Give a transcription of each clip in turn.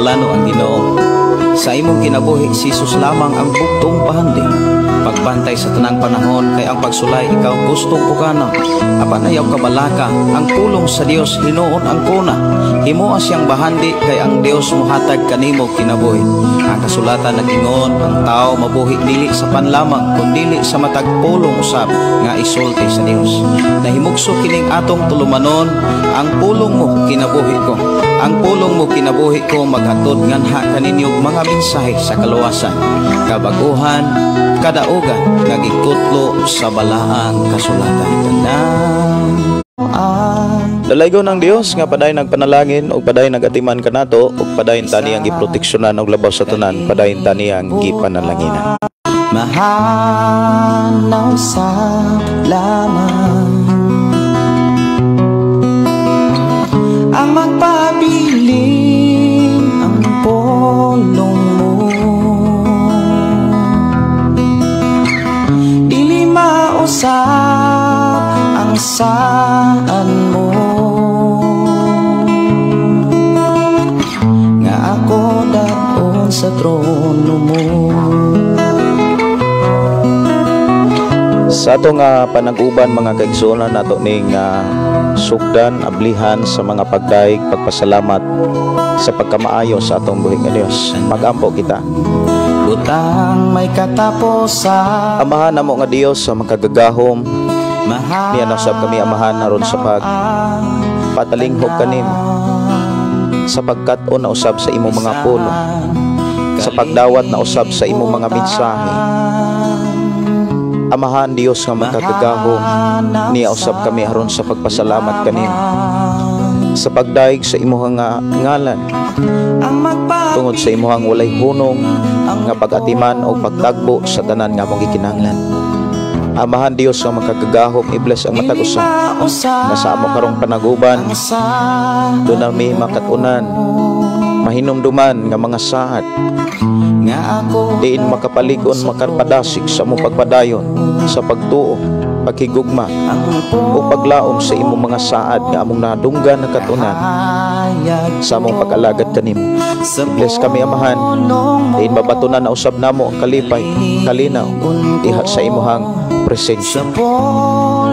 Plano ang Ginoo. Sa imong kinabuhi, si Jesus lamang ang bugtong pahandi. Pagbantay sa tanang panahon kay ang pagsulay ikaw gustong pukana. Apan ayaw kabalaka, ang pulong sa Dios hinuon ang kuna. Himoa siyang bahandi kay ang Dios mohatag kanimo kinabuhi. Ang kasulatan nag-ingon, ang tao mabuhi dili sa panlamang kundili sa matag pulong usab nga isulti sa Dios. Nahimugso kining atong tulumanon, ang pulong mo kinabuhi ko. Ang pulong mo kinabuhi ko maghatod nganha kaninyo mga mensahe sa kaluwasan, kabaguhan, kadaugan nga gikutlo sa balaang kasulatan. Dalaygon ang Dios nga padayon nagpanalangin ug padayon nagatiman kanato ug padayon tani ang giproteksyonan og labaw sa tanan, padayon tani ang gipanalanginan. Mahanaw sa lamang ang magpabilin ang pulong mo, dili mausap ang saan mo, nga ako daon sa trono mo. Sa atong panag-uban mga kaigsuonan nato ning sugdan ablihan sa mga pagdaig pagpasalamat sa pagkamaayo sa atong buhi nga Dios. Magampo kita. Butang may katapusan. Amahan namo nga Dios sa makagagahom. Niya nasab kami amahan aron sa pag patalinghog kanimo, sa pagkat-on na usab sa imong mga pulong, sa pagdawat na usab sa imong mga mensahe. Amahan Dios nga makagagahom, niya usab kami aron sa pagpasalamat kanimo, sa pagdaig sa imong nga ngalan, tungod sa imong walay hunong nga pag-atiman o pagtagbo sa tanan nga among gikinahanglan. Amahan Dios nga makagagahom, i-bless ang matag usa nga sa amo karong panaguban, doon nami makatunan, mahinumduman nga mga saad, diin makapalig-on makarpadasig sa among pagpadayon, sa pagtuo, paghigugma, o paglaom sa imong mga saad nga among nadunggan na katunan sa among pag-alagad kanimo. I-bless kami amahan, diin mabatunan na usab namo ang kalipay, kalinaw, diha sa imuhang presensya.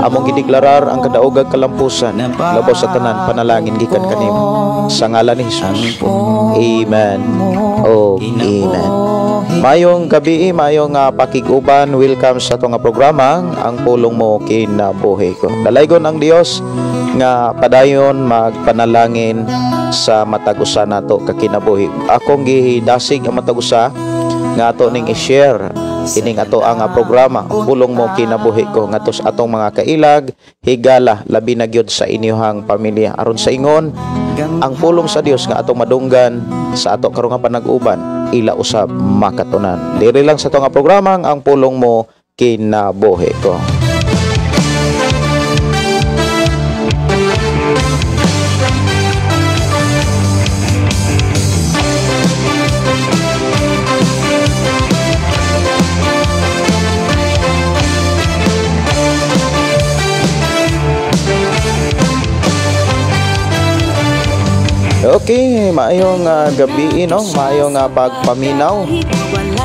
Among gideklarar ang kadaogag kalampusan, labaw sa tanan panalangin gikan kanimo. Sa ngalan ni Jesus. Amen. Oh, amen. Mayong gabi, mayong pakig-uban, welcome sa atong programa Ang Pulong Mo Kinabuhi Ko. Dalaygon ang Dios nga padayon magpanalangin sa matag usa nato kakinabuhi. Akong gihidasig ang matag usa nga ato ning i-share kining ato ang programa Pulong Mo Kinabuhi Ko ngadto sa atong mga kailag, higala, labi na gyud sa inyuhang pamilya, aron sa ingon ang pulong sa Dios nga atong madunggan sa ato karong panag-uban ila usab makatunan. Diri lang sa atong programa Ang Pulong Mo Kinabuhi Ko. Okay, maayong gabi, no? Maayong pagpaminaw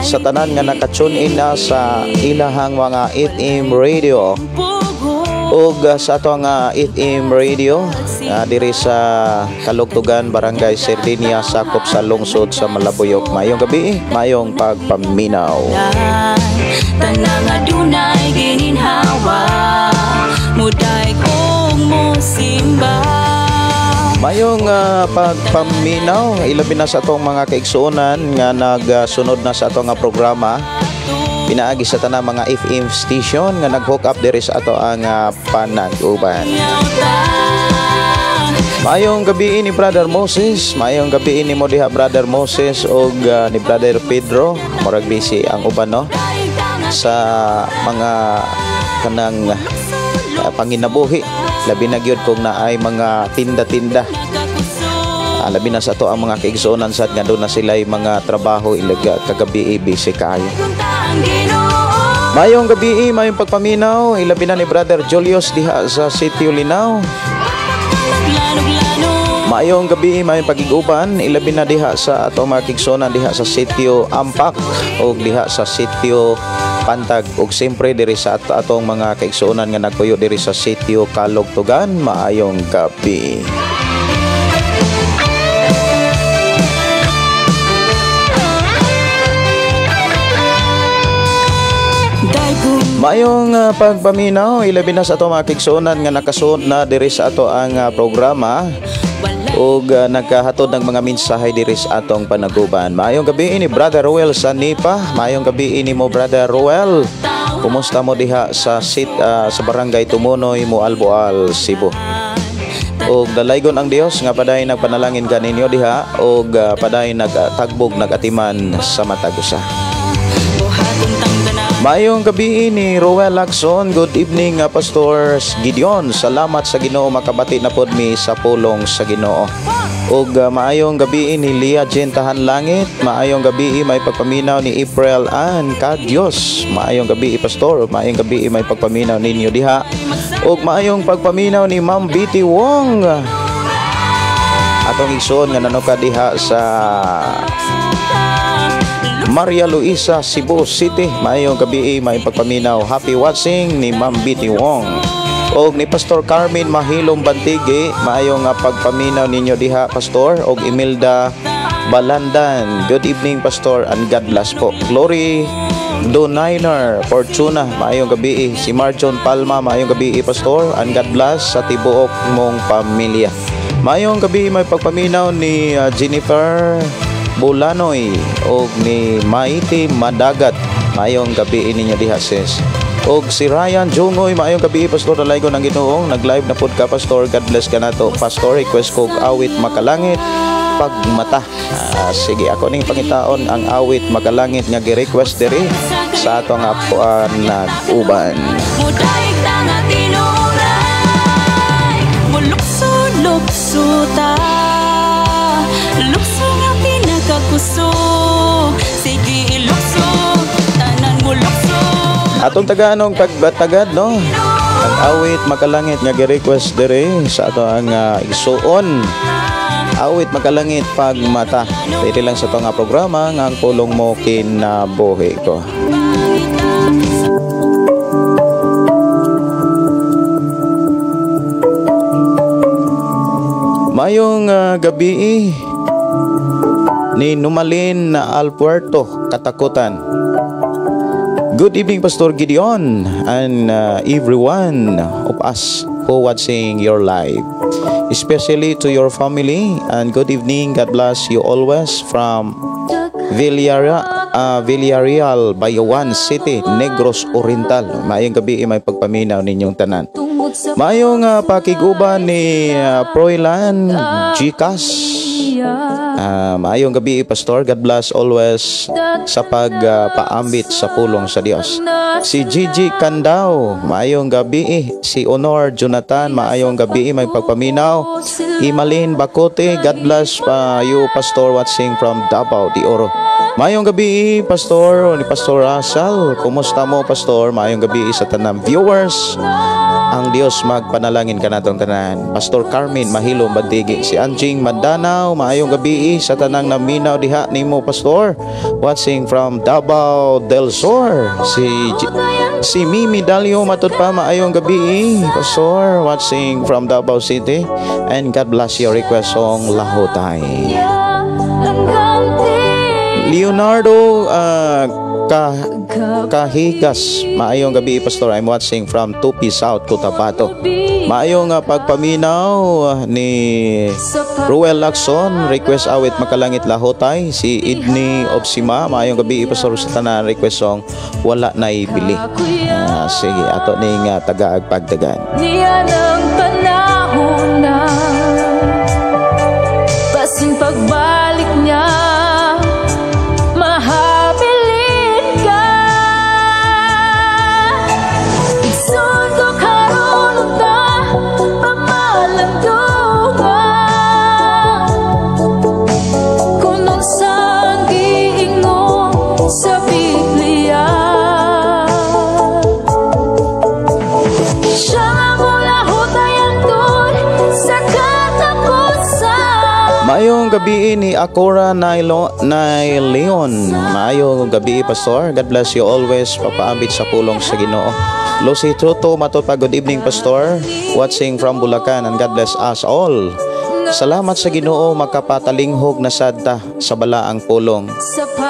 sa tanan nga naka-tune in na sa ilahang mga FM radio. Ug sa atong FM radio diri sa Kalugtugan, Barangay Sardinia, sakop sa lungsod sa Malabuyok. Maayong gabi, maayong pagpaminaw. Tanang adunay gininhawa, muday kong mosimba. Mayong pagpaminaw, ilabi na sa atong mga kaigsuonan nga nagsunod na sa atong programa pinaagi sa tanang mga FM station nga nag-hook up diri sa ato ang panag-uban. Mayong gabi ni Brother Moses, mayong gabi ni mo diha Brother Moses og ni Brother Pedro, murag busy ang uban, no, sa mga kanang panginabuhi. Labi na gyud kung naay mga tinda-tinda. Labi na sa ato ang mga kaigsuonan sad nga doon na sila'y mga trabaho ilaga kagabi busy kaayo. Mayong gabi, mayong pagpaminaw, ilabi na ni Brother Julius diha sa Sitio Linao. Maayong gabi, may pagiguban, ilabi na diha sa atong mga kaigsuonan diha sa Sitio Ampak o diha sa Sitio Pantag ug siyempre diri sa atong mga kaigsuonan nga nagpuyo diri sa Sitio Kalugtugan. Maayong gabi. Maayong pagpaminaw, ilabi na sa atong mga kaigsuonan nga nakasuod na diri sa ato ang programa ug nagkahatod ng mga mensahe diri sa atong panaguban. Maayong gabi ni Brother Ruel sa Nipa. Maayong gabi ni mo, Brother Ruel. Kumusta mo diha sa sa Barangay Tumunoy, Moalboal, Cebu? Og dalaygon ang Dios nga paday nagpanalangin kaninyo diha og paday nagtagbog nagatiman sa matag usa. Maayong gabi ni Roel Lacson. Good evening, Pastor Gideon. Salamat sa Ginoo, makabati na pod mi sa pulong sa Ginoo. Ug maayong gabi ni Lia Jen Tahan Langit. Maayong gabi, may pagpaminaw ni April Ann Kadios. Maayong gabi, Pastor. Maayong gabi, may pagpaminaw ninyo diha. Ug maayong pagpaminaw ni Ma'am Betty Wong. Atong igsoon nga nanuka diha sa Maria Luisa, Cebu City. Maayong gabi, may pagpaminaw. Happy watching ni Ma'am Betty Wong. Og ni Pastor Carmen Mahilom Bantigi, maayong pagpaminaw ninyo diha, Pastor. Og Imelda Balandan, good evening, Pastor, and God bless po. Glory Doniner Fortuna, maayong gabi. Si Marjon Palma, maayong gabi, Pastor, and God bless sa tibuok mong pamilya. Maayong gabi, may pagpaminaw ni Jennifer Bulanoy og ni Maiti Madagat. Maayong gabi ninyo diha, sis. Og si Ryan Jungoy, maayong gabi, Pastor, dalaygon ang Ginoo. Nag-live na pud ka, Pastor. God bless ka nato, Pastor. Request ko awit Makalangit Pagmata. Sige, ako ning pangitaon ang awit Makalangit nga gi-request diri sa atong apuan nag-uban. Mudaig ta nga tinuray, mulukso-lukso ta, lukso nga pinakakusog. Sige, ilukso, tanan mo lukso. Atong taganong pagbatagad, no? Ang awit Makalangit nga gi-request diri sa ato ang igsuon. Awit Makalangit Pagmata. Diri lang sa atong programa nga ang pulong mo kinabuhi ko. Mayong gabi ni Numalin na Alpuerto, Katakutan. Good evening, Pastor Gideon, and everyone of us who watching your live, especially to your family. And good evening, God bless you always from Villarreal, Bayawan City, Negros Oriental. Maayong gabi, may pagpaminaw ninyong tanan. Maayong pakiguban ni Proilan Gcas. Maayong gabi, Pastor. God bless always sa pagpaambit sa pulong sa Dios. Si Gigi Candao, maayong gabi. Si Honor Jonathan, maayong gabi, may pagpaminaw. Imalin Bakote, God bless you, Pastor, watching from Davao de Oro. Maayong gabi, Pastor, ni Pastor Russell. Kumusta mo, Pastor? Maayong gabi sa tanang viewers. Ang Dios magpanalangin kanatong tanan. Pastor Carmen Mahilom Bandigi, si Anjing Mandanao, maayong gabi sa tanang naminaw diha nimo, Pastor. Watching from Davao del Sur, si Mimi Dalio matud pa, maayong gabi, Pastor, watching from Davao City, and God bless your request song Lahotay. Leonardo Kahigas, maayong gabi, Pastor. I'm watching from Tupi South, Cotabato. Maayong pagpaminaw ni Ruel Lacson, request awit Makalangit Lahotay. Si Idni Obsima, maayong gabi, Pastor, sa tanan, request song Wala Na Ibili. Sige, ato ning tagaag pagdagan. Niya ng panahon na basin pagbalik niya mahabilin ka. Igsoon ko karon ta pamalandunga kung unsang giingon sa Biblia. Siya nga mulahutay hangtod sa katapusan. Maayong gabi ni Akora Nailo Leon. Maayong gabi, Pastor. God bless you always. Papaambit sa pulong sa Ginoo. Lucy Toto Matopa, good evening, Pastor. Watching from Bulacan and God bless us all. Salamat sa Ginoo, makapatalinghog na sad ta sa balaang pulong.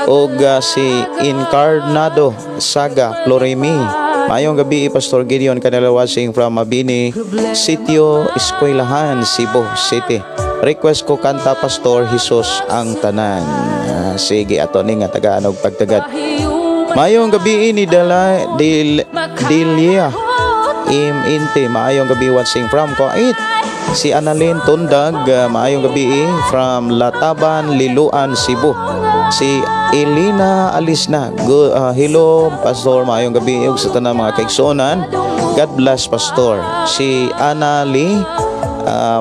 Og si Encarnado Saga Florimi. Maayong gabi, Pastor Gideon Canela, watching from Mabini, Sitio Eskwelahan, Cebu City. Request ko kanta, Pastor, "Jesus ang Tanan." Sige, ato ni nga tagaan og pagtagad. Maayong gabi ni Dala Dil Delia Im Inti. Maayong gabi, watching from Kuwait. Si Annalyn Tundag, maayong gabi from Lataban, Liloan, Cebu. Si Elena Alisna. Go, hello, Pastor, maayong gabi ug sa tanang mga kaigsuonan. God bless, Pastor. Si Anna Lee,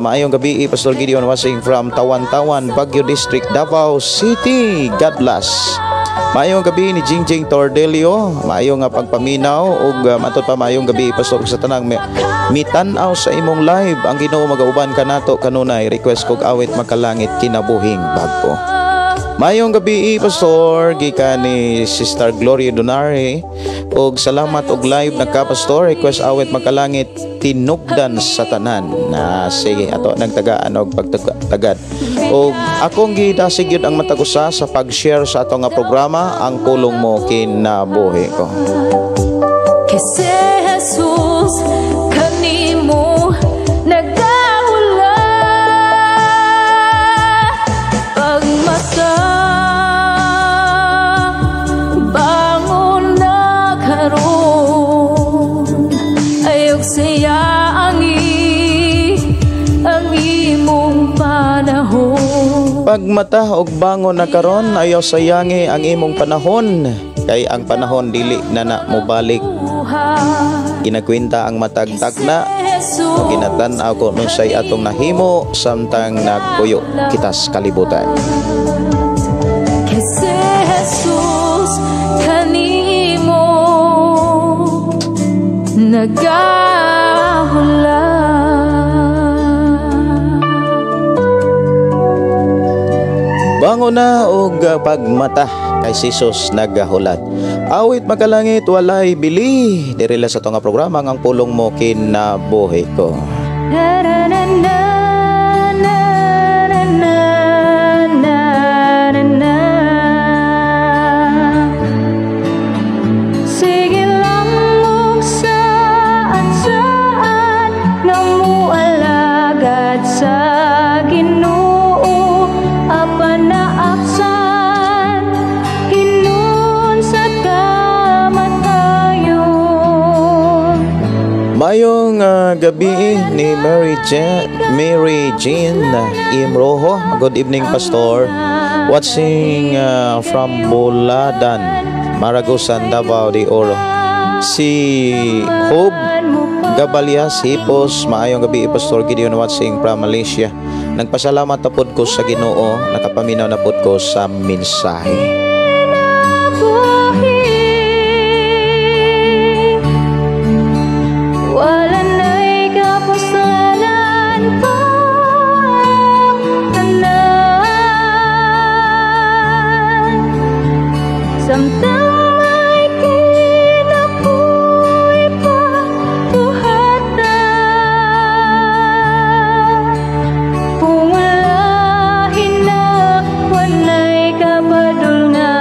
maayong gabi, Pastor Gideon, watching from Tawan-Tawan, Baguio District, Davao City. God bless. Maayong gabi ni Jingjing Tordelio, maayong nga pagpaminaw ug matod pa, maayong gabi, Pastor, sa tanang mitan-aw sa imong live. Ang Ginoo magauban kanato kanunay. Request kog awit "Makalangit Kinabuhing Bag-o." Maayong gabi, Pastor, gikan ni Sister Gloria Donare ug salamat og live nagka, Pastor. Request awit "Makalangit Tinugdan sa Tanan." Na sige, ato nagtagaan og pagtagad. Ug akong gidasig gyud ang matag usa sa pag-share sa ato nga programa, "Ang Pulong Mo Kinabuhi Ko." Kay si Jesus kanimo nagahulat. Pagmata, bangon na karon. Ayaw sayangi ang imong panahon. Pagmata og bangon na karon, ayaw sayangi ang imong panahon kay ang panahon dili na na mobalik. Ginakwenta ang matag tagna o ginatan-aw ko unsay atong nahimo samtang nagpuyo kita sa kalibutan. Kay si Jesus kanimo nagahulat. Bangon na og pagmata kay si Jesus nagahulat. Awit "Makalangit Walay Bili." Diri lang sa nga programa nga "Ang Pulong Mo Kinabuhi Ko." Na na na na na na na na na na. Sige lang og saan saan nga mualagad sa Ginoo, apan naaksan hinon sa kamatayon. Mayong gabi ni Mary Jean Imrojo. Good evening, Pastor. Watching from Buladan, Maragusan, Davao de Oro. Si Hope Gabalias Hipos, maayong gabi, Pastor Gideon, watching from Malaysia. Nagpasalamat na pod ko sa Ginoo, nakapaminaw na pod ko sa mensahe. Buhi. Wala na'y kapuslanan pa tanan. Samtang may kinabuhi pa, buhata. Pungulahin na, wala'y kapadulnganan.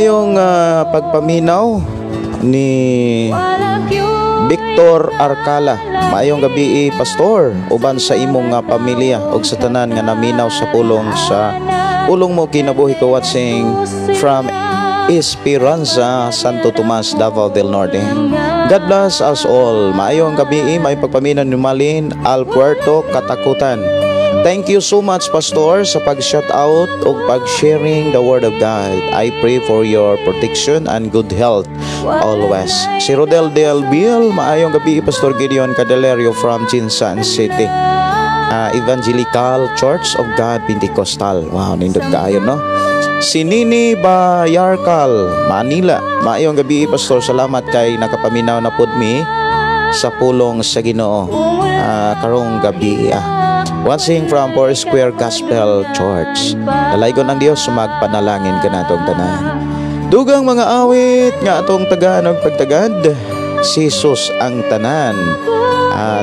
Maayong pagpaminaw ni Victor Arcala. Maayong gabi, Pastor, uban sa imong nga pamilya ug sa tanan nga naminaw sa pulong mo kinabuhi ko, watching from Esperanza, Santo Tomas, Davao del Norte. God bless us all. Maayong gabi, may pagpaminaw ni Malin Alpuerto Katakutan. Thank you so much, Pastor, sa pag-shout out ug pag-sharing the Word of God. I pray for your protection and good health always. Si Rodel Del Bill, maayong gabi, Pastor Gideon Cadalerio from GenSan City. Evangelical Church of God Pentecostal. Wow, nindot kaayo, no? Si Nini Bayarkal, Manila. Maayong gabi, Pastor. Salamat kay nakapaminaw na pud mi sa pulong sa Ginoo karong gabi. Watching from Four Square Gospel Church. Dalaygon ang Dios, magpanalangin kanatong tanan. Dugang mga awit nga atong tagaan og pagtagad, si Jesus ang tanan.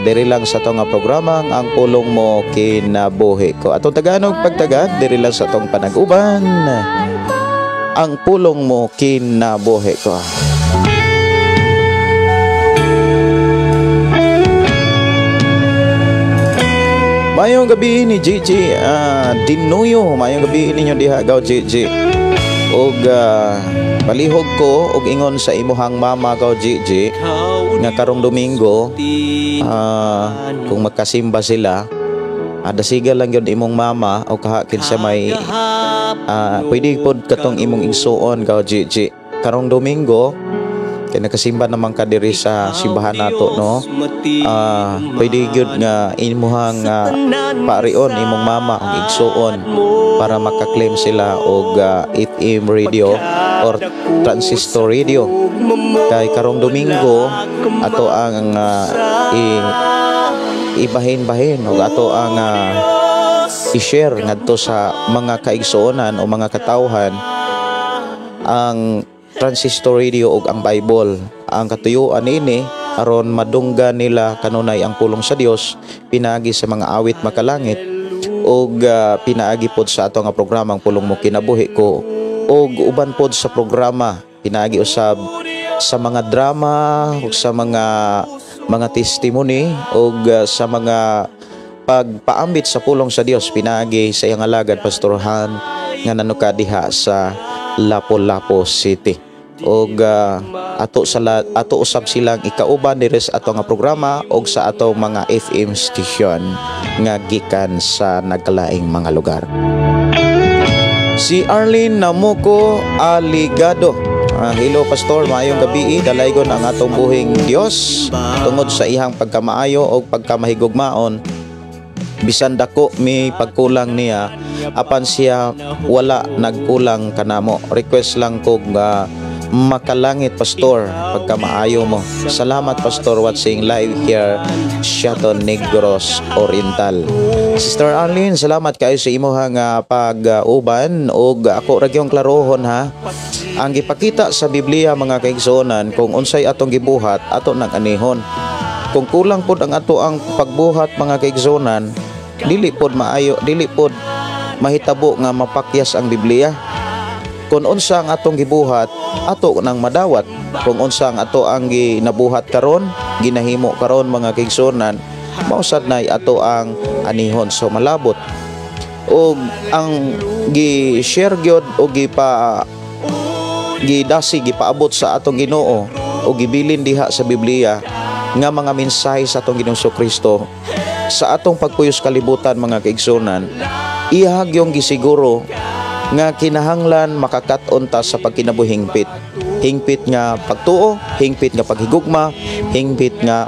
Diri lang sa atong nga programa ang pulong mo kinabuhi ko. Atong tagaan og pagtagad diri lang sa atong panag-uban. Ang pulong mo kinabuhi ko. Mayong gabi ni Gigi Dinuyo, mayong gabi ninyo diha gaw Gigi. Og palihog ko og ingon sa imuhang mama gaw Gigi nga karong Domingo kung magkasimba sila, dasiga lang gyud imong mama o kaha kinsa may pwede pod katong imong igsuon gaw Gigi. Karong Domingo kay nakasimba naman ka diri sa simbahan nato, no? Pwede gyud nga imuhang parion imong mama ang igsuon para makaklaim sila og FM radio or transistor radio. Kay karong Domingo ato ang ibahin-bahin og ato ang i-share ngadto sa mga kaigsuonan o mga katawhan ang transistor radio ug ang Bible. Ang katuyuan niini aron madungga nila kanunay ang pulong sa Dios pinaagi sa mga awit makalangit ug pinaagi pod sa ato nga programang Pulong Mo Kinabuhi Ko ug uban pod sa programa pinaagi usab sa mga drama ug sa mga testimony ug sa mga pagpaambit sa pulong sa Dios pinaagi sa iyang alagad Pastor Han nga nanuka diha sa Lapu-Lapu City. Og ato usab silang ikauban diri sa ato nga programa og sa ato mga FM station nga gikan sa nagkalaing mga lugar. Si Arlene Namuko Aligado. Hello Pastor, maayong gabi. Dalaygon ang atong buhing Dios tungod sa iyang pagkamaayo og pagkamahigugmaon. Bisan dako mi pagkulang niya, apan siya wala nagkulang kanamo. Request lang kog makalangit, Pastor, pagkamaayo mo. Salamat, Pastor, watching live here, Shaton Negros Oriental. Sister Arlene, salamat kayo sa imuhang pag-uban ug ako ra gyud klarohon ha. Ang gipakita sa Biblia mga kaigsuonan kung unsay atong gibuhat ato nang anihon. Kung kulang pod ang ato ang pagbuhat mga kaigsuonan, dili pod maayo, dili pod mahitabo nga mapakyas ang Biblia. Kung unsa ang atong gibuhat, ato nang madawat. Kung unsa ang ato ang ginabuhat karon, ginahimo karon mga kaigsuonan, mausad nay ato ang anihon. So malabot. Og ang gi-share gyud o gipa gidasi gipaabot sa atong Ginoo o gibilin diha sa Biblia nga mga mensahe sa atong Ginoong Kristo sa atong pagpuyos kalibutan mga kaigsuonan, ihag yung gisiguro nga kinahanglan makakat-on ta sa pagkinabuhingpit. Hingpit nga pagtuo, hingpit nga paghigugma, hingpit nga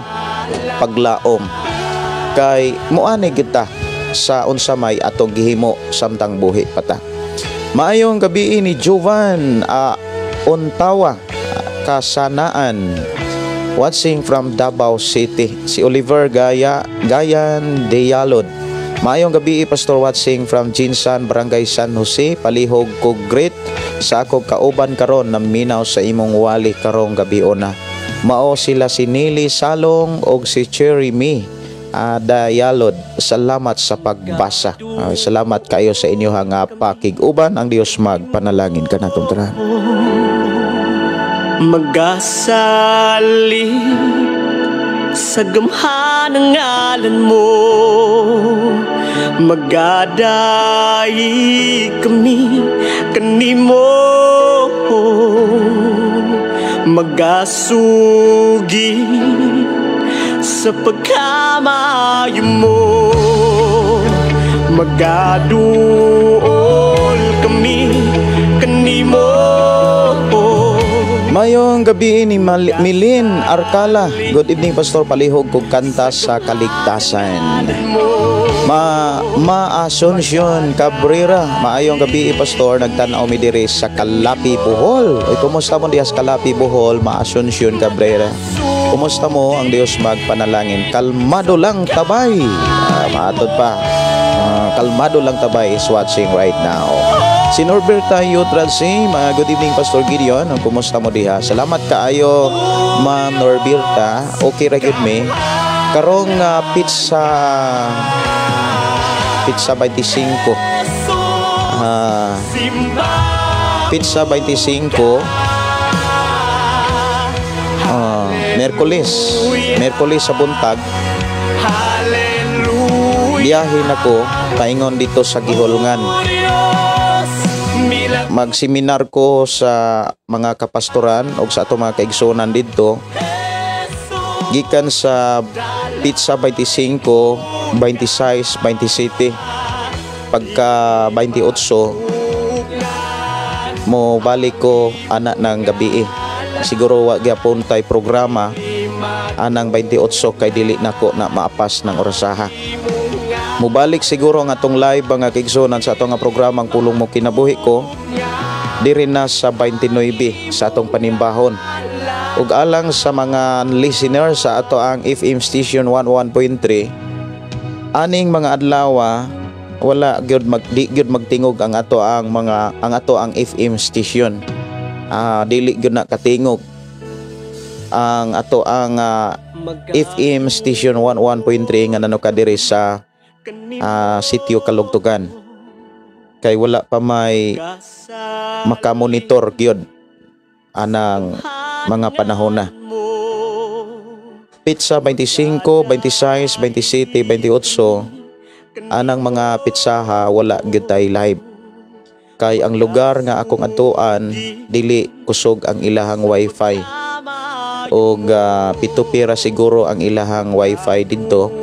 paglaom. Kay moani kita sa unsa may atong gihimo samtang buhi pa ta. Maayong gabi ni Jovan Ontawa Kasanaan, watching from Davao City. Si Oliver Gayan Deyalod. Maayong gabi, Pastor, watching from GenSan, Barangay San Jose. Palihog ko great sa akong kauban karon na minaw sa imong wali karong gabi ona. Mao sila si Nili Salong og si Cherry Me Dayalod. Salamat sa pagbasa. Salamat kayo sa inyo nga pakig-uban. Ang Dios magpanalangin kanatong tanan. Magasalig sa gamhan ng ngalan mo. Magadaig kami kanimo, magasugid sa pagkamaayo mo. Magaduol kami kanimo. Mayong gabi ni Milin Arcala. Good evening, Pastor, palihog kog kanta sa kaligtasan. Ma Ma Asuncion Cabrera. Maayong gabi, Pastor, nagtan-aw mi diri sa Kalapi, Bohol. Oy, kumusta mo diha sa Kalapi, Bohol, Ma Asuncion Cabrera? Kumusta mo? Ang Dios magpanalangin. Kalmado lang tabay. Maatod pa. Kalmado lang tabay is watching right now. Si Norberta Yutransi, mga good evening, Pastor Gideon, ang kumusta mo diha? Salamat kaayo, Ma'am Norberta. Okay ra gyud mi. Karong pizza pizza 25. Pizza 25, Merkulis. Merkulis sa buntag. Biyahe nako paingon dito sa Gihulngan. Magseminar ko sa mga kapastoran o sa ato mga kaigsunan didto gikan sa pizza 25, 26, 27. Pagka 28 mo balik ko ana ng gabi eh. Siguro wa gyapon tay programa anang 28 kay dili nako na maapas ng orasaha. Mubalik siguro ang atong live, mga kaigsunan, sa atong nga programang Pulong Mo Kinabuhi Ko diri na sa 29 sa atong panimbahon. Ug alang sa mga listener sa ato ang FM station 11.3, aning mga adlaw wala gyud mag di gyud magtingog ang ato ang mga ang ato ang FM station. Dili gyud na katingog ang ato ang FM station 11.3 nga nanuka diri sa sitio Kalugtugan kay wala pa may makamonitor gyud anang mga panahon na. Pizza 25, 26, 27, 28, anang mga pitsaha wala gyud tay live. Kay ang lugar nga akong adtuan dili kusog ang ilahang wifi. Og pito pira siguro ang ilahang wifi didto.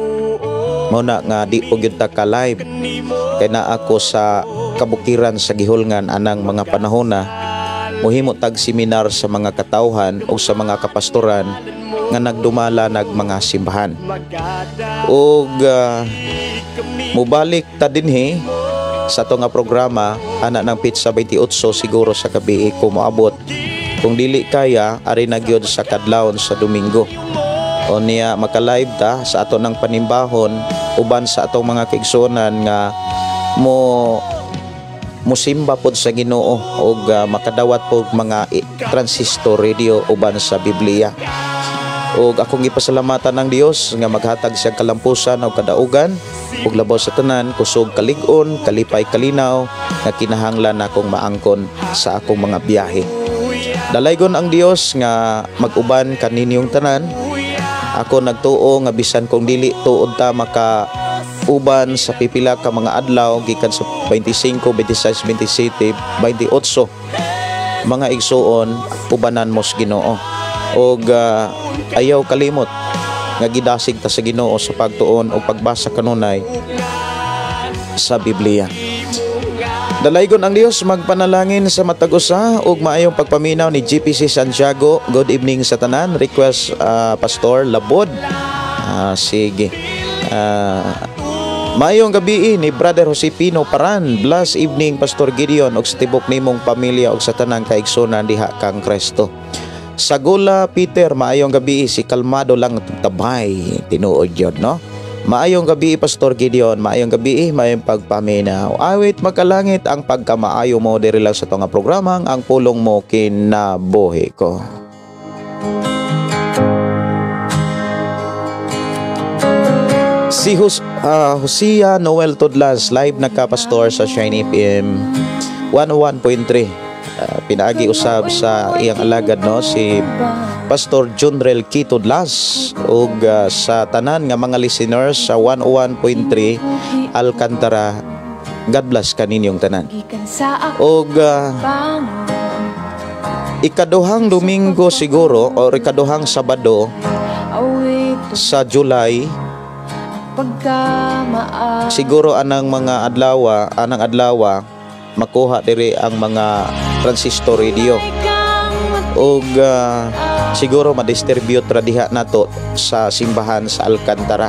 Mao na nga di po gyud ta ka live. Kay naa ako sa kabukiran sa Gihulngan anang mga panahon na muhimo tag seminar sa mga katawhan o sa mga kapastoran nga nagdumala nag mga simbahan. Og mubalik ta dinhi sa ato nga programa ana ng pizza 28 siguro sa gabi ko moabot. Kung dili kaya, ari na gyud sa kadlawon sa Domingo. O niya maka-live ta sa ato ng panimbahon uban sa atong mga kaigsuonan nga mo musimba pod sa Ginoo og makadawat pod mga transistor radio uban sa Biblia. Og akong gipasalamatan ng Dios nga maghatag siya kalampusan og kadaugan ug labaw sa tanan kusog, kalig-on, kalipay, kalinaw nga kinahanglan nakong maangkon sa akong mga biyahe. Dalaygon ang Dios nga mag-uban kaninyong tanan. Ako nagtuo nga bisan kung dili tuod ta maka uban sa pipila ka mga adlaw gikan sa 25, 26, 27, 28, mga igsuon, ubanan mo sa Ginoo. Og ayaw kalimot nga gidasig ta sa Ginoo sa pagtuon o pagbasa kanunay sa Biblia. Dalaygon ang Dios magpanalangin sa matag usa ug maayong pagpaminaw ni GPC Santiago. Good evening sa tanan. Request, Pastor Labod. Sige. Maayong gabi ni Brother Josepino Paran. Blessed evening, Pastor Gideon, ug sa tibok nimong pamilya ug sa tanang kaigsunan diha kang Kristo. Sagula Peter, maayong gabi, si kalmado lang tabay, tinuod yun, no? Maayong gabi, Pastor Gideon, maayong gabi, maayong pagpaminaw. Awit makalangit ang pagkamaayo mo diri lang sa nga programang Ang Pulong Mo Kinabuhi Ko. Si Hosea Noel Tudlas, live na ka, Pastor, sa Shine FM 101.3. Pinaagi usab sa iyang alagad, no, si Pastor Junrel Quitodlas, ug sa tanan nga mga listeners sa 101.3 Alcantara. God bless kaninyong tanan. Gikan sa ako Og ikaduhang Domingo siguro or ikaduhang Sabado sa July siguro anang mga adlaw, anang adlaw makuha diri ang mga transistor radio og siguro ma-distribute ra diha nato sa simbahan sa Alcantara,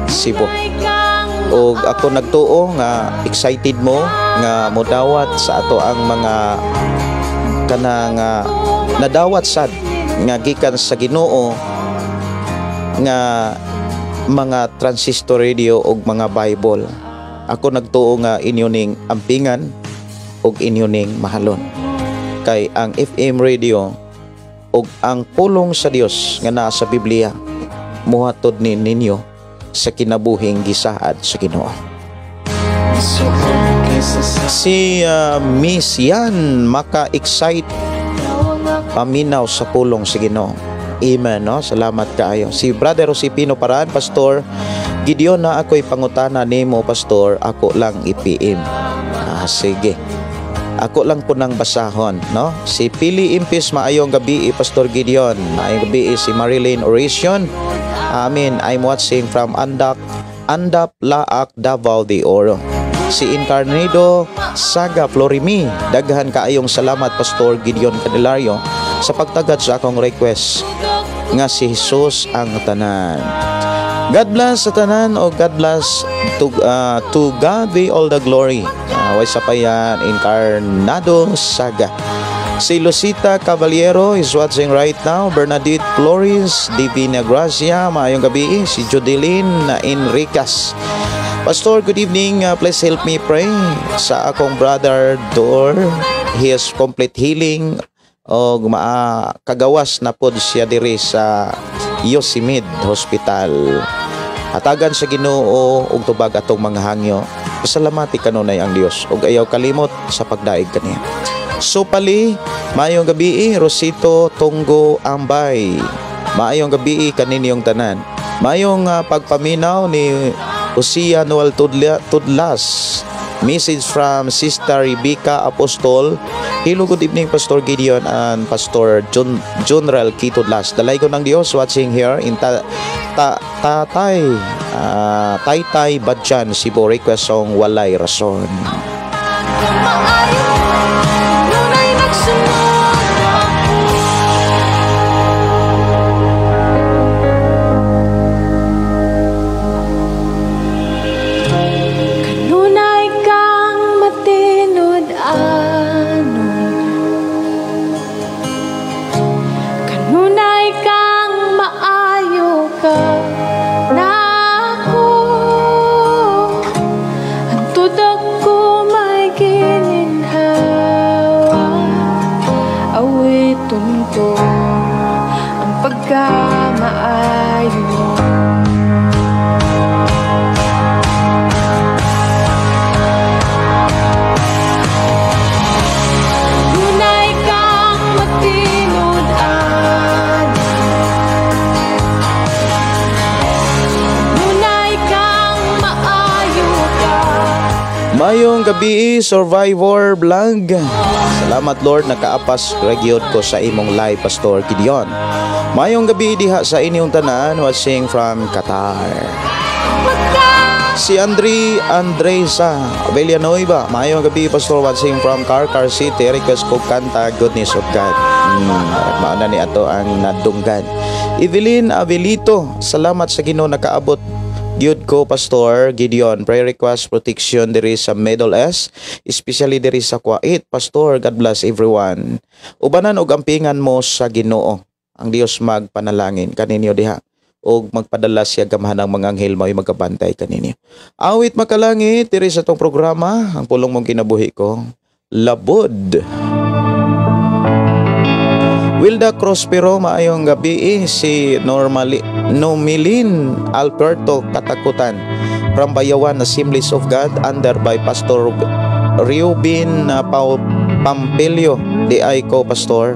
Cebu. Og ako nagtuo nga excited mo nga modawat sa ato ang mga kanang nadawat sad nga gikan sa Ginoo nga mga transistor radio ug mga Bible. Ako nagtuo nga inyo ning ampingan ug inyo ning mahalon. Kay ang FM radio ug ang pulong sa Dios nga naa sa Biblia muhatod ni ninyo sa kinabuhing gisaad sa Ginoo. Si Miss Yan maka-excite paminaw sa pulong sa Ginoo. Amen, no? Salamat kaayo. Si Brother Josepino Paran, "Pastor Gideon, na ako'y pangutana nimo, Pastor, ako lang i-PM." Ah, sige. Ako lang po nang basahon, no? Si Pili Impis, "Maayong gabi, Pastor Gideon." Maayong gabi si Marilyn Oration. Amin, I'm watching from Andak, Andap, Laak, Davao de Oro. Si Incarnado Saga Florimi, "Daghan kaayong salamat, Pastor Gideon Candelario, sa pagtagad sa akong request nga si Jesus ang tanan." God bless sa tanan o God bless to God be all the glory. Way sapayan Incarnado Saga. Si Lucita Caballero is watching right now. Bernadette Flores, Divina Gracia, maayong gabi. Si Judeline Enriquez. "Pastor, good evening. Please help me pray sa akong brother Dor. He has complete healing o maa kagawas na pod siya diri sa Yosemite Hospital. Hatagan sa Ginoo og tubag atong mga hangyo. Pasalamati kanunay ang Dios ug ayaw kalimot sa pagdaig kaniya." Supali, maayong gabi, Rosito Tunggo Ambay. Maayong gabi kaninyong tanan. Maayong pagpaminaw ni Usia Noel Tudlas. Message from Sister Rebecca Apostol. "Hello, good evening, Pastor Gideon and Pastor John General Kitudlas. Dalaygon ng Diyos, watching here in ta, ta, Tatay Taytay Badjan, Cebu. Request song Walay Rason." Maayo, nunay nagsunod ako. Kanunay kang matinud-anon, kanunay kang maayo ka nako. Hantod ako may gininhawa, awiton ko ang pagkamaayo mo. Kanunay kang matinud-anon, kanunay kang maayo ka. Mayong gabi, Survivor Vlog. "Salamat, Lord, nakaapas ra gyud ko sa imong live, Pastor Gideon. Mayong gabi diha sa inyong tanan, watching from Qatar." Si Andre Andresa Villanueva, "Mayong gabi, Pastor, watching from Carcar City. Request ko kanta Goodness of God." Mauna ni ato ang nadunggan. Evelyn Avelito, "Salamat sa Ginoo, nakaabot gyud ko, Pastor Gideon. Prayer request, protection diri sa Middle East, especially diri sa Kuwait. Pastor, God bless everyone." Ubanan og ampingan mo sa Ginoo. Ang Dios magpanalangin kaninyo diha og magpadala siya gamhanang mga anghel mao'y magabantay kaninyo. Awit Makalangit diri sa tong programa, ang pulong mong kinabuhi ko. Labod. Wilda Crospero, maayong gabi eh. Si Normali, Nomilin Alberto Katakutan from Bayawan Assemblies of God under by Pastor Reuben Pau Pampelio di ay ko, Pastor.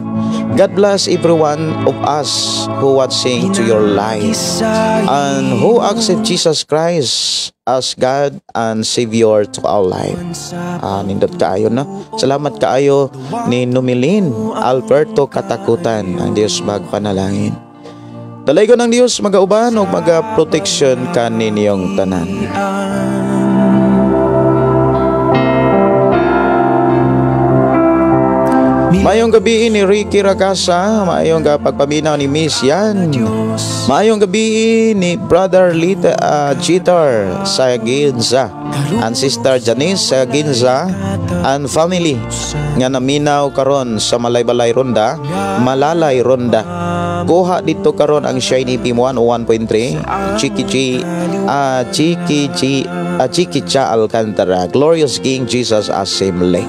God bless every one of us who watching to your life and who accept Jesus Christ as God and Savior to our life. Ah, nindot kaayo, no? Salamat kaayo ni Numilin Alberto Katakutan. Ang Diyos magpanalangin. Dalaygon ng Diyos magauban ug maga-protection kaninyong tanan. Maayong gabi ni Ricky Ragasa, maayong pagpaminaw ni Miss Yan. Maayong gabi ni Brother Lita Jeter sa Ginza and Sister Janice sa Ginza and family nga naminaw karon sa Malaybalay Ronda, Malalay Ronda. Kuha dito karon ang Shiny FM 101.3, Chiki G, Chiki G, Chiki Cha Alcantara, Glorious King Jesus Assembly.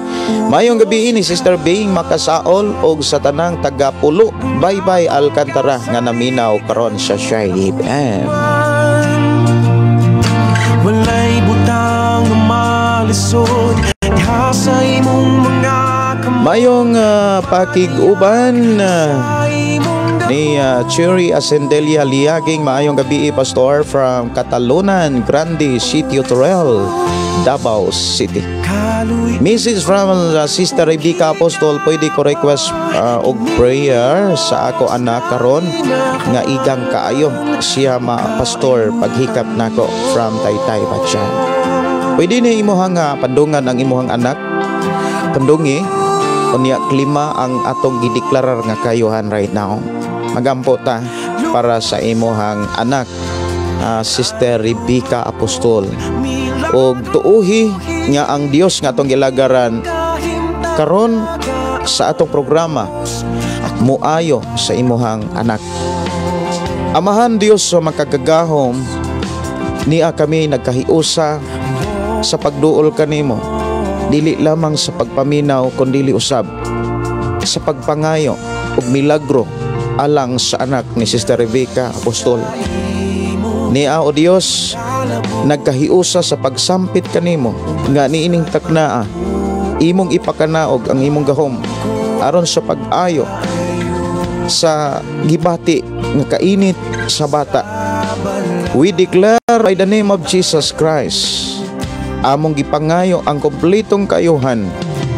Maayong gabi ni Sister Bing Makasaol og sa tanang taga-Pulo, Bye-bye Alcantara nga naminaw karon sa Shiny FM. Walay butang malisod diha sa imong mga kamay. Mayong pakig-uban ni Cherry Asendelia Liaging. Maayong gabi, Pastor, from Catalunan Grande, Sitio Torel, Davao City. Message from Sister Rebecca Apostol, pwede ko request og prayer sa ako anak karon nga igang kaayo siya ma, Pastor, paghikap nako from Taytay Batyan. Pwede ni imuhang pandungan ang imuhang anak, pandungi unya klima ang atong gideklarar nga kayuhan right now. Magampo ta para sa imuhang anak, Sister Rebecca Apostol, og tuuhi nga ang Dios nga atong gilagaran karon sa atong programa muayo sa imuhang anak. Amahan Dios sa makagagahom, niya kami nagkahiusa sa pagduol kanimo, dili lamang sa pagpaminaw kundili usab sa pagpangayo og milagro alang sa anak ni Sister Rebecca Apostol. Niya o Dios nagkahiusa sa pagsampit kanimo nga niining taknaa imong ipakanaog ang imong gahom aron sa pag-ayo sa gibati nga kainit sa bata. We declare by the name of Jesus Christ, among gipangayo ang kompletong kayuhan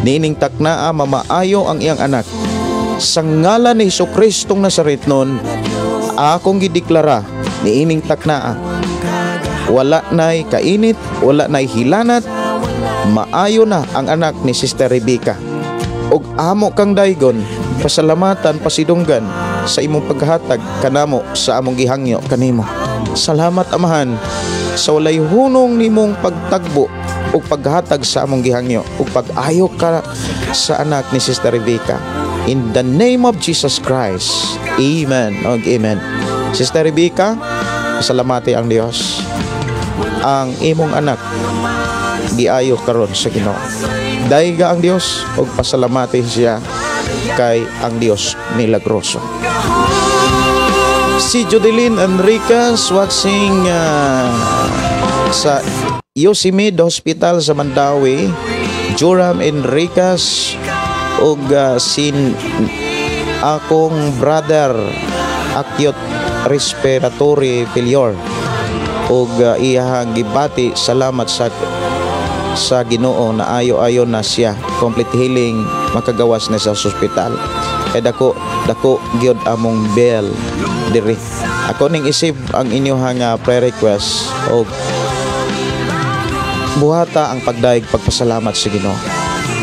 niining taknaa, mamaayo ang iyang anak. Sa ngalan ni Hesus Kristong Nazaretnon, akong gideklara niining taknaa, wala na'y kainit, wala na'y hilanat, maayo na ang anak ni Sister Rebecca. Og amo kang daygon, pasalamatan, pasidunggan sa imong paghatag kanamo sa among gihangyo kanimo. Salamat, Amahan, sa walay hunong nimong pagtagbo ug paghatag sa among gihangyo ug pag-ayo ka sa anak ni Sister Rebecca. In the name of Jesus Christ. Amen. Og amen. Sister Rebecca, salamati ang Dios. Ang imong anak giayo karon sa Ginoo. Dayga ang Dios ug pasalamati siya kay ang Dios milagroso. Si Judeline Enriquez watching sa Yosemite Hospital sa Mandawi, Joram Enriquez ug sin akong brother acute respiratory failure ug iyahang gibati, salamat sa Ginoo na ayo-ayo na siya, complete healing, makagawas na sa ospital. Kay dako dako gyud among bell diri. Ako ning isip ang inyong prayer request og buhata ang pagdayeg pagpasalamat sa Ginoo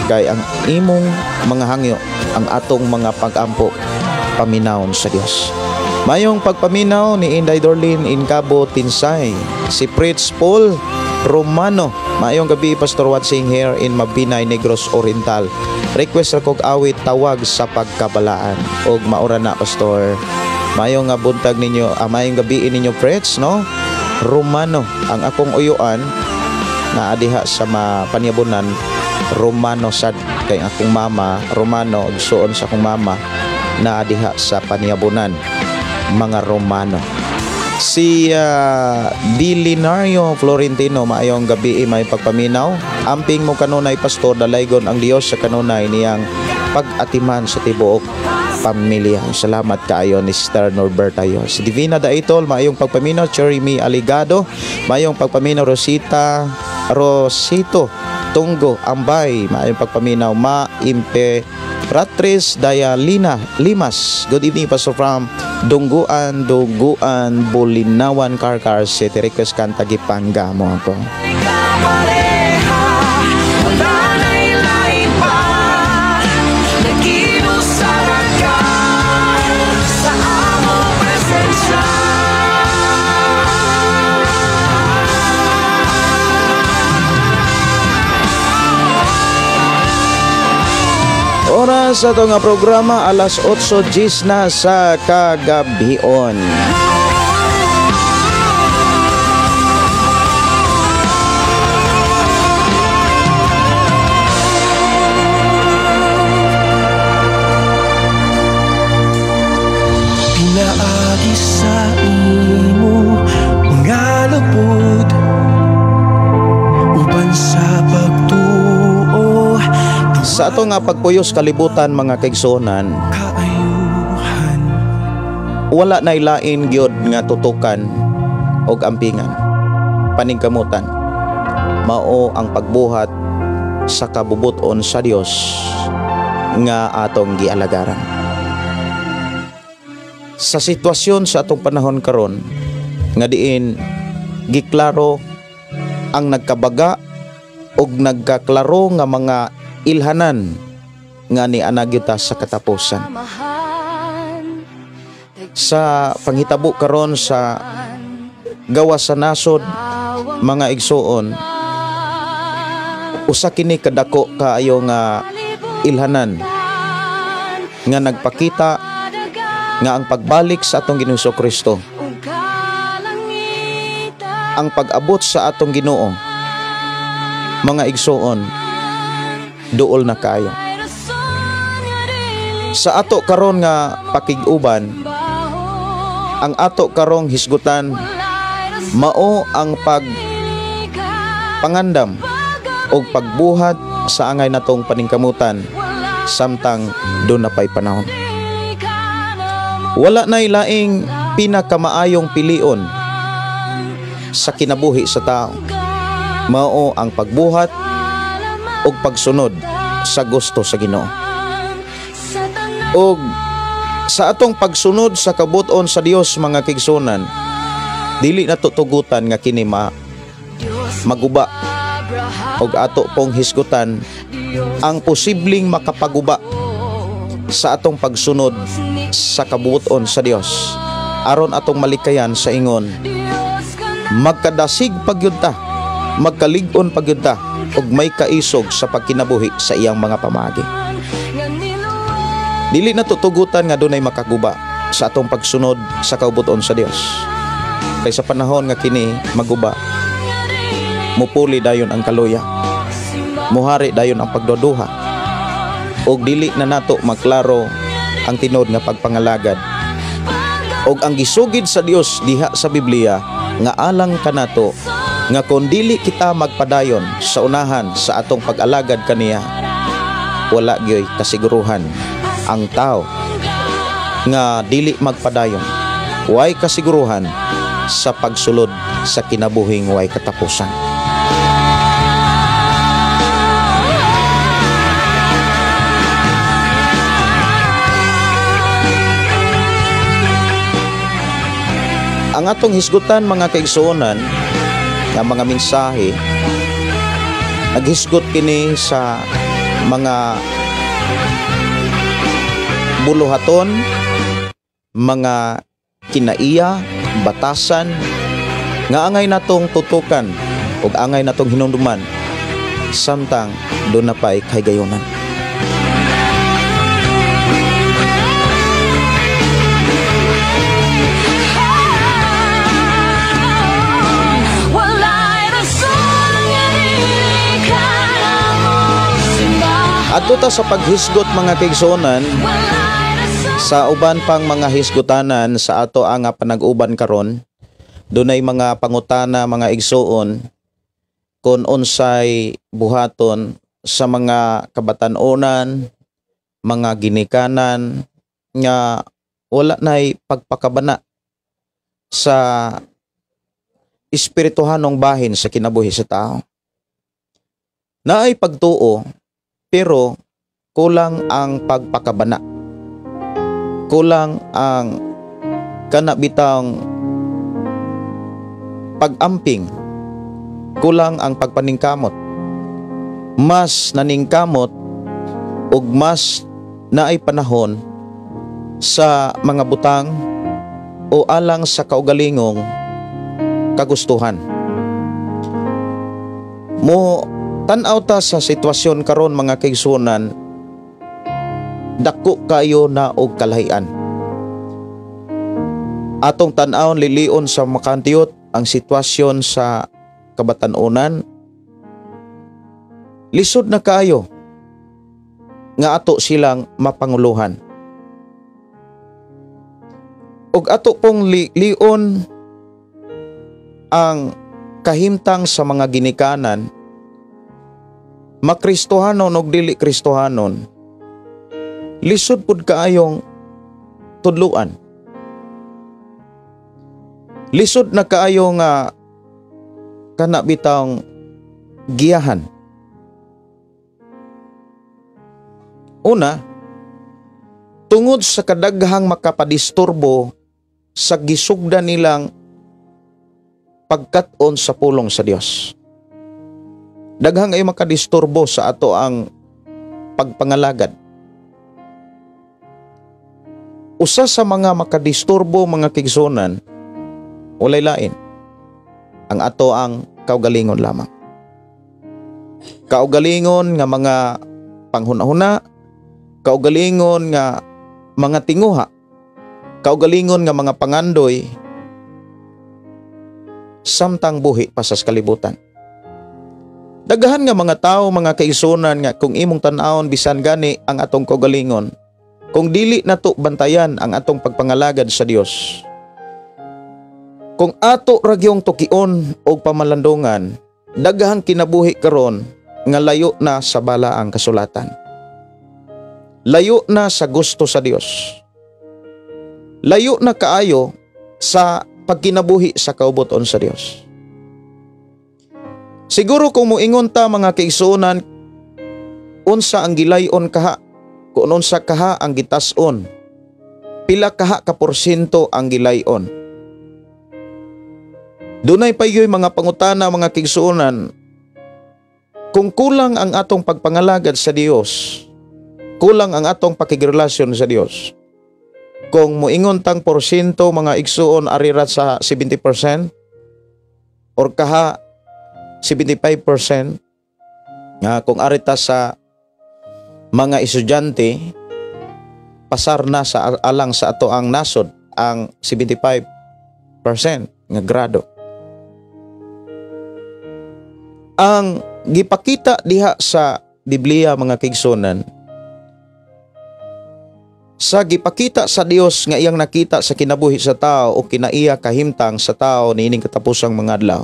kay ang imong mga hangyo, ang atong mga pagampo, paminawon sa Dios. Mayong pagpaminaw ni Inday Dorlin Incabo Tinsay, si Fritz Paul Romano. Maayong gabi, Pastor, watching here in Mabinay, Negros Oriental. Request ra kog awit "Tawag sa Pagkabalaan" og maura na, Pastor. Maayong nga buntag ninyo, maayong gabi ninyo, Fritz, no? Romano ang akong uyuan na adiha sa Panyabunan. Romano sad kay akong mama Romano ug suon sa akong mama na adiha sa Panyabunan, mga Romano. Si Dilinario Florentino, maayong gabi, may pagpaminaw. Amping mo kanunay pastor, dalaygon ang Dios sa kanunay niyang pag-atiman sa tibuok pamilya. Salamat kaayo ni Star Norberta yo. Si Divina Daitol, maayong pagpaminaw. Cherry Aligado, maayong pagpaminaw. Rosita Rosito Tunggo Ambay, maayong pagpaminaw. Ma Imperatriz Dayalina Limas, good evening Pastor from Dungguan, Duguan, Bulinawan, Carcar City. Request kanta Gipangga mo ako. Oras sa itong programa, alas 8:10 na sa kagabion. Pinaagi sa imo mga lupod uban sa pagtuo. Sa ato nga pagpuyos kalibutan mga kaigsuonan, wala na ilain gyud nga tutukan og ampingan, paningkamutan. Mao ang pagbuhat sa kabubuton sa Dios nga atong gialagaran. Sa sitwasyon sa atong panahon karon nga diin giklaro ang nagkabaga og nagkaklaro nga mga ilhanan nga niana gyud ta sa katapusan. Sa panghitabo karon sa gawas sa nasod mga igsuon, usa kini kadako kaayo nga ilhanan nga nagpakita nga ang pagbalik sa atong Ginoong Kristo, ang pag-abot sa atong Ginoo mga igsuon, duol na kaayo. Sa ato karon nga pakig-uban, ang ato karong hisgutan mao ang pagpangandam og pagbuhat sa angay natong paningkamutan samtang doon na pa'y panahon. Wala na ilaing pinakamaayong pilion sa kinabuhi sa tao. Mao ang pagbuhat og pagsunod sa gusto sa Ginoo. Og sa atong pagsunod sa kabuton sa Dios mga kigsunan, dili na tutugutan nga kini maguba og ato pong hisgutan ang posibleng makapaguba sa atong pagsunod sa kabuton sa Dios, aron atong malikayan sa ingon magkadasig pagyud ta, magkalig-on pagyud ta ug may kaisog sa pagkinabuhi sa iyang mga pamaagi. Dili na tutugutan nga dunay makaguba sa atong pagsunod sa kaubuton sa Dios. Kay sa panahon nga kini maguba, mupuli dayon ang kaluya, muhari dayon ang pagduduha, ug dili na nato maklaro ang tinuod nga pagpangalagad. Og ang gisugid sa Dios diha sa Biblia nga alang kanato nga kon dili kita magpadayon sa unahan sa atong pag-alagad kaniya, wala gyoy kasiguruhan ang tao nga dili magpadayon, way kasiguruhan sa pagsulod sa kinabuhing way katapusan. Ang atong hisgutan mga kaigsuonan nga mga mensahe, naghisgot kini sa mga buluhaton, mga kinaiya, batasan nga angay natong tutukan ug angay natong hinumduman samtang doon na pa'y kahigayonan. Adto ta sa paghisgot mga kaigsuonan sa uban pang mga hisgutanan sa ato ang panag-uban karon. Dunay mga pangutana, mga igsuon, kung unsay buhaton sa mga kabatan-onan, mga ginikanan nga wala na'y pagpakabana sa espirituhanong bahin sa kinabuhi sa tao. Naay pagtuo pero kulang ang pagpakabana. Kulang ang kana bitang pag-amping. Kulang ang pagpaningkamot. Mas naningkamot ug mas naay panahon sa mga butang o alang sa kaugalingong kagustuhan. Mo tan-aw ta sa sitwasyon karon, mga kaigsuonan, dako kayo na og kalahian. Atong tan-awon lilion sa makantiyot ang sitwasyon sa kabatan-onan, lisod na kaayo nga ato silang mapanguluhan. Ug ato pong lion ang kahimtang sa mga ginikanan, makristohanon og dili kristohanon, lisod pud kaayong tudluan. Lisod na kaayo nga kana bitang giyahan. Una, tungod sa kadaghang makapadisturbo sa gisugda nilang pagkat-on sa pulong sa Dios. Daghang ay makadisturbo sa ato ang pagpangalagad. Usa sa mga makadisturbo, mga kaigsuonan, walay lain, ang ato ang kaugalingon lamang. Kaugalingon nga mga panghuna-huna, kaugalingon nga mga tinguha, kaugalingon nga mga pangandoy samtang buhi pa sa kalibutan. Daghan nga mga tao, mga kaigsuonan, nga kung imong tan-awon bisan gani ang atong kaugalingon, kung dili nato bantayan ang atong pagpangalagad sa Dios, kung ato ragyong tukion og pamalandungan, daghang kinabuhi karon nga layo na sa balaang kasulatan. Layo na sa gusto sa Dios. Layo na kaayo sa pagkinabuhi sa kaubuton sa Dios. Siguro kung moingon ta, mga kaigsuonan, unsa ang gilayon kaha, kung unsa kaha ang gitas-on, pila kaha ka porsyento ang gilayon. Dunay pa yo'y mga pangutana, mga kaigsuonan, kung kulang ang atong pagpangalagad sa Dios, kulang ang atong pakigrelasyon sa Dios. Kung moingon tang porsyento, mga igsuon, arirat sa 70% or kaha 75% nga kung arita sa mga estudyante, pasar na sa alang sa ato ang nasod ang 75% nga grado. Ang gipakita diha sa Biblia, mga kaigsuonan, sa gipakita sa Dios nga iyang nakita sa kinabuhi sa tao o kinaiya kahimtang sa tao niining katapusang mga adlaw,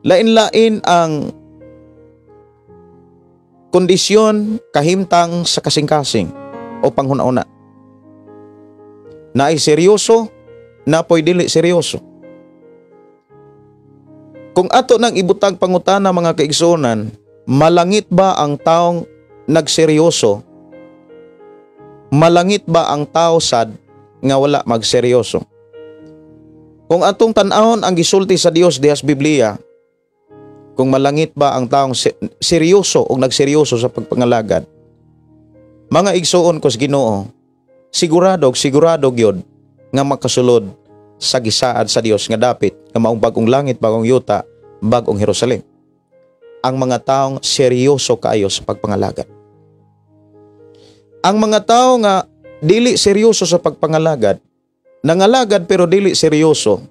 lain-lain ang kondisyon kahimtang sa kasing-kasing o panghuna-una. Naay seryoso, napoy dili seryoso. Kung ato nang ibutang pangutana, mga kaigsuonan, malangit ba ang taong nagseryoso? Malangit ba ang tao sad nga wala magseryoso? Kung atong tan-awon ang gisulti sa Dios dihas Biblia, kung malangit ba ang taong seryoso o nagseryoso sa pagpangalagad, mga igsuon ko sa Ginoo, sigurado sigurado gyud nga makasulod sa gisaad sa Dios nga dapit nga maong bagong langit, bagong yuta, bagong Jerusalem. Ang mga taong seryoso kaayo sa pagpangalagad. Ang mga tao nga dili seryoso sa pagpangalagad, nangalagad pero dili seryoso,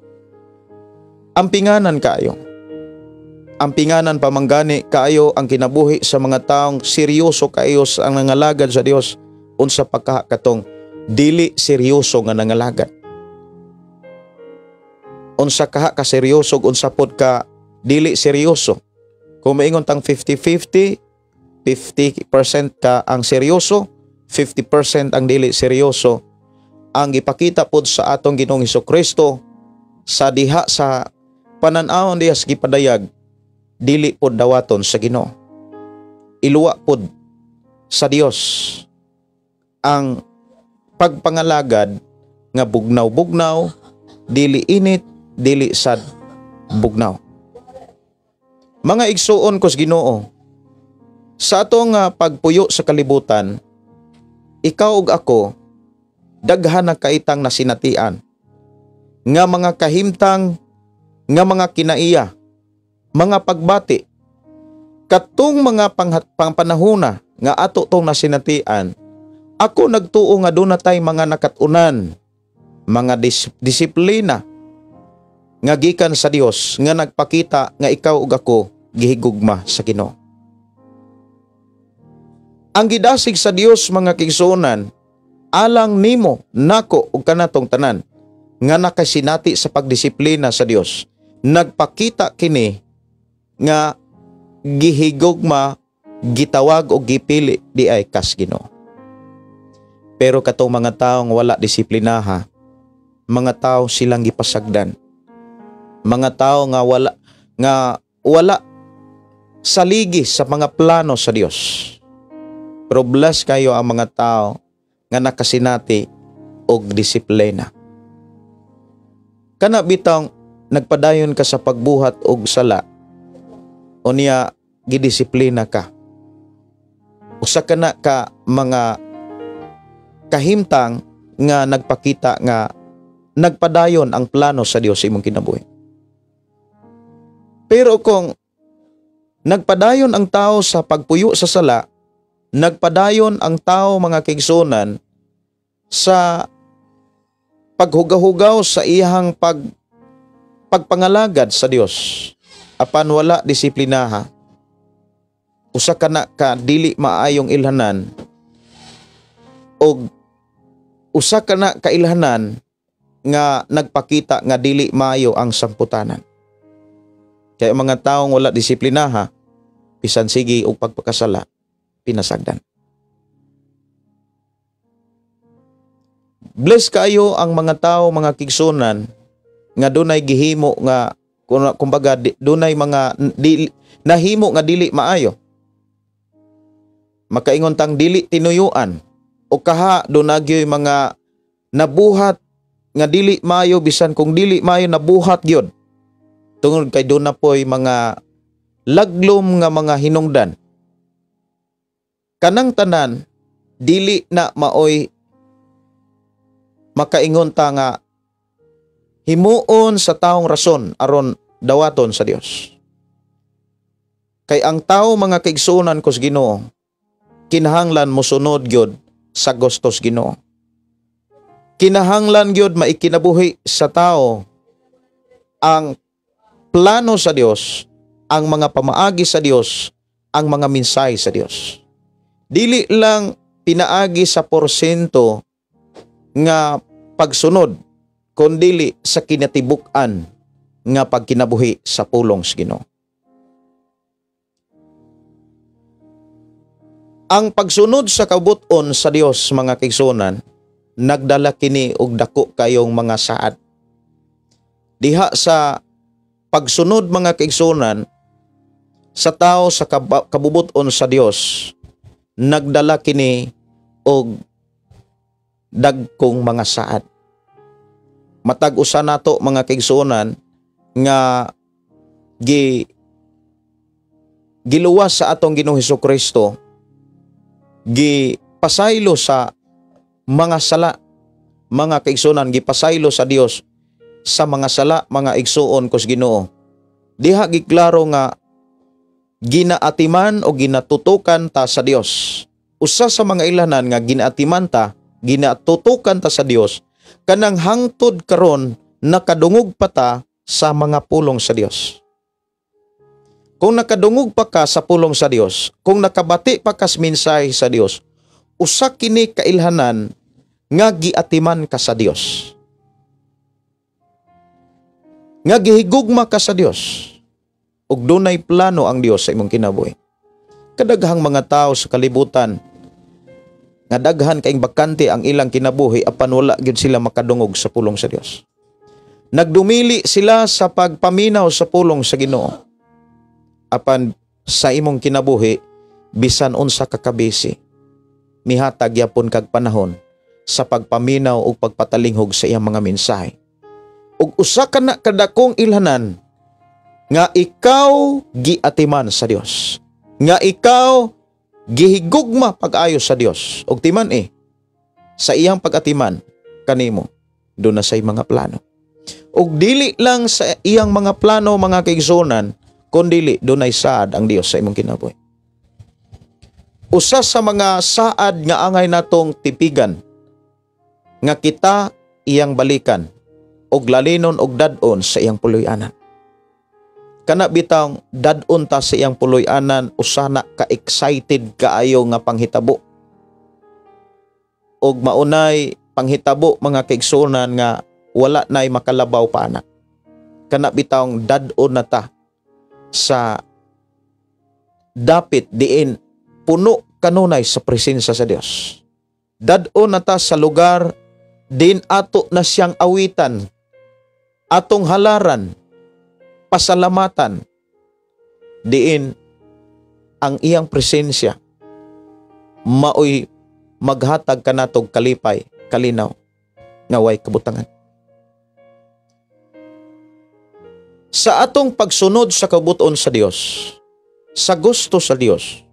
ampinganan kaayo. Ampinganan pamanggani kaayo ang kinabuhi sa mga taong seryoso kaayo sa ang nangalagad sa Dios unsa pagka katong dili seryoso nga nangalagad. Unsa kaha ka seryoso ug unsa pod ka dili seryoso. Kung maingon tang 50-50, 50% ka ang seryoso, 50% ang dili seryoso. Ang gipakita pod sa atong Ginoong Kristo sa diha sa panan-awon diha sa gipadayag, dili pod dawaton sa Ginoo. Iluwa pod sa Dios ang pagpangalagad nga bugnaw-bugnaw, dili init, dili sad bugnaw. Mga igsuon ko sa Ginoo, sa atong pagpuyo sa kalibutan, ikaw ug ako daghan na kaitang nasinatian nga mga kahimtang, nga mga kinaiya, mga pagbati, katong mga pangpanahona nga ato tong nasinatian. Ako nagtuo nga doon na tay mga nakatunan, mga disiplina nga gikan sa Dios nga nagpakita nga ikaw ug ako gihigugma sa Ginoo. Ang gidasig sa Dios, mga kaigsuonan, alang nimo, nako ug kanatong tanan nga nakasinati sa pagdisiplina sa Dios, nagpakita kini nga gihigugma, gitawag o gipili di ay kas Ginoo. Pero katong mga tawo nga wala disiplinaha, mga tao silang gipasagdan. Mga tao nga wala saligi sa mga plano sa Dios. Pero bless kayo ang mga tao nga nakasinati og disiplina. Kana bitang nagpadayon ka sa pagbuhat og sala, unya gidisiplina ka. Usa ka na ka mga kahimtang nga nagpakita nga nagpadayon ang plano sa Dios sa imong kinabuhi. Pero kung nagpadayon ang tao sa pagpuyo sa sala, nagpadayon ang tao, mga kaigsuonan, sa paghugahugaw sa iyang pagpangalagad sa Dios apan wala disiplinaha, usa ka na ka dili maayong ilhanan og usa ka na ka ilhanan nga nagpakita nga dili maayo ang samputanan. Kaya mga taong wala disiplinaha, bisan sige og pagpakasala, pinasagdan. Bless kayo ang mga tao, mga kaigsuonan, nga dunay gihimo nga kumbaga dunay mga nahimo nga dili maayo. Makaingon tang dili tinuyuan o kaha dunagyoy mga nabuhat nga dili maayo, bisan kung dili maayo nabuhat gyud tungod kay doon na po'y mga laglom nga mga hinungdan. Kanang tanan dili na maoy makaingon ta nga himuon sa taong rason aron dawaton sa Dios. Kay ang tao, mga kaigsuonan ko sa Ginoo, kinahanglan mosunod gyud sa gustos Ginoo. Kinahanglan gyud maikinabuhi sa tao ang plano sa Dios, ang mga pamaagi sa Dios, ang mga mensahe sa Dios. Dili lang pinaagi sa porsyento nga pagsunod, kundili sa kinatibuk-an nga pagkinabuhi sa pulong sa Ginoo. Ang pagsunod sa kabut-on sa Dios, mga kaigsuonan, nagdala kini og dako kayong mga saad. Diha sa pagsunod, mga kaigsuonan, sa tao sa kabubut-on sa Dios, nagdala kini og dagkong mga saad. Matag usa nato, mga kaigsuonan, nga giluwas sa atong Ginoong Hesukristo, gipasaylo sa mga sala, mga kaigsuonan, gipasaylo sa Dios sa mga sala, mga igsuon ko sa Ginoo. Diha giklaro nga ginaatiman o ginatutukan ta sa Dios. Usa sa mga ilanan nga ginaatiman ta, ginatutukan ta sa Dios, kanang hangtod karon nakadungog pa ta sa mga pulong sa Dios. Kung nakadungog pa ka sa pulong sa Dios, kung nakabati pa ka sa mensahe sa Dios, usa kini kailhanan nga giatiman ka sa Dios. Nga gihigugma ka sa Dios ug dunay plano ang Dios sa imong kinabuhi. Kadaghang mga tao sa kalibutan nga daghan kaing bakante ang ilang kinabuhi, apan wala gyud sila makadungog sa pulong sa Dios. Nagdumili sila sa pagpaminaw sa pulong sa Ginoo. Apan sa imong kinabuhi, bisan unsa ka kabisi, mihatag yapon kag panahon sa pagpaminaw ug pagpatalinghog sa iyang mga mensahe. Ug usa ka na kadakong ilhanan nga ikaw giatiman sa Dios, nga ikaw gihigugma pag-ayo sa Dios, ug timan sa iyang pag-atiman kanimo, do na say mga plano. Ug dili lang sa iyang mga plano, mga kaigsuonan, kundili dunay saad ang Dios sa imong kinabuhi. Usa sa mga saad nga angay natong tipigan nga kita iyang balikan og lalinon og dad-on sa iyang puloy-anan. Kana bitang dad-on ta sa iyang puloy-anan, usana ka excited kaayo nga panghitabo. Og maunay panghitabo, mga kaigsuonan, nga wala nay makalabaw pa ana. Kana bitang dad-on na ta sa dapit diin puno kanunay sa presensya sa Dios. Dad-on na ta sa lugar din ato na siyang awitan, atong halaran, pasalamatan, diin ang iyang presensya maoy maghatag kanatog kalipay, kalinaw, nga way kabutangan. Sa atong pagsunod sa kabuton sa Dios, sa gusto sa Dios,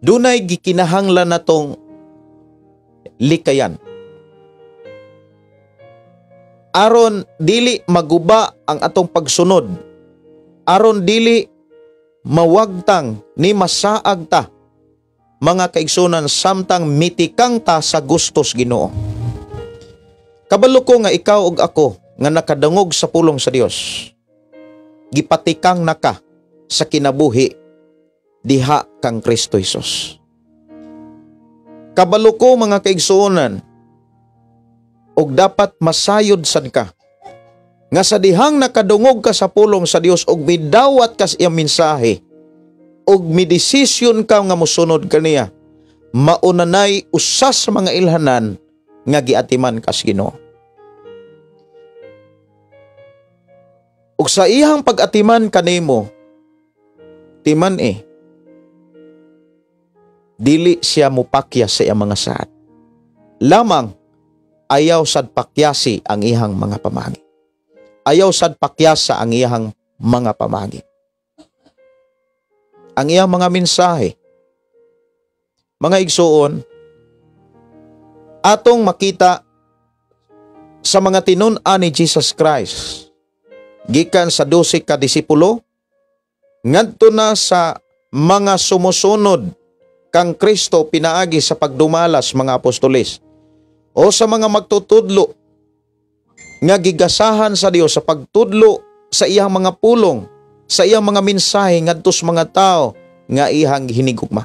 dunay gikinahanglan natong likayan aron dili maguba ang atong pagsunod, aron dili mawagtang ni masaag ta, mga kaigsunan, samtang mitikang ta sa gustos Ginoo. Kabalo ko nga ikaw ug ako nga nakadungog sa pulong sa Dios, gipatikang naka sa kinabuhi diha kang Kristo Hesus. Kabalo ko, mga kaigsuonan, og dapat masayod sad ka nga sa dihang nakadungog ka sa pulong sa Dios og midawat ka sa iyang mensahe og midesisyon ka nga mosunod kaniya, maunanay usa sa mga ilhanan nga giatiman ka sa Ginoo. Ug sa iyang pag-atiman kanimo, timan dili siya mopakya sa iyang mga saad. Lamang ayaw sad pakyasi ang iyang mga pamagi. Ayaw sad pakyasa ang iyang mga pamagi. Ang iyang mga mensahe. Mga igsuon, atong makita sa mga tinun-an ni Jesus Christ gikan sa 12 ka disipulo ngadto na sa mga sumusunod kang Kristo pinaagi sa pagdumalas mga apostoles o sa mga magtutudlo nga gigasahan sa Dios sa pagtudlo sa iyang mga pulong, sa iyang mga mensahe ngadto sa mga tao nga iyang hinigugma.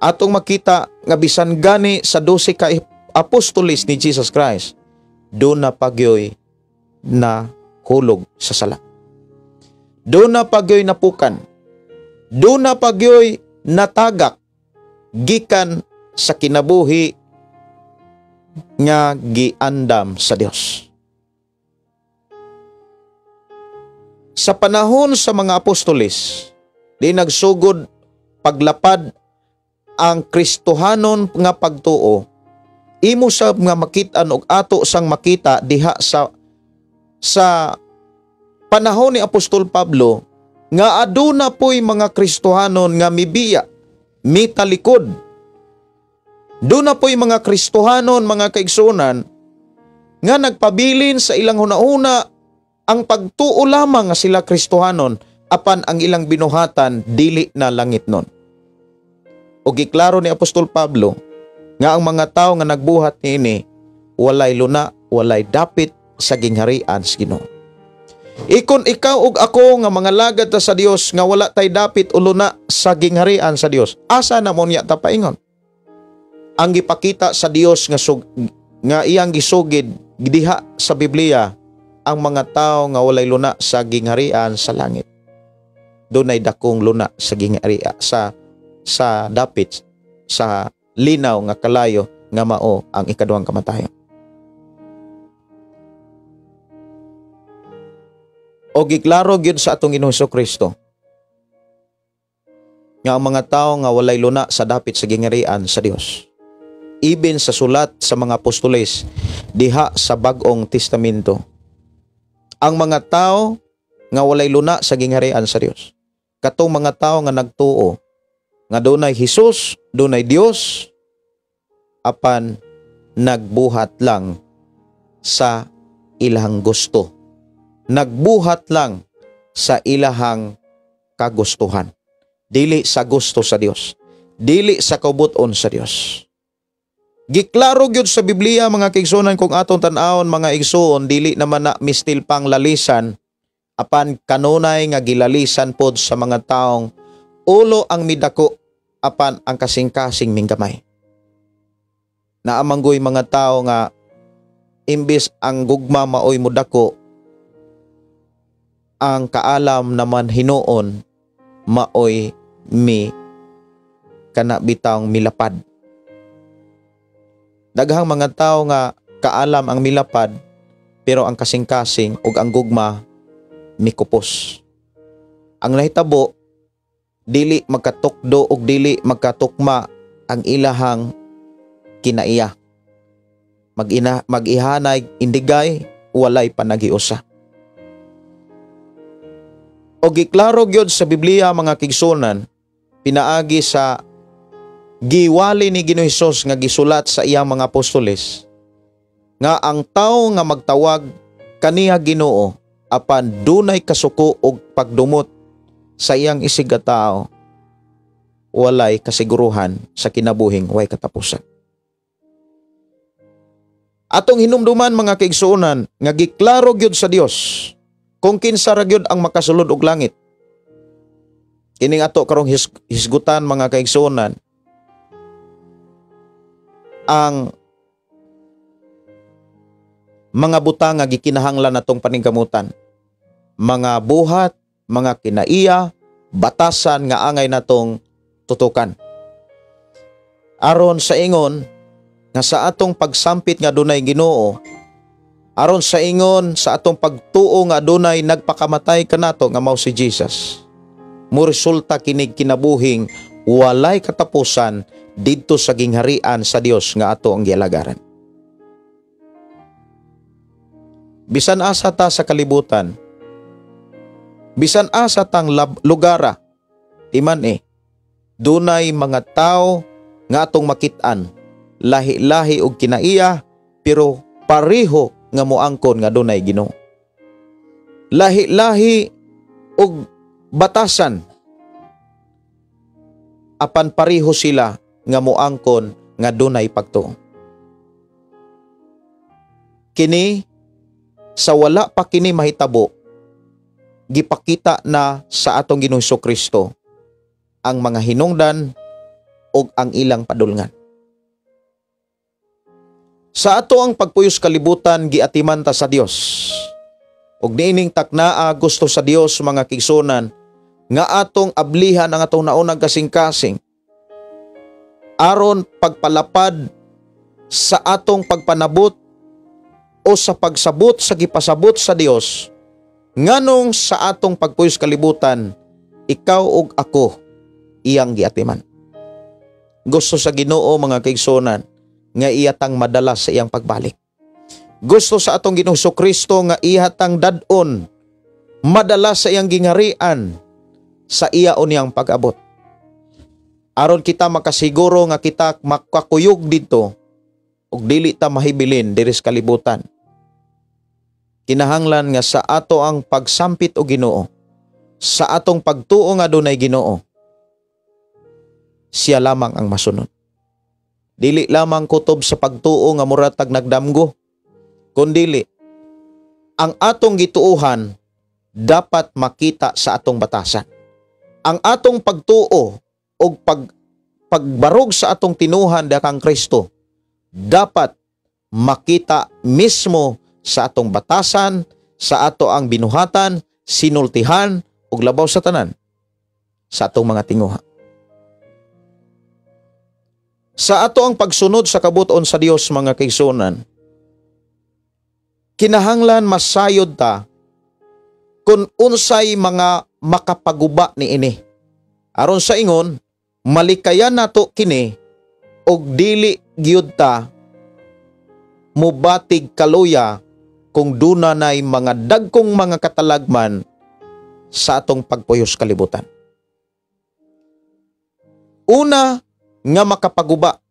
Atong makita nga bisan gani sa 12 ka apostoles ni Jesus Christ, doon na pagyoy na hulog sa sala. Doon na pagyoy napukan. Doon na pagyoy natagak gikan sa kinabuhi nga giandam sa Dios. Sa panahon sa mga apostoles, di nagsugod paglapad ang Kristohanon nga pagtuo, imo sab nga makit-an og ato sang makita diha sa panahon ni Apostol Pablo nga aduna po'y mga Kristohanon nga mibiya, mitalikod. Duna po'y mga Kristohanon, mga kaigsuonan, nga nagpabilin sa ilang hunahuna ang pagtuo lamang nga sila Kristohanon, apan ang ilang binuhatan dili na langit nun. O giklaro ni Apostol Pablo nga ang mga tao nga nagbuhat niini walay luna, walay dapit sa gingharian sa Ginoo. Ikon ikaw ug ako nga mga lagad ta sa Dios nga wala tay dapit o luna sa gingharian sa Dios, asa na mo niya ta paingon? Ang gipakita sa Dios nga iyang gisugid diha sa Biblia, ang mga tao nga walay luna sa gingharian sa langit. Dunay dakong luna sa gingharian sa dapit sa linaw nga kalayo nga mao ang ikaduhang kamatayon. O giklaro gyud sa atong Ginoong Hesukristo nga ang mga tao nga walay luna sa dapit sa gingharian sa Dios. Ibin sa sulat sa mga apostoles diha sa Bag-ong Testamento, ang mga tao nga walay luna sa gingharian sa Dios, katong mga tao nga nagtuo nga dunay Hesus, dunay Dios, apan nagbuhat lang sa ilahang gusto, nagbuhat lang sa ilahang kagustuhan, dili sa gusto sa Dios, dili sa kabut-on sa Dios. Giklaro gyud sa Biblia mga kaigsuonan, kung atong tan-awon mga igsuon, dili naman na mistil pang lalisan, apan kanunay nga gilalisan pod sa mga taong ulo ang midako apan ang kasing-kasing minggamay. Naamanggoy mga tao nga imbis ang gugma maoy mudako, ang kaalam naman hinuon maoy mi kana bitawng milapad. Daghang mga tao nga kaalam ang milapad pero ang kasing-kasing ug ang gugma mikupos. Ang nahitabo, dili magkatukdo ug dili magkatukma ang ilahang kinaiya. Mag-ihanay indigay, walay panaghiusa. O giklaro gyud sa Biblia mga kigsunan, pinaagi sa giwali ni Ginoong Hesus nga gisulat sa iyang mga apostoles, nga ang tawo nga magtawag kaniya Ginoo apan dunay kasuko og pagdumot sa iyang isigatao, walay kasiguruhan sa kinabuhing way katapusan. Atong hinumduman mga kaigsuonan nga giklaro gyud sa Dios kung kinsa ra gyud ang makasulod og langit. Kining ato karong hisgutan mga kaigsuonan, ang mga butang nga gikinahanglan natong paningkamutan, mga buhat, mga kinaiya, batasan nga angay natong tutukan. Aron sa ingon nga sa atong pagsampit nga dunay Ginoo, aron sa ingon sa atong pagtuo nga dunay nagpakamatay kanato nga mao si Jesus, mo resulta kinig kinabuhing walay katapusan didto sa gingharian sa Dios nga ato ang gialagaran. Bisan asa ta sa kalibutan, bisan asa tang lugara, timan dunay mga tao nga atong makit-an, lahi-lahi og kinaiya, pero pareho nga moangkon nga dunay Ginoo. Lahi-lahi og batasan, apan pareho sila nga moangkon nga dunay pagtuo. Kini sa wala pa kini mahitabo, gipakita na sa atong Ginoong Hesukristo ang mga hinungdan ug ang ilang padulngan. Sa ato ang pagpuyos kalibutan, giatiman ta sa Dios. Ug niining taknaa gusto sa Dios mga kigsunan nga atong ablihan ang atong naunang kasing-kasing aron pagpalapad sa atong pagpanabot o sa pagsabot sa gipasabot sa Dios, nganong sa atong pagpuyos kalibutan ikaw ug ako iyang giatiman. Gusto sa Ginoo mga kaigsunan nga iyatang madala sa iyang pagbalik. Gusto sa atong Ginoong Hesukristo nga iyatang dad-on madala sa iyang gingharian sa iya unyang pag-abot. Aron kita makasiguro nga kita makakuyog didto ug dili ta mahibilin diri sa kalibutan. Kinahanglan nga sa ato ang pagsampit og Ginoo, sa atong pagtuo nga dunay Ginoo, siya lamang ang masunod. Dili lamang kutob sa pagtuo nga muratag nagdamgo, kundili ang atong gituohan dapat makita sa atong batasan. Ang atong pagtuo og pagbarog sa atong tinuhan dakang Kristo dapat makita mismo sa atong batasan, Sa ato ang binuhatan, sinultihan ug labaw sa tanan sa atong mga tinguha. Sa ato ang pagsunod sa kabuton sa Dios, mga kaigsuonan, kinahanglan masayod ta kung unsay mga makapaguba niini. Aron sa ingon, malikayan nato kini og dili gyud ta mubatig kaluya kung duna nay mga dagkong mga katalagman sa atong pagpuyos kalibutan. Una nga makapaguba,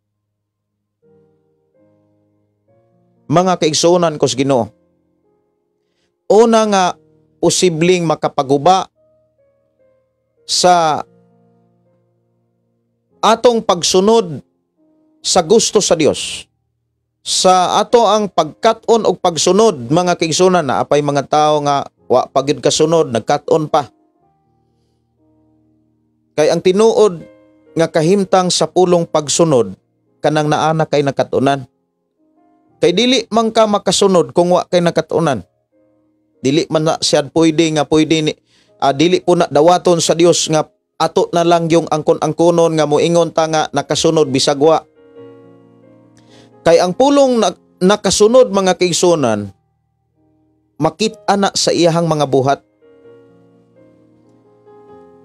mga kaigsuonan ko sa Ginoo, una nga posibleng makapaguba sa atong pagsunod sa gusto sa Dios, sa ato ang pagkat-on og pagsunod, mga kaigsuonan, na apay mga tao nga wa pa gyud kasunod, nagkat-on pa. Kay ang tinuod nga kahimtang sa pulong pagsunod, kanang naa na kay nakat-onan. Kay dili man ka makasunod kung wa kay nakat-onan. Dili man na siya pwede nga pwede ni, dili po na dawaton sa Dios nga ato na lang yung angkon-angkonon nga moingon ta nga nakasunod bisag wa. Kay ang pulong nakasunod, mga kaigsuonan, makit-a na sa iyahang mga buhat.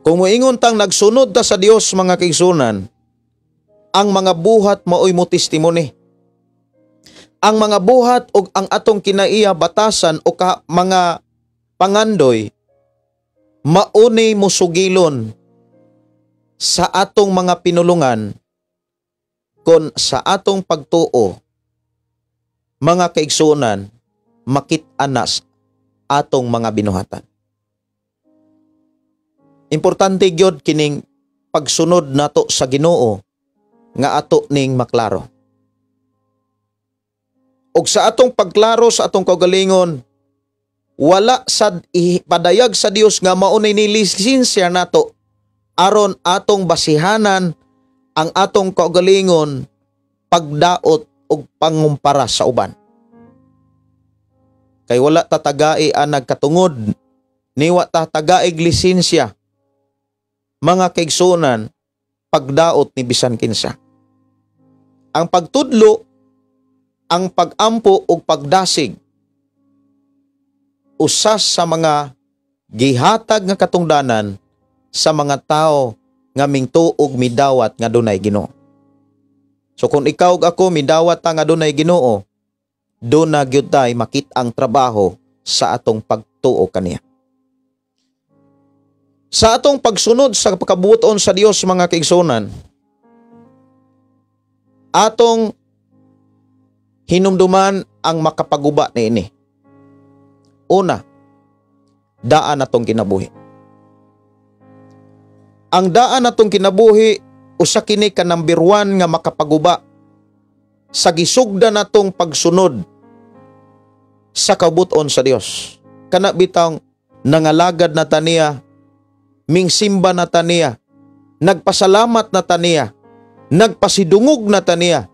Kung moingon tang nagsunod ta sa Dios, mga kaigsuonan, ang mga buhat maoy mo testimony. Ang mga buhat og ang atong kinaiya batasan o ka, mga pangandoy, mauni mosugilon sa atong mga pinulungan kon sa atong pagtuo, mga kaigsuonan, makit-a na atong mga binuhatan. Importante gyud kining pagsunod nato sa Ginoo nga ato ning maklaro. Og sa atong pagklaro sa atong kaugalingon, wala sad ipadayag sa Dios nga mao ni lisensya nato aron atong basihanan ang atong kaugalingon pagdaot og pangumpara sa uban. Kay wala tatagai ang nagkatungod, niwa tatagaig lisensya, mga kaigsuonan, pagdaot ni bisan kinsa. Ang pagtudlo, ang pagampo ug pagdasig, usas sa mga gihatag nga katungdanan sa mga tao nga mingtuog midawat nga dunay Ginoo. So kung ikaw ug ako midawat ta nga dunay Ginoo, duna gyud tay makit-ang trabaho sa atong pagtuo kaniya. Sa atong pagsunod sa pagkabuoton sa Dios, mga kaigsuonan, atong hinumduman ang makapaguba niini. Una, daan atong kinabuhi. Ang daan atong kinabuhi usa kini ka number 1 nga makapaguba sa gisugdan natong pagsunod sa kabuton sa Dios. Kana bitang nangalagad na taniya, mingsimba na taniya, nagpasalamat na taniya, nagpasidungog na taniya,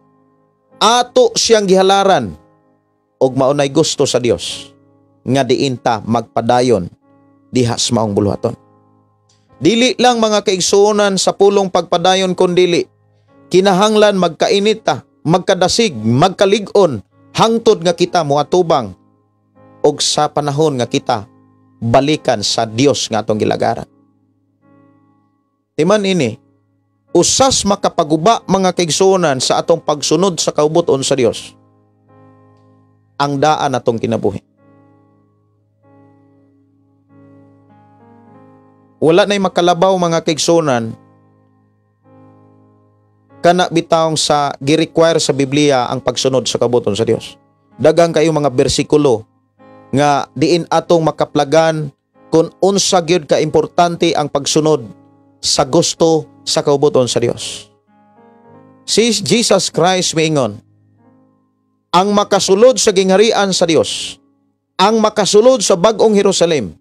ato siyang gihalaran og maunay gusto sa Dios nga diin ta magpadayon diha sa maong buluhaton. Dili lang, mga kaigsuonan, sa pulong pagpadayon kundili kinahanglan magkainit ta, magkadasig, magkalig-on hangtod nga kita moatubang og sa panahon nga kita balikan sa Dios nga atong gilagaran. Timan ini, usas makapaguba, mga kaigsuonan, sa atong pagsunod sa kaubuton sa Dios ang daan atong kinabuhi. Wala na'y makalabaw, mga kaigsuonan, kana bitawng sa gi-require sa Biblia ang pagsunod sa kabuton sa Dios. Daghang kayo mga bersikulo nga diin atong makaplagan kung unsa gyud ka importante ang pagsunod sa gusto sa kaubuton sa Dios. Si Jesus Christ miingon, ang makasulod sa gingharian sa Dios, ang makasulod sa bag-ong Jerusalem,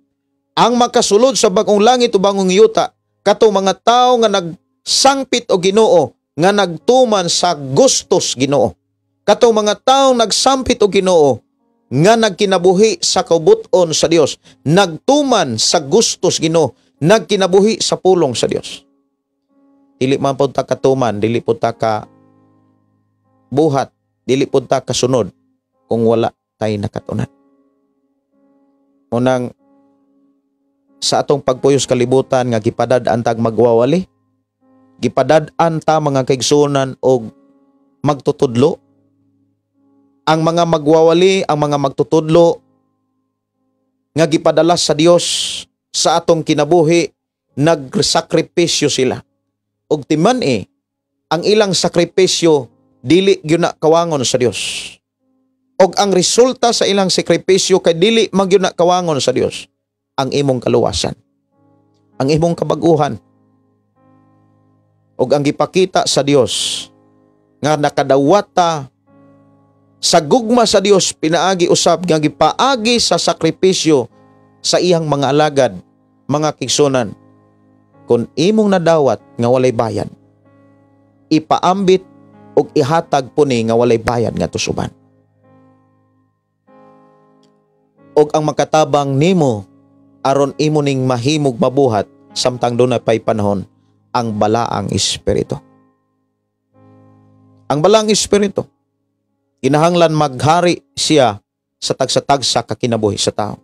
ang makasulod sa bag-ong langit o bag-ong yuta, katong mga tawo nga nagsangpit og Ginoo, nga nagtuman sa gustos Ginoo. Katong mga tawo nagsampit og Ginoo, nga nagkinabuhi sa kabut-on sa Dios, nagtuman sa gusto sa Ginoo, nagkinabuhi sa pulong sa Dios. Dili man pud ta katuman, dili pud ta ka buhat, dili pud ta kasunod kung wala tay nakatunan. Unang sa atong pagpuyos kalibutan nga gipadad-an tag magwawali, gipadad-an ta, mga kaigsuonan, og magtutudlo. Ang mga magwawali, ang mga magtutudlo nga gipadala sa Dios sa atong kinabuhi, nagsakripisyo sila. Og timan eh, ang ilang sakripisyo dili gyud na kawangon sa Dios. Og ang resulta sa ilang sakripisyo kay dili man gyud na kawangon sa Dios ang imong kaluwasan, ang imong kabaguhan. Og ang gipakita sa Dios nga nakadawat ta sa gugma sa Dios pinaagi usab nga gipaagi sa sakripisyo sa iyang mga alagad, mga kaigsuonan, kung imong nadawat nga walay bayad, ipaambit og ihatag puni nga walay bayad ngadto sa uban. Og ang makatabang nimo aron imo ning mahimog mabuhat samtang dunay pay panahon, ang Balaang Espiritu. Ang Balaang Espiritu, kinahanglan maghari siya sa tagsa-tagsa kakinabuhi sa tao.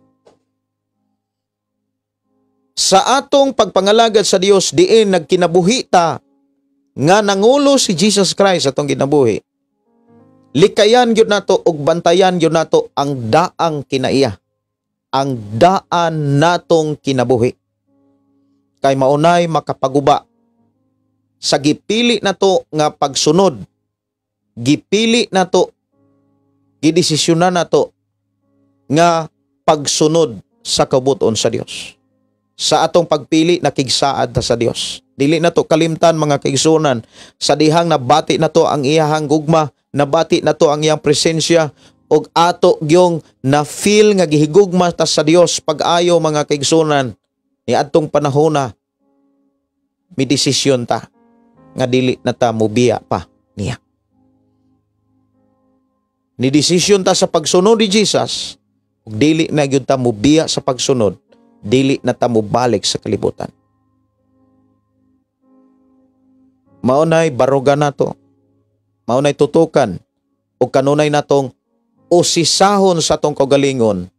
Sa atong pagpangalagad sa Dios, diin nagkinabuhi ta nga nangulo si Jesus Christ atong kinabuhi, likayan gyud nato ug bantayan gyud nato ang daang kinaiya, ang daan natong kinabuhi. Kay maunay makapaguba sa gipili nato nga pagsunod, gipili nato, gidesisyonan nato nga pagsunod sa kabuton sa Dios. Sa atong pagpili, nakigsaad ta sa Dios. Dili nato kalimtan, mga kaigsuonan, sa dihang nabati nato ang iyahang gugma, nabati nato ang iyang presensya, og ato gyong na feel nga gihigugma ta sa Dios pag-ayo, mga kaigsuonan, ni adtong panahona mi desisyon ta nga dili na ta mobiya pa niya. Ni desisyon ta sa pagsunod ni Jesus ug dili na gyud ta mobiya sa pagsunod, dili na ta mobalik sa kalibutan. Maunay baruga nato, maunay tutukan ug kanunay natong usisahon sa atong kaugalingon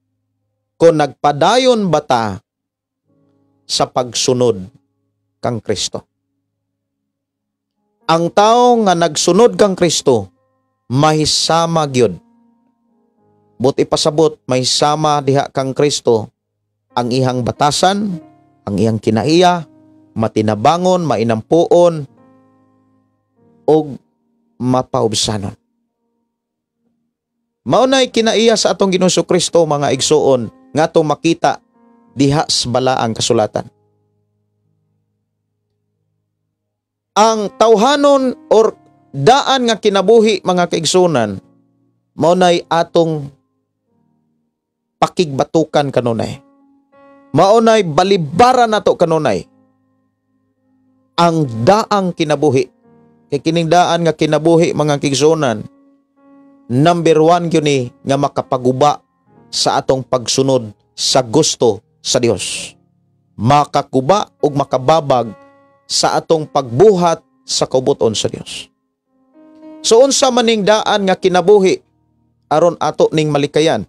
kung nagpadayon ba ta sa pagsunod kang Kristo. Ang tao nga nagsunod kang Kristo mahisama gyud. But ipasabot, mahisama diha kang Kristo ang ihang batasan, ang iyang kinaiya, matinabangon, mainampuon, og mapaubsanon. Maunay kinaiya sa atong Ginoong Kristo, mga igsuon, nga atong makita diha sa balaang kasulatan. Ang tawhanon or daan nga kinabuhi, mga kaigsuonan, maunay atong pakigbatukan kanunay. Maunay balibaran nato kanunay ang daang kinabuhi. Kay kining daan nga kinabuhi, mga kaigsuonan, number 1 gyud ni nga makapaguba sa atong pagsunod sa gusto sa Dios. Makakuba ug makababag sa atong pagbuhat sa kaubuton sa Dios. So unsa maning daan nga kinabuhi aron ato ning malikayan?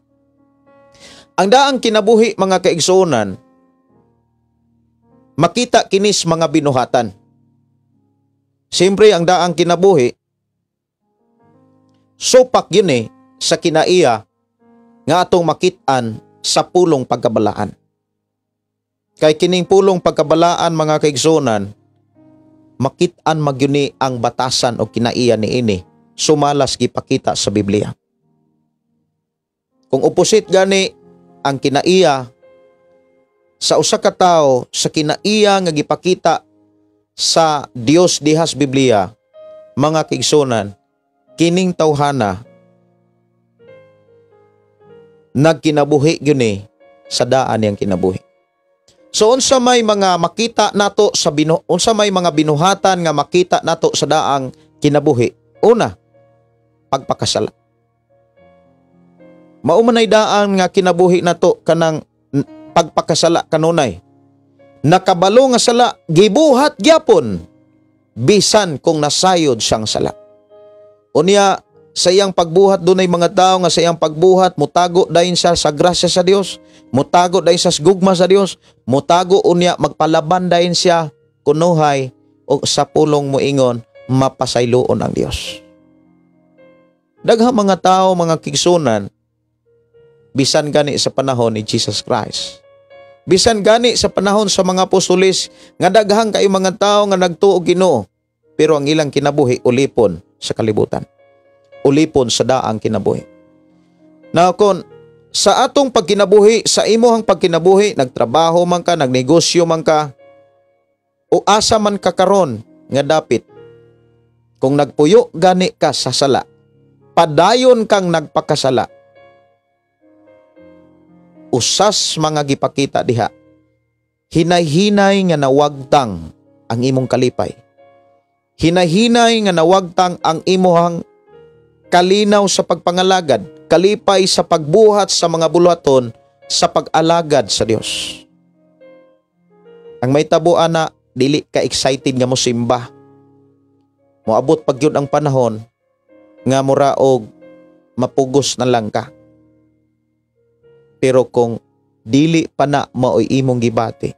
Ang daang kinabuhi, mga kaigsuonan, makita kinis mga binuhatan. Siyempre ang daang kinabuhi supak yun sa kinaiya nga atong makit-an sa pulong pagkabalaan. Kay kining pulong pagkabalaan, mga kaigsuonan, makit-an magyuni ang batasan o kinaiya niini sumalas gipakita sa Biblia. Kung opposite gani ang kinaiya sa usa ka tawo sa kinaiya nga gipakita sa Dios dihas Biblia, mga kaigsuonan, kining tawhana nagkinabuhi gyud ni sa daan niyang kinabuhi. So unsa may mga makita nato sa unsa may mga binuhatan nga makita nato sa daang kinabuhi? Una, pagpakasala. Mao man ay daan nga kinabuhi nato kanang pagpakasala kanunay. Nakabalo nga sala, gibuhat gyapon bisan kung nasayod siyang sala. Unya sa iyang pagbuhat dunay mga tawo nga sa iyang pagbuhat mutago dayon siya sa grasya sa Dios, mutago dayon sa gugma sa Dios, mutago unya magpalaban dayon siya kunuhay o sa pulong moingon mapasayloon ang Dios. Daghang mga tao, mga kigsunan, bisan gani sa panahon ni Jesus Christ, bisan gani sa panahon sa mga apostoles nga daghang kayo mga tao nga nagtuo Ginoo, pero ang ilang kinabuhi ulipon sa kalibutan, ulipon sa daang kinabuhi. Na kon sa atong pagkinabuhi, sa imuhang pagkinabuhi, nagtrabaho man ka, nagnegosyo man ka, o asa man ka karon nga dapit, kung nagpuyo gani ka sa sala, padayon kang nagpakasala, usas mga gipakita diha, hinay-hinay nga nawagtang ang imong kalipay, hinay-hinay nga nawagtang ang imuhang kalinaw sa pagpangalagad, kalipay sa pagbuhat sa mga buluhaton, sa pag-alagad sa Dios. Ang may tabo ana, dili ka excited nga mosimba. Moabot pag yun ang panahon nga muraog mapugos na lang ka. Pero kung dili pa na maoy imong gibati,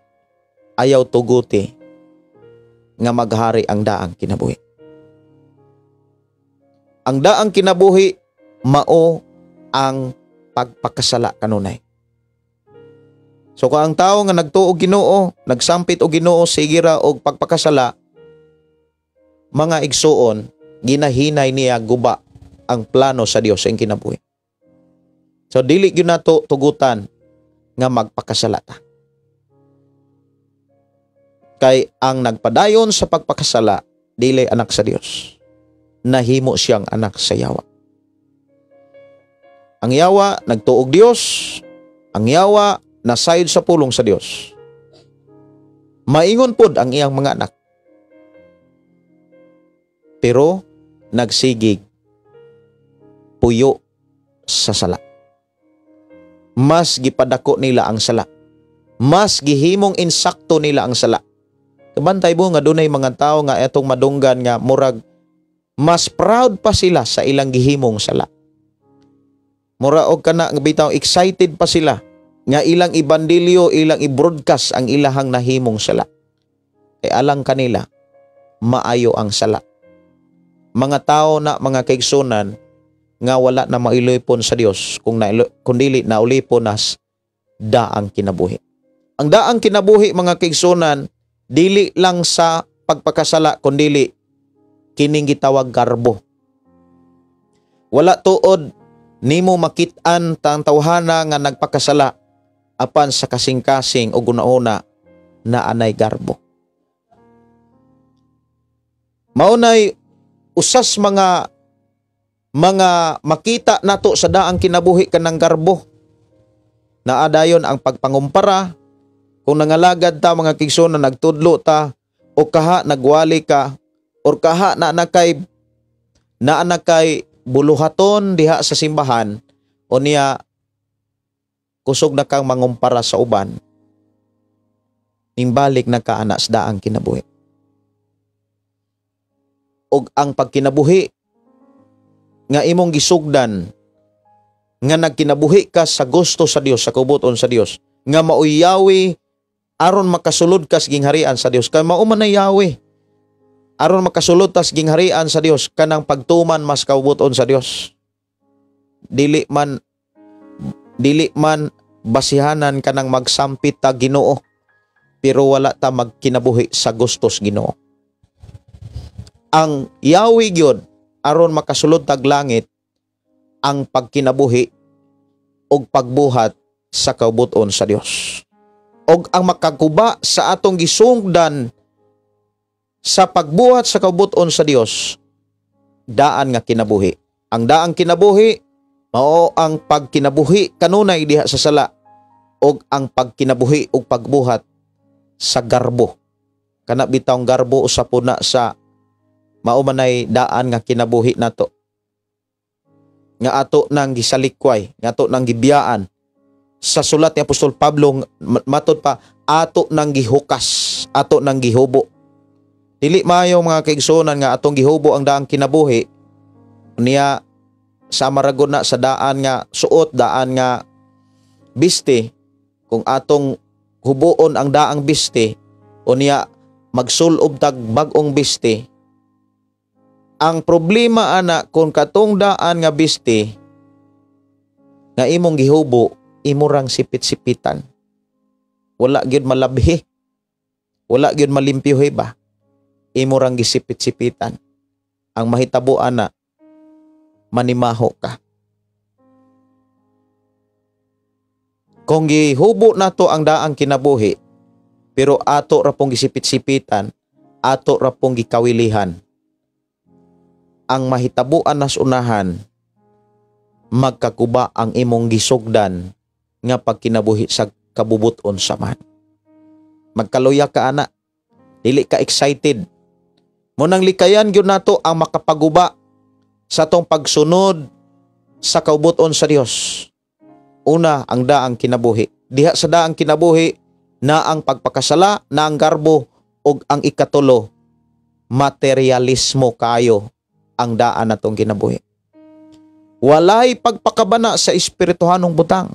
ayaw tuguti nga maghari ang daang kinabuhi. Ang daang kinabuhi mao ang pagpakasala kanunay. So kung ang tao nga nagtuo og Ginoo, nagsampit og Ginoo, sige ra og pagpakasala, mga igsuon, ginahinay niya guba ang plano sa Dios sa iyang kinabuhi. So dili gyud nato tugutan nga magpakasala ta. Kay ang nagpadayon sa pagpakasala, dili anak sa Dios. Nahimo siyang anak sa yawa. Ang yawa nagtuog Dios, ang yawa nasayod sa pulong sa Dios. Maingon pod ang iyang mga anak. Pero nagsigig puyo sa sala. Mas gipadako nila ang sala. Mas gihimong insakto nila ang sala. Kabantay mo nga dunay mga tao nga etong madunggan nga murag mas proud pa sila sa ilang gihimong sala. Mura og kana nga bitaw excited pa sila nga ilang ibandilyo, ilang i-broadcast ang ilahang nahimong sala. Kay alang kanila maayo ang sala. Mga tao na mga kaigsunan nga wala na mailipon sa Dios kung dili naulipon nas daang kinabuhi. Ang daang kinabuhi mga kaigsunan dili lang sa pagpakasala kundili kining gitawag garbo. Wala tuod nimo makit-an tang tawhana nga nagpakasala apan sa kasing-kasing o gunauna na anay garbo. Maunay usas mga makita nato sa daang kinabuhi kanang garbo. Naadayon ang pagpangumpara. Kung nangalagad ta mga kigsoon na nagtudlo ta o kaha nagwali ka or kaha na anakay buluhaton diha sa simbahan o niya kusog na kang mangumpara sa uban, nimbalik na ka ana sa daang kinabuhi. Og ang pagkinabuhi nga imong gisugdan nga nagkinabuhi ka sa gusto sa Dios, sa kubuton sa Dios, nga mauyawi aron makasulod ka sa gingharian sa Dios. Kay mao man na yawi aron makasulod ta sa gingharian sa Dios kanang pagtuman mas kaubuton sa Dios. Dili man basihanan kanang magsampit ta Ginoo pero wala ta magkinabuhi sa gustos Ginoo. Ang yawi gyud aron makasulod tag langit ang pagkinabuhi og pagbuhat sa kaubuton sa Dios. Og ang makakuba sa atong gisungdan sa pagbuhat sa kaubuton sa Dios, daan nga kinabuhi. Ang daang kinabuhi mao ang pagkinabuhi kanunay diha sa sala og ang pagkinabuhi og pagbuhat sa garbo. Kana bitawng garbo usa puna sa mao manay daan nga kinabuhi nato. nga ato nang gisalikway, nga ato nang gibiyaan. Sa sulat ni Apostol Pablo, matod pa, ato nang gihukas, ato nang gihubo. Dili maayo, mga kaigsuonan, nga atong gihubo ang daang kinabuhi niya sa maragon na sa daan nga suot, daan nga biste. Kung atong hubuon ang daang biste unya magsulob tag bag-ong biste, ang problema ana, kung katong daan nga biste nga imong gihubo, imo rang sipit-sipitan, wala gyud malabhi, wala gyud malimpyuhi ba, imo rang gisipit-sipitan. Ang mahitabo ana, manimaho ka. Kung gihubo nato ang daang kinabuhi pero ato ra pong gisipit-sipitan, ato ra pong gikawilihan, ang mahitabuan nas unahan, magkakuba ang imong gisugdan nga pagkinabuhi sa kabubuton sa man. Magkaluya ka ana, dili ka excited. Munang likayan gyud nato ang makapaguba sa atong pagsunod sa kaubuton sa Dios. Una, ang daang kinabuhi. Diha sa daang kinabuhi na ang pagpakasala, na ang garbo, ug ang ikatulo, materialismo kayo ang daan natong kinabuhi. Walay pagpakabana sa espirituhanong butang.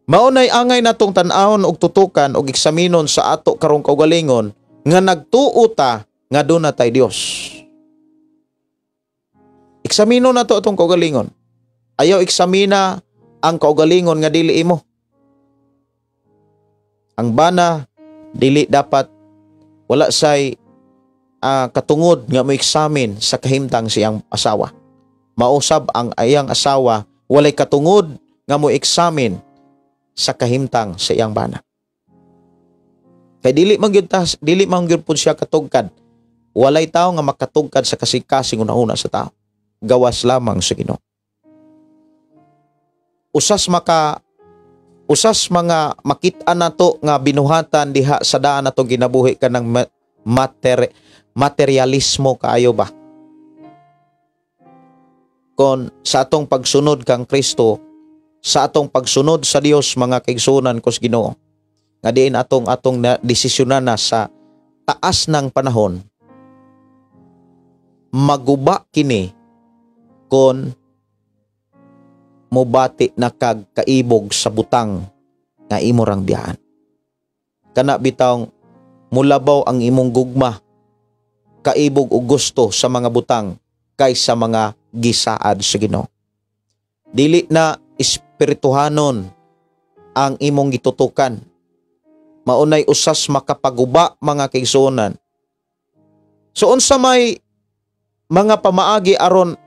Maunay angay natong tan-awon og tutukan og eksaminon sa ato karong kaugalingon nga nagtuo ta nga duna tay Dios. Eksamino nato atong kaugalingon. Ayaw eksamina ang kaugalingon nga dili imo. Ang bana dili dapat, wala say katungod nga mo eksamin sa kahimtang siyang asawa. Mausab ang ayang asawa walay katungod nga mo eksamin sa kahimtang sa iyang bana. Kay dili man gyud dili man gyud pud siya katugkad. Walay tawo nga makatugkad sa kasing-kasing una-una sa tao. Gawas lamang sa Ginoo. Usas mga makit-an nato nga binuhatan diha sa daan natong ginabuhi kanang materialismo kaayo ba? Kon sa atong pagsunod kang Kristo, sa atong pagsunod sa Dios, mga kaigsuonan ko sa Ginoo, nga diin atong atong na desisyonan na sa taas ng panahon, maguba kini kon mobati na kag kaibog sa butang nga imo rang biyaan. Kana bitawng mulabaw ang imong gugma, kaibog og gusto sa mga butang kaysa mga gisaad sa Ginoo. Dili na espirituhanon ang imong gitutukan. Maunay usas makapaguba, mga kaigsuonan. So unsa may mga pamaagi aron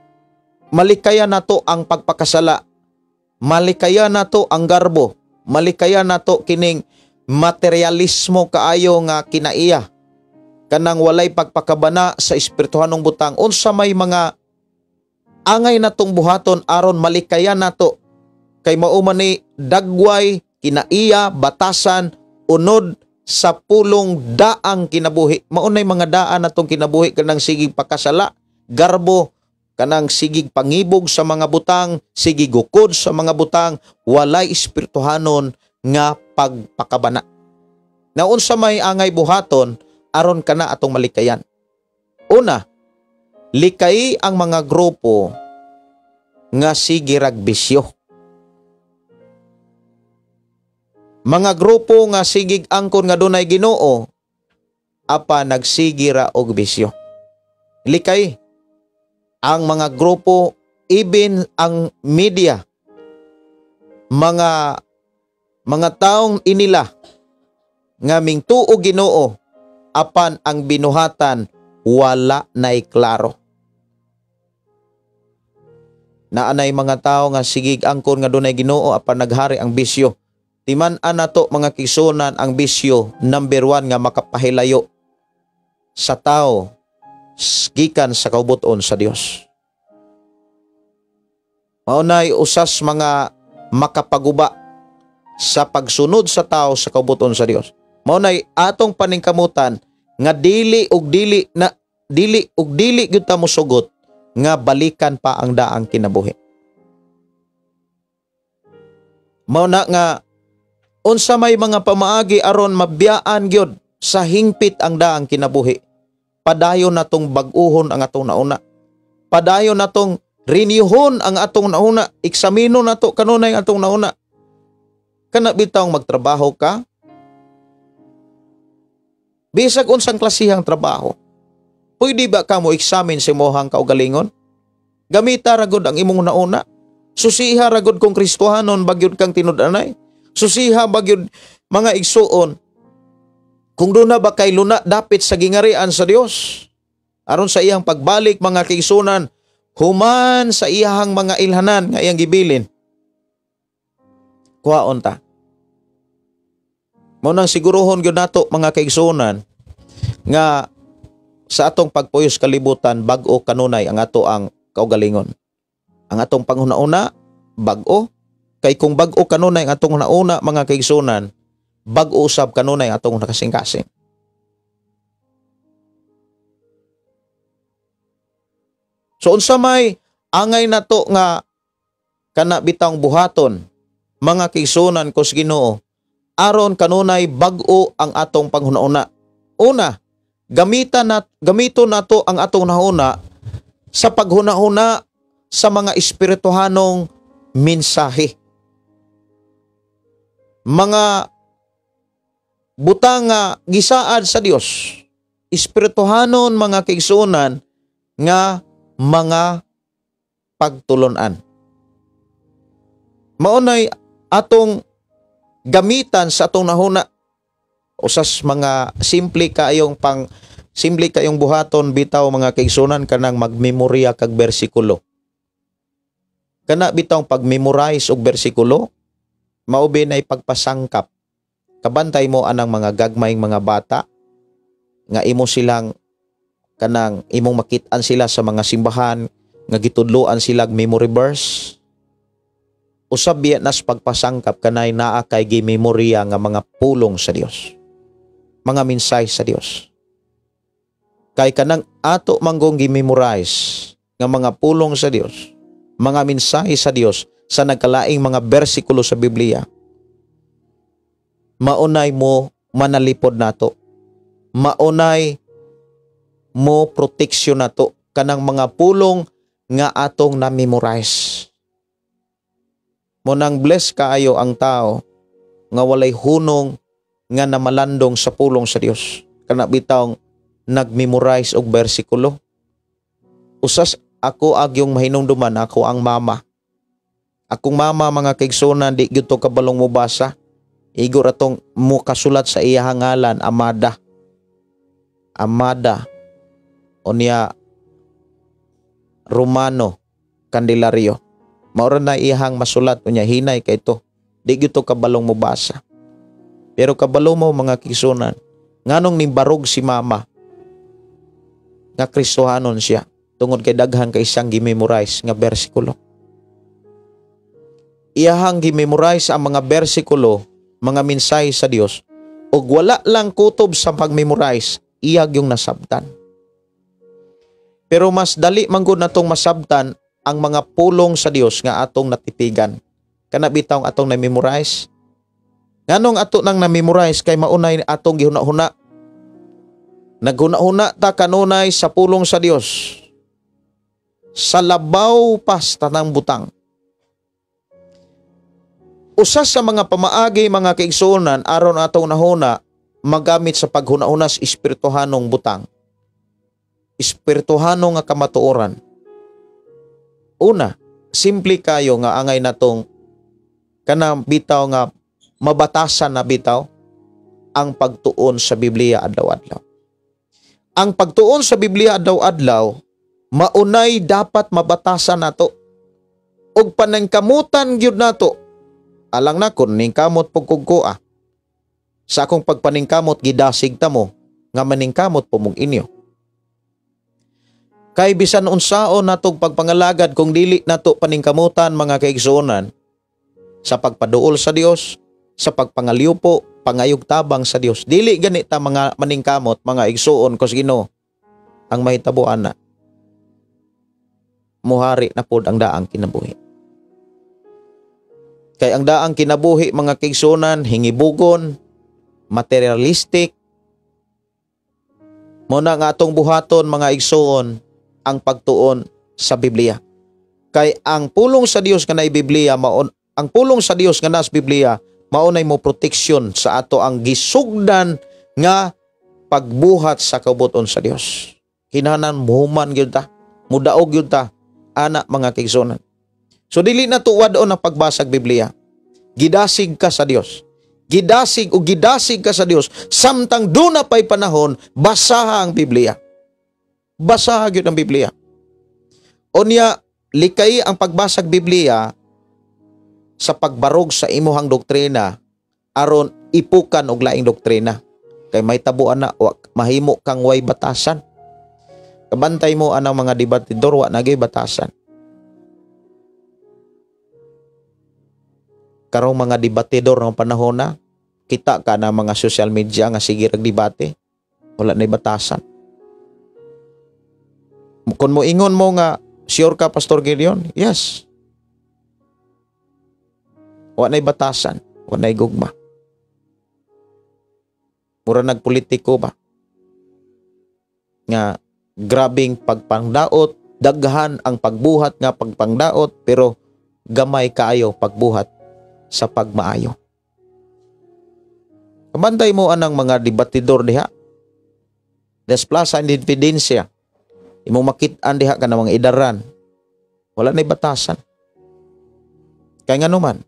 malikaya nato ang pagpakasala, malikaya nato ang garbo, malikaya nato kining materialismo kaayo nga kinaiya, kanang walay pagpakabana sa espirituhanong butang? Unsa may mga angay natong buhaton aron malikaya nato? Kay mao man ni dagway, kinaiya, batasan, unod sa pulong daang kinabuhi. Maunay mga daan natong kinabuhi kanang sigig pakasala, garbo, kanang sigig pangibog sa mga butang, sigig gukod sa mga butang, walay espirituhanon nga pagpakabana. Naunsa may angay buhaton aron kana atong malikayan? Una, likay ang mga grupo nga sige rag bisyo. Mga grupo nga sigig angkon nga dunay Ginoo apa nagsigi ra og bisyo. Likay ang mga grupo, even ang media, mga taong inila nga mingtuo Ginoo apan ang binuhatan wala nay klaro. Naanay mga tao nga sigig angkon nga dunay Ginoo apan naghari ang bisyo. Timan-an nato, mga kisunan, ang bisyo number 1 nga makapahilayo sa tao gikan sa kaubuton sa Dios. Maunay usas mga makapaguba sa pagsunod sa tao sa kaubuton sa Dios. Maunay atong paningkamutan nga dili og dili na dili og dili gyud ta mosugot nga balikan pa ang daang kinabuhi. Mao na nga unsa may mga pamaagi aron mabiyaan gyud sa hingpit ang daang kinabuhi. Padayon natong bag-uhon ang atong nauna. Padayon natong renewhon ang atong nauna. Eksamino nato kanunay ang atong nauna. Kana bitawng magtrabaho ka, bisag unsang klasihang trabaho, pwede ba ka mo examine sa imong kaugalingon? Gamita ra gud ang imong nauna. Susiha ra gud kung Kristohanon bagyod kang tinud-anay. Susiha bagyod mga igsuon kung doon na ba kay luna dapit sa gingarian sa Dios. Aron sa iyang pagbalik mga kaigsunan, human sa iyang mga ilhanan nga iyang gibilin, kuhaon ta. Mao nang siguruhon gyud nato mga kaigsunan nga sa atong pagpuyos kalibutan bag-o kanunay ang ato ang kaugalingon. Ang atong panghuna-una bag-o, kay kung bag-o kanunay ang atong nauna mga kaigsunan, bag-o usab kanunay ang atong nakasing-kasing. So unsa may angay nato nga kana bitawng buhaton mga kaigsunan ko sa Ginoo aron kanunay bag-o ang atong panghuna-una. Una, gamito nato ang atong nahuna sa paghuna-huna sa mga espirituhanong mensahe. Mga butang nga gisaad sa Dios, espirituhanon mga kaigsunan nga mga pagtulunan. Maunay atong gamitan sa atong nahuna. Usas mga simple kayong pang simple kayong buhaton bitaw mga kaigsunan kanang magmemorya kag bersikulo. Kana bitaw pag-memorize og bersikulo, mao nay pagpasangkap. Kabantay mo anang mga gagmayng mga bata nga imo silang kanang imong makit-an sila sa mga simbahan nga gitudloan sila og memory verse. Usab biya nas pagpasangkap kanay naa kay gimemorya nga mga pulong sa Dios, mga mensahe sa Dios. Kay kanang ato manggong gimemorize nga mga pulong sa Dios, mga mensahe sa Dios sa nagkalaing mga bersikulo sa Biblia, maunay mo manalipod nato, maunay mo proteksyon nato kanang mga pulong nga atong na-memorize. Munang bless kaayo ang tao nga walay hunong nga namalandong sa pulong sa Dios. Kana bitawng nag-memorize og bersikulo. Usas ako agyong mahinumduman ako ang mama. Akong mama mga kaigsunan di gyud to kabalong mobasa. Igo ra tong mukasulat sa iyang ngalan, Amada. Amada unya Romano Candelario. Maura na iyang masulat unya hinay kay to. Di gyud to kabalong mobasa. Pero kabalo mo mga kaigsunan, nganong nimbarog si mama nga Kristohanon siya tungod kay daghan kay siyang gimemorize nga bersikulo. Iyahang gimemorize ang mga bersikulo, mga mensahe sa Dios, ug wala lang kutob sa pag-memorize, iyag yung nasabtan. Pero mas dali man gud natong masabtan ang mga pulong sa Dios nga atong natipigan. Kana bitaw atong na-memorize. Nganong ato nang na-memorize kay maunay atong gihuna-huna. Naghuna-huna ta kanunay sa pulong sa Dios. Sa labaw pa sa tanang butang. Usa sa mga pamaagi mga kaigsuonan aron atong nahuna magamit sa paghuna-huna sa espirituhanong butang. Espirituhano nga kamatuoran. Una, simple kayo nga angay natong kanang bitaw nga mabatasan na bitaw ang pagtuon sa Biblia adlaw-adlaw. Ang pagtuon sa Biblia adlaw-adlaw maunay dapat mabatasan nato ug panangkamutan gyud nato. Alang na kun ningkamot pug kog kuha. Sa akong pagpaningkamot gidasig ta mo nga maningkamot po mong inyo. Kay bisan unsaon natog pagpangalagad kung dili nato paningkamutan mga kaigsuonan sa pagpaduol sa Dios, sa pagpangaliupo, pangayog tabang sa Dios. Dili gani ta mga maningkamot mga igsuon ko sa Ginoo ang mahitabuan na. Muhari na pod ang daang kinabuhi. Kay ang daang kinabuhi, mga kaigsuonan, hingibugon, materialistic. Muna nga atong buhaton, mga igsoon, ang pagtuon sa Biblia. Kay ang pulong sa Dios nga naay Biblia maon, ang pulong sa Dios nga nas Biblia maunay mo proteksyon sa ato ang gisugdan nga pagbuhat sa kaubuton sa Dios. Kinahanglan muhuman gyud ta, mudaog gyud ta ana, mga kaigsuonan. So dili na tuwad-on ang pagbasag Biblia. Gidasig ka sa Dios. Gidasig o gidasig ka sa Dios samtang duna pay panahon, basaha ang Biblia. Basaha gyud ang Biblia. Unya, likay ang pagbasag Biblia sa pagbarog sa imuhang doktrina aron ipukan og laing doktrina. Kay may tabuan na wa, mahimo kang way batasan. Kabantay mo anang mga debatidor, wa nagay batasan. Karong mga debatidor ng panahon na kita ka na mga social media nga sige rag debate, wala nay batasan. Kung moingon mo nga sure ka, Pastor Gideon, yes. Wa nay batasan, wa nay gugma. Mura nagpolitiko ba? Nga grabing pagpangdaot, daghan ang pagbuhat nga pagpangdaot, pero gamay kaayo pagbuhat sa pagmaayo. Kabantay mo anang mga debatidor diha. Desplaza Independencia. Imong makit-an diha ka mga idaran. Wala nay batasan. Kay nganuman,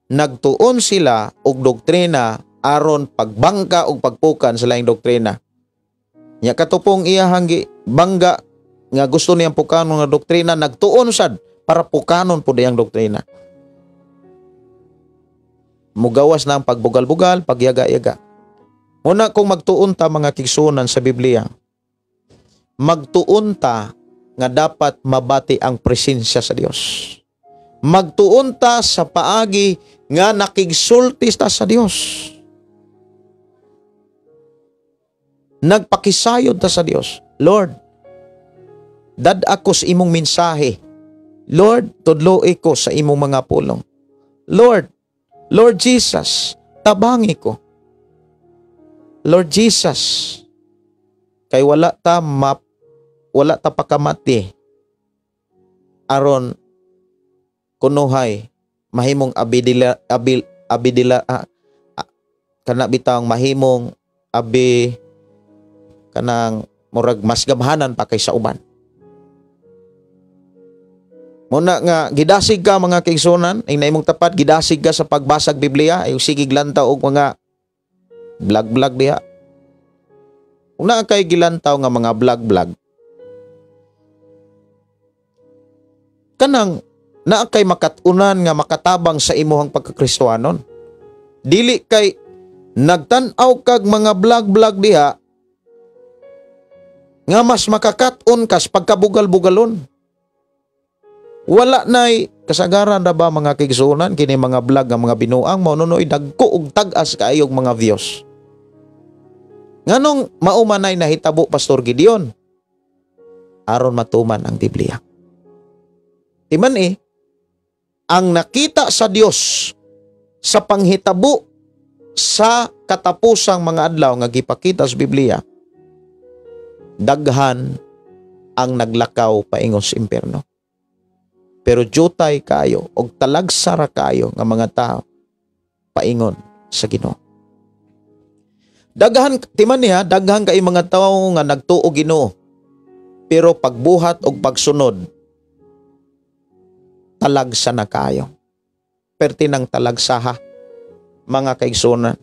nagtuon sila og doktrina aron pagbangka og pagpukan sa laing doktrina. Nya katupong iyahang bangga nga gusto niyang pukanon nga doktrina, nagtuon sad para pukanon pud iyang doktrina. Mugawas na ang pagbugal-bugal, pagyaga-yaga. Muna kung magtuon ta, mga kigsunan, sa Biblia, magtuon ta nga dapat mabati ang presensya sa Dios. Magtuon ta sa paagi nga nakigsulti ta sa Dios. Nagpakisayod ta sa Dios. Lord, dad ako sa imong mensahe. Lord, tudloi ko sa imong mga pulong. Lord, Lord Jesus, tabangi ko. Lord Jesus, kay wala ta pakamati aron kunuhay mahimong abidila abil abidila kana bitawng mahimong abi kanang murag mas gamhanan pa kaysa uban. Muna nga gidasig ka, mga kaigsunan, ay na imong tapat, gidasig ka sa pagbasag Biblia, ay sige lantaw og mga vlog-vlog diha. Kung naa kay gilantaw nga mga vlog-vlog, kanang naa kay makat-unan nga makatabang sa imuhang pagkakristohanon. Dili kay nagtan-aw kag mga vlog-vlog diha nga mas makakat-on kas pagkabugal-bugalon. Wala na'y kasagaran na ba, mga kaigsuonan, kini mga vlog nga mga binuang mao nunoy dagko og tag-as kaayog mga views. Nganong mao man nay nahitabo, Pastor Gideon? Aron matuman ang Biblia. Timan ang nakita sa Dios sa panghitabo sa katapusang mga adlaw nga gipakita sa Biblia, daghan ang naglakaw paingon sa impierno. Pero jutay kayo og talagsara kayo nga mga tao paingon sa Ginoo. Daghan timan niya, daghan kay mga tao nga nagtuo Ginoo. Pero pagbuhat og pagsunod, talagsa na kayo. Perti ng talagsaha, mga kaigsunan.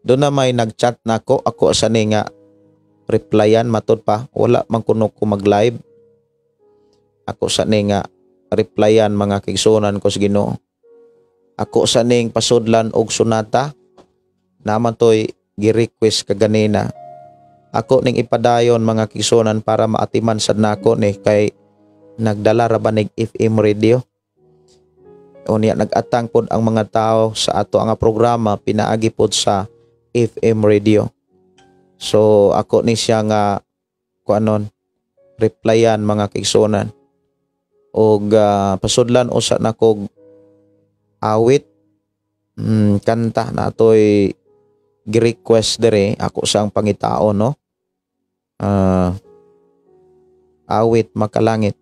Doon na may nagchat na ako, ako sa ni nga replyan matod pa, wala man kuno ko mag-live. Ako sa ni nga replyan, mga kaigsunan ko sa Ginoo. Ako sa ning pasudlan og sonata naman toy gi-request kaganina. Ako ning ipadayon, mga kaigsunan, para maatiman sad nako ni kay nagdala ra ba nig FM radio. Unya nag-atang pod ang mga tao sa ato ang programa pinaagi pod sa FM radio. So ako ni siya nga kuanon, replyan, mga kaigsunan. Og pasudlan usa nakog awit, kanta na atoy gi-request dere ako sang pangitao, no? Awit Makalangit.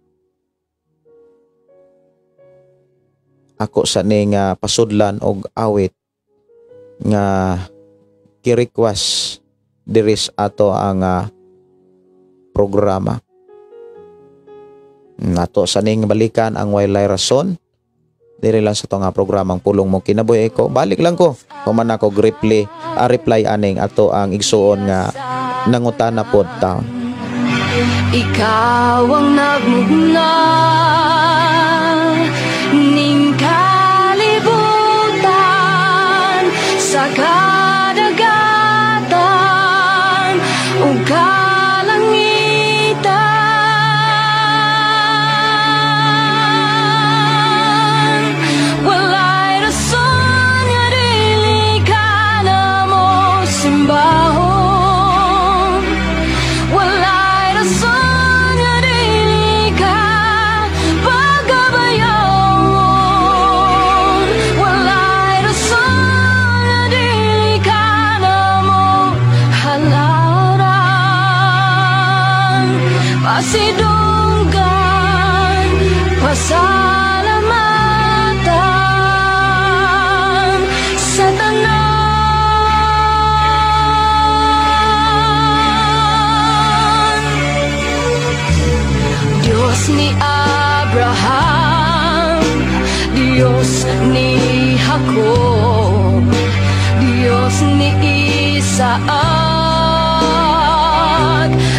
Ako sa ning pasudlan og awit nga gi-request diri sa ato ang programa. Nato sa ning balikan ang Walay Rason diri lang sa to nga programang Pulong Mo Kinabuhi Ko. Balik lang ko human ako reply, reply aning ato ang igsuon nga nangutana pod taon. Ikaw ang nagmugna ning kalibutan sa kadagatan ug kalangitan. Walay rason nga dili ka namo simbahon. Walay rason nga dili ka pagabayaon. Walay rason nga dili ka namo halaran. Pasidunggan, pasalamatan sa tanan. Diyos ni Abraham, Diyos ni Jacob, Diyos ni Isaac,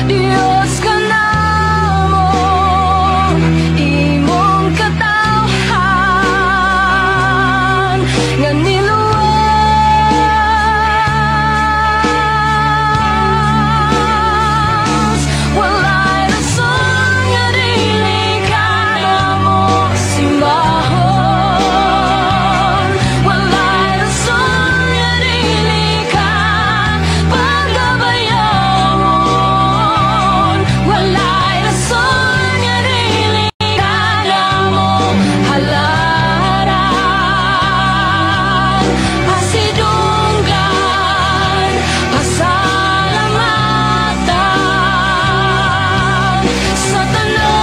Diyos ka namo, imong katawhan nga niluwas. Walay rason nga dili ka namo simbahon. Walay rason nga dili ka pagabayaon. Walay rason nga dili ka namo halaran. Pasidunggan, pasalamatan sa tanan.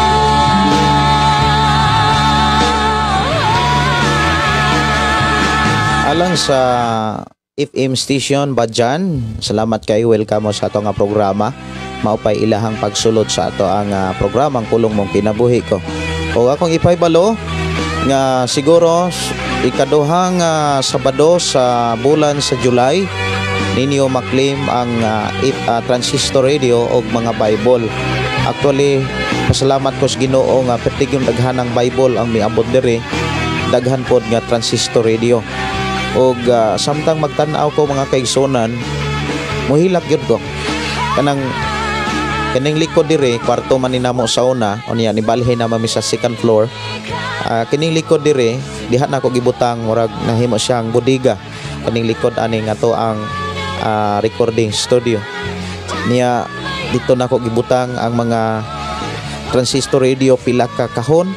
Alang sa FM station Badjan, salamat kayo, welcome mo sa ato nga programa. Maupay ilahang pagsulod sa ato ang programang Pulong Mong Kinabuhi Ko. O akong ipaybalo nga siguro ikaduhang Sabado sa bulan sa July ninyo maklaim ang transistor radio og mga Bible. Actually, pasalamat ko sa Ginoo nga pertig yung daghanang Bible ang miabot diri, daghan pod nga transistor radio. Og samtang magtan-aw ko mga kaigsunan, muhilak gyud ko. Kanang kining likod diri, kwarto man ni namo sa una, unya nibalhin na mami sa second floor. Kining likod diri, diha na ko gibutang, murag nahimo siyang bodega. Kining likod ani nga to ang recording studio. Niya dito na ko gibutang ang mga transistor radio, pila ka kahon,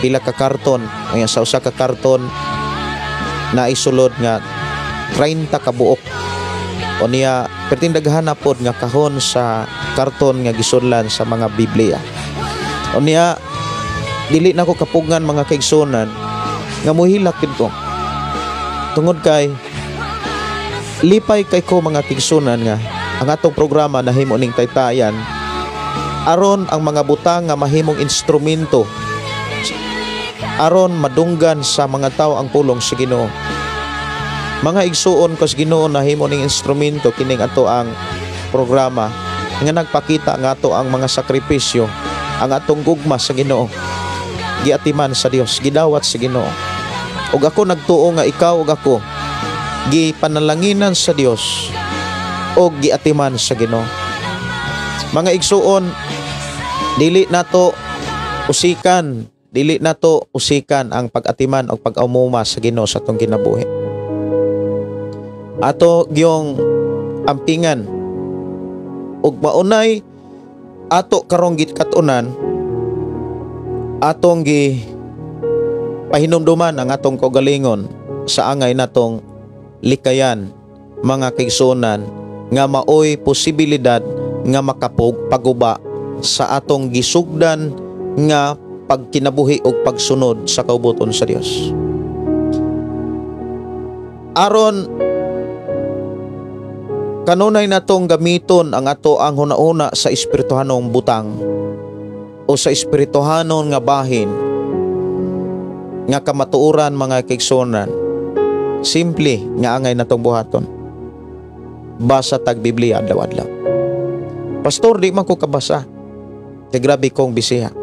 pila ka karton. Unya sa usa ka karton naisulod nga 30 ka buok. O niya perting daghan na pod nga kahon sa karton nga gisudlan sa mga Biblia. O niya dili na ko kapugngan mga kaigsunan nga muhilak gid ko. Tungod kay lipay kay ko mga kaigsunan nga ang atong programa nahimo ning taytayan aron ang mga butang nga mahimong instrumento aron madunggan sa mga tawo ang pulong sa Ginoo. Mga igsuon ko sa Ginoo nahimo ning instrumento kining ato ang programa nga nagpakita nga ato ang mga sakripisyo, ang atong gugma sa Ginoo, giatiman sa Dios, gidawat sa Ginoo. Ug ako nagtuo nga ikaw ug ako gipanalanginan sa Dios og giatiman sa Ginoo. Mga igsuon, dili nato usikan, dili nato usikan ang pag-atiman o pag-amuma sa Ginoo sa atong kinabuhi. Ato gyong ampingan ug maunay ato karong gikatunan Atong gi pahinumduman ang atong kaugalingon sa angay natong likayan, mga kaigsuonan, nga maoy posibilidad nga makapog paguba sa atong gisugdan nga pagkinabuhi og pagsunod sa kaubuton sa Dios. Aron kanunay natong gamiton ang ato ang hunahuna sa espirituhanong butang o sa espirituhanon nga bahin nga kamatuoran, mga kaigsuonan, simple nga angay natong buhaton: basa tag Biblia adlaw-adlaw. "Pastor, di man ko kabasa kay grabe kong bisiha.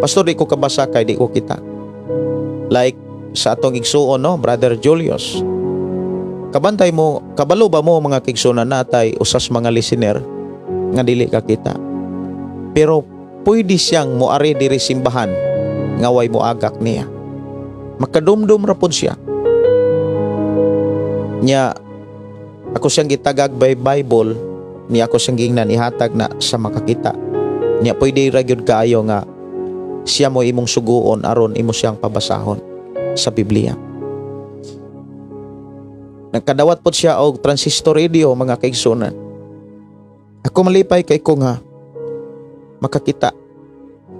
Pastor, di ko kabasa kay di ko kita." Like sa atong igsuon, no, Brother Julius. Kabantay mo, kabalo ba mo, mga kaigsuonan, natay usas mga listener nga dili ka kita? Pero pwede siyang moari diri simbahan nga way moagak niya. Makadumdum ra pod siya. Nya ako siyang gitagag by Bible ni ako siyang gingnan ihatag na sa makakita. Nya pwede ra gyud kaayo nga siya mo imong suguon aron imo siyang pabasahon sa Biblia. Nagkadawat pod siya og transistor radio, mga kaigsunan. Ako malipay kay ko nga makakita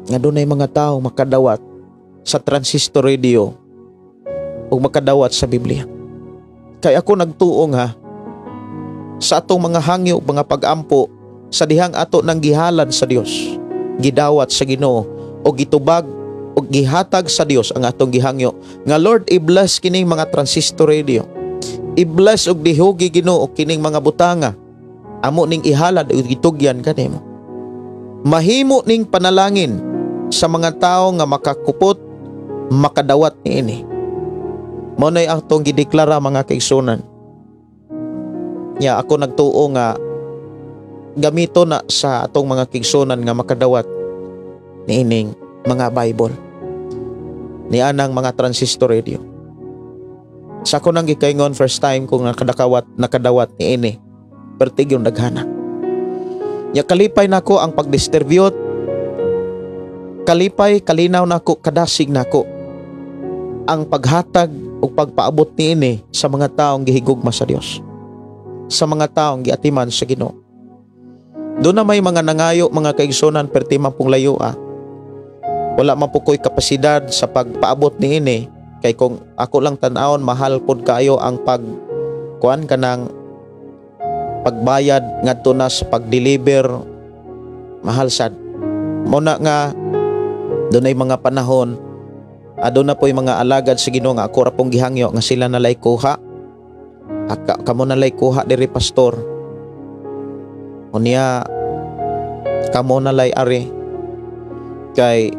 nga dunay mga tao makadawat sa transistor radio ug makadawat sa Biblia. Kay ako nagtuo nga sa atong mga hangyo, mga pag-ampo, sa dihang ato nang gihalad sa Dios, gidawat sa Ginoo o gitubag o gihatag sa Dios ang atong gihangyo nga, "Lord, i-bless kining mga transistor radio. I-bless og dihugi, Ginoo, kining mga butanga. Amo ning ihalad ug gitugyan kanimo." Mahimo ning panalangin sa mga tao nga makakupot, makadawat niini. Mao nay atong gideklara, mga kaigsunan. Nya ako nagtuo nga gamito na sa atong mga kaigsunan nga makadawat niining mga Bible, ni anang mga transistor radio. Sa ako nang gikaingon, first time kung nakadawat niini, pertig yung daghana. Nya kalipay nako ang pagdistribute, kalipay, kalinaw nako, kadasig nako ang paghatag ug pagpaabot niini sa mga taong gihigugma sa Dios, sa mga taong giatiman sa Ginoo. Doon na may mga nangayo, mga kaigsunan, perti man pong layo ah. Wala man po ko'y kapasidad sa pagpaabot niini kay kung ako lang tan-awon, mahal pod kaayo ang pag kuan kanang pagbayad ngadto na sa pag-deliver, mahal sad. Mao na nga dunay mga panahon aduna po'y mga alagad sa Ginoo nga ako ra pong gihangyo nga sila nalay kuha. Aka, kamo nalay kuha diri, pastor. Unya kamo nalay ari kay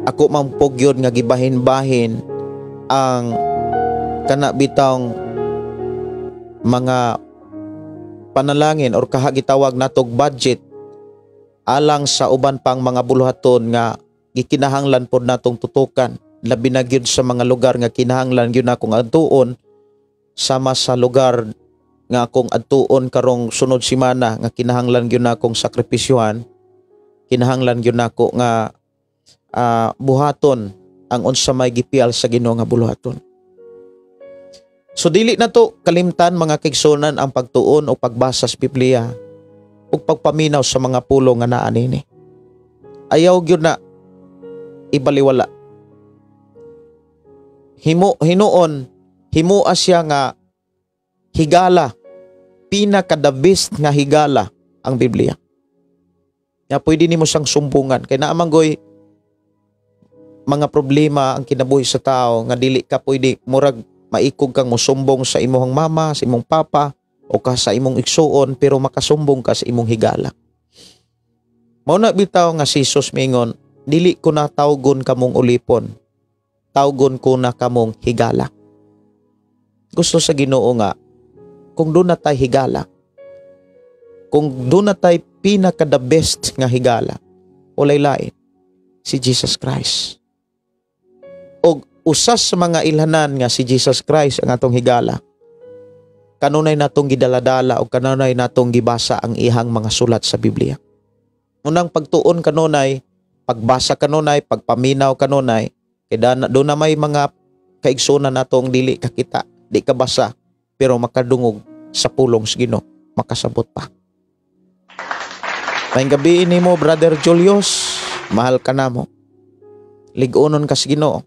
ako man po gyud nga gibahin-bahin ang kana bitawng mga panalangin or kaha gitawag natog budget alang sa uban pang mga buluhaton nga gikinahanglan pod natong tutukan, labi na gyud sa mga lugar nga kinahanglan gyud akong adtuon, sama sa lugar nga akong adtuon karong sunod semana nga kinahanglan gyud akong sakripisyuhan, kinahanglan gyud nako nga buhaton ang unsa may gipiyal sa Ginoo nga buluhaton. So dili na to kalimtan, mga kaigsunan, ang pagtuon o pagbasa sa Biblia ug pagpaminaw sa mga pulong nga naa nini. Ayaw gyud na ibaliwala. Himo hinuon himoa siya nga higala, pinaka the best nga higala ang Biblia. Ya pwede nimo siyang sumbungan kay naa man goy mga problema ang kinabuhi sa tao nga dili ka pwede, murag maikog kang musumbong sa imong mama, sa imong papa o ka sa imong igsuon, pero makasumbong ka sa imong higala. Mao na bitaw nga si Jesus mingon, "Dili ko na tawgon kamong ulipon. Tawgon ko na kamong higala." Gusto sa Ginoo nga kung duna tay higala, kung duna tay pinaka the best nga higala, walay lain, si Jesus Christ. Og usas sa mga ilhanan nga si Jesus Christ ang atong higala, kanunay natong gidaladala o kanunay natong gibasa ang ihang mga sulat sa Biblia. Unang pagtuon kanunay, Pagbasa kanunay, pagpaminaw kanunay, kay doon na may mga kaigsunan natong dili kakita, di ka basa, pero makadungog sa pulong sa Ginoo, makasabot pa. Maayong gabii nimo, Brother Julius, mahal ka namo. Lig-unon ka sa Ginoo.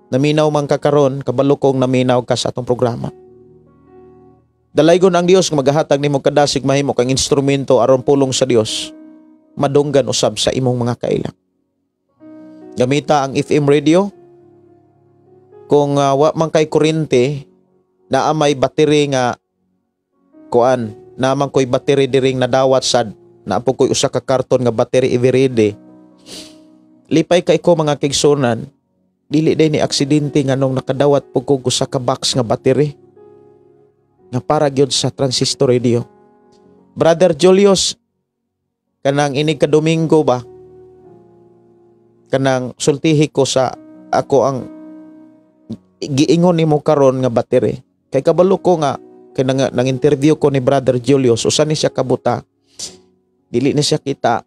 Naminaw man ka karon, kabalo kong naminaw ka sa atong programa. Dalaygon ang Dios nga magahatag nimo kadasig, mahimo kang instrumento aron pulong sa Dios madunggan usab sa imong mga kaila. Gamita ang FM radio. Kung wa man kay kuryente, naa may battery nga kuan, naa man koy battery diring nadawat sad, naa po koy usa ka karton nga battery Eveready. Lipay kay ko, mga kaigsunan, dili day ni aksidente nganong nakadawat po ko usa ka box nga battery nga para gyud sa transistor radio. Brother Julius, kanang inig ka Domingo ba? Kanang sultihi ko sa ako ang giingon nimo karon nga battery. Kay kabalo ko nga kay nang interview ko ni Brother Julius, usa ni siya kabuta. Dili ni siya kita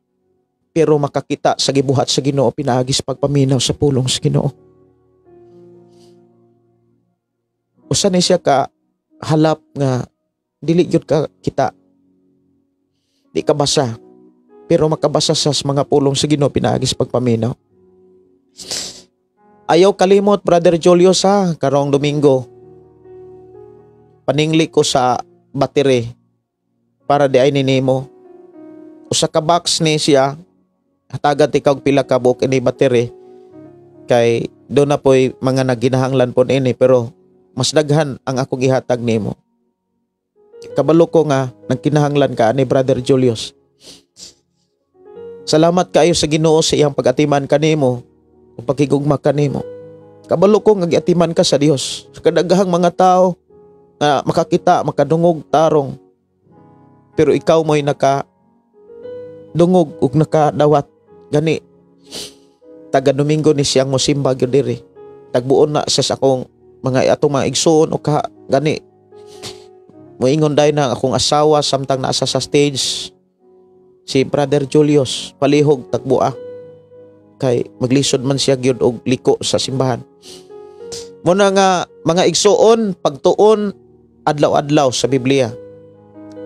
pero makakita sa gibuhat sa Ginoo pinaagi sa pagpaminaw sa pulong sa Ginoo. Usa ni siya ka halap nga dili gyud ka kita, di ka basa pero makabasa sa mga pulong sa Ginoo pinaagi sa pagpaminaw. Ayaw kalimot, Brother Julius, ha, karong Domingo paningli ko sa battery para di ay ninimo. Usa ka box ni siya, hatagan ti kag pila ka buok ini battery kay do na poy mga nagginahanglan po ini, pero mas daghan ang akong ihatag nimo. Kabalo ko nga nagkinahanglan ka ani, Brother Julius. Salamat kaayo sa Ginoo sa iyang pag-atiman kanimo o paghigugma kanimo. Kabalo ko nga giatiman ka sa Dios. Sa kadaghang mga tao nga makakita, makadungog tarong, pero ikaw mo'y nakadungog ug nakadawat. Gani taga Domingo ni siyang mosimba gyud diri. Tagbuon na sa akong mga atong mga igsoon o ka gani moingon dai na akong asawa samtang naasa sa stage si Brother Julius, palihog tagboa kay maglisod man siya gyud og liko sa simbahan. Muna nga mga igsoon, pagtuon adlaw-adlaw sa Biblia.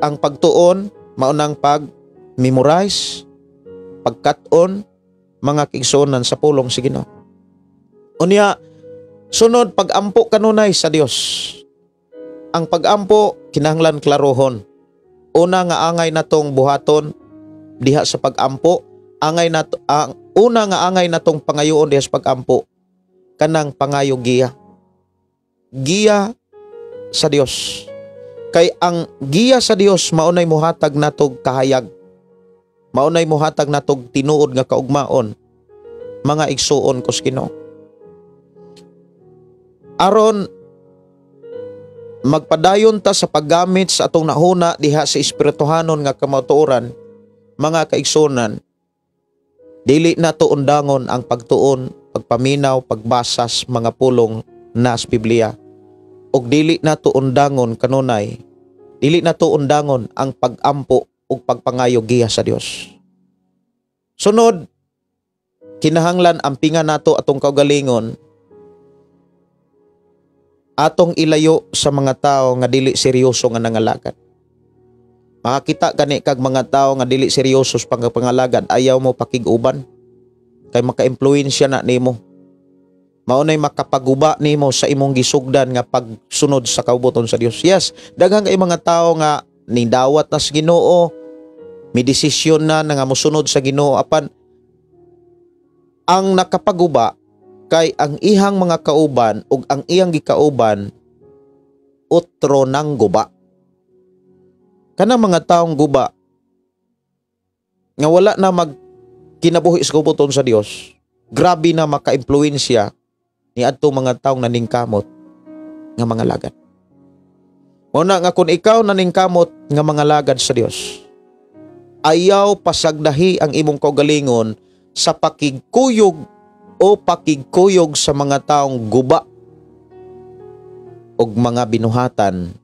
Ang pagtuon maunang pag-memorize, pagkat-on mga kaigsuonan sa pulong sa Ginoo. Unya sunod, pag-ampo kanunay sa Dios. Ang pag-ampo kinahanglan klarohon. Una nga angay natong buhaton diha sa pag-ampo, angay nato ang una nga angay natong pangayoon diha sa pag-ampo kanang pangayo giya. Giya sa Dios. Kay ang giya sa Dios maunay mohatag natog kahayag. Maunay mohatag natog tinuod nga kaugmaon, mga igsuon ko sa Ginoo. Aron magpadayon ta sa paggamit sa atong nahuna diha sa espirituhanon nga kamatuoran, mga kaigsunan, dili na to undangon ang pagtuon, pagpaminaw, pagbasas mga pulong na sa Biblia. Og dili na to undangon kanunay, dili na to undangon ang pagampo ug pagpangayo giya sa Dios. Sunod, kinahanglan ampingan nato atong kaugalingon, atong ilayo sa mga tao nga dili seryoso nga nangalagad. Makakita gani kag mga tao nga dili seryoso sa pagpangalagad, ayaw mo pakig-uban kay maka-impluwensya na nimo. Maunay makapaguba nimo sa imong gisugdan nga pagsunod sa kaubuton sa Dios. Yes, daghang kay mga tao nga nidawat na sa Ginoo, may desisyon na nga mosunod sa Ginoo, apan ang nakapaguba kay ang ihang mga kauban ug ang iyang gikauban utro nang guba. Kanang mga taong guba nga wala na magkinabuhi sa kaubuton sa Dios, grabe na maka-impluwensya ni adto mga taong naningkamot nga mga lagad. Muna nga kung ikaw naningkamot nga mga lagad sa Dios, ayaw pasagdahi ang imong kaugalingon sa pakigkuyog o pakigkuyog sa mga taong guba og mga binuhatan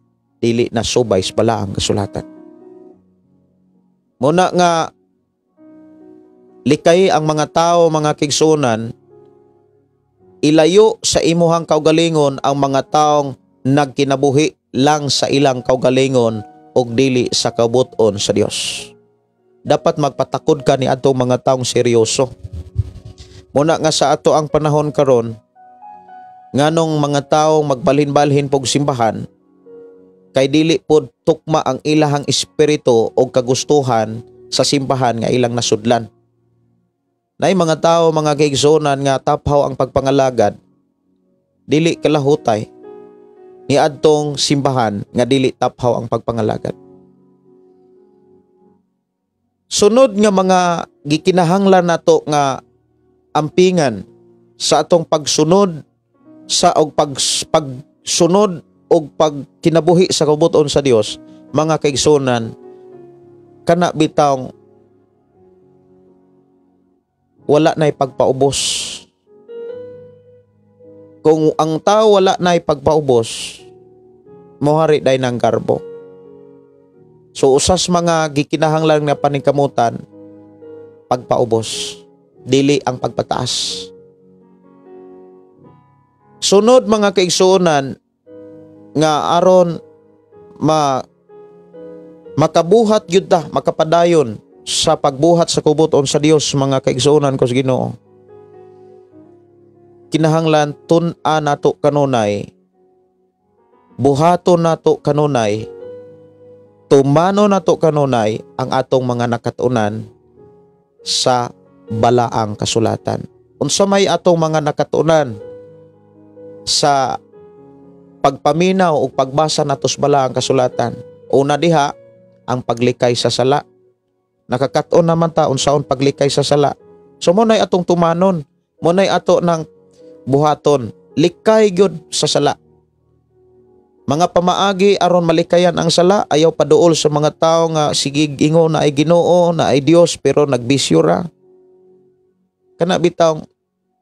dili na subay sa balaang kasulatan. Muna nga Likay ang mga tao, mga kaigsuonan, ilayo sa imuhang kaugalingon ang mga taong nagkinabuhi lang sa ilang kaugalingon og dili sa kabut-on sa Dios. Dapat magpatakod ka ni atong mga taong seryoso. Muna nga sa ato ang panahon karon, nganong mga taong magbalhin-balhin pog simbahan, kay dili pod tukma ang ilahang espiritu o kagustuhan sa simbahan nga ilang nasudlan. Nay mga tao, mga kaigsuonan, nga taphaw ang pagpangalagad, dili kalahutay ni adtong simbahan nga dili taphaw ang pagpangalagad. Sunod nga mga gikinahanglan nato nga ampingan sa atong pagsunod sa og pagsunod og pagkinabuhi sa kabut-on sa Dios, mga kaigsuonan, kana bitawng wala na'y pagpaubos. Kung ang tao wala na'y pagpaubos, mohari day ng garbo. So usas mga gikinahanglan nga paningkamutan, pagpaubos, dili ang pagpataas. Sunod, mga kaigsuonan, nga aron makabuhat gyud ta, makapadayon sa pagbuhat sa kubuton sa Dios, mga kaigsuonan ko sa Ginoo, kinahanglan tun-a nato kanunay, buhaton nato kanunay, tumano nato kanunay ang atong mga nakatunan sa balaang kasulatan. Unsa may atong mga nakatunan sa pagpaminaw o pagbasa nato sa balaang kasulatan? Una diha, ang paglikay sa sala. Nakakaton naman ta unsaon paglikay sa sala. So mo nay atong tumanon, mo nay ato ng buhaton, likay gyud sa sala. Mga pamaagi aron malikayan ang sala, ayaw paduol sa mga tao nga sige ingon na ay Ginoo, na ay Dios, pero nagbisyo ra. Kana bitaw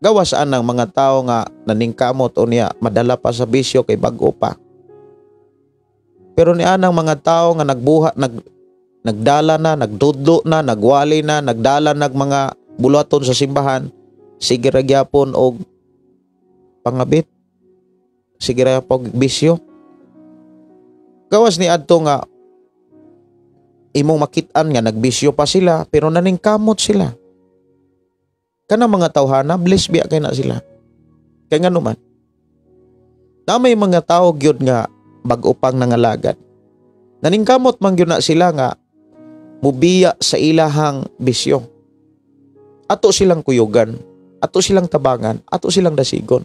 gawas anang mga tao nga naningkamot o niya madala pa sa bisyo kay bag-o pa. Pero ni anang mga tao nga nagbuhat, nagdala na, nagdudlo na, nagwali na, nagdala nag mga bulaton sa simbahan, sige ra gyapon og pangabit, sige ra og bisyo. Gawas ni adto nga imong makit-an nga nagbisyo pa sila pero naningkamot sila. Kanang mga tawhana, bless biya kay na sila. Kay ngano man, na may mga tao gyud nga bag-o pang nangalagad. Naningkamot man gyud na sila nga mubiya sa ilahang bisyo. Ato silang kuyugan, ato silang tabangan, ato silang dasigon.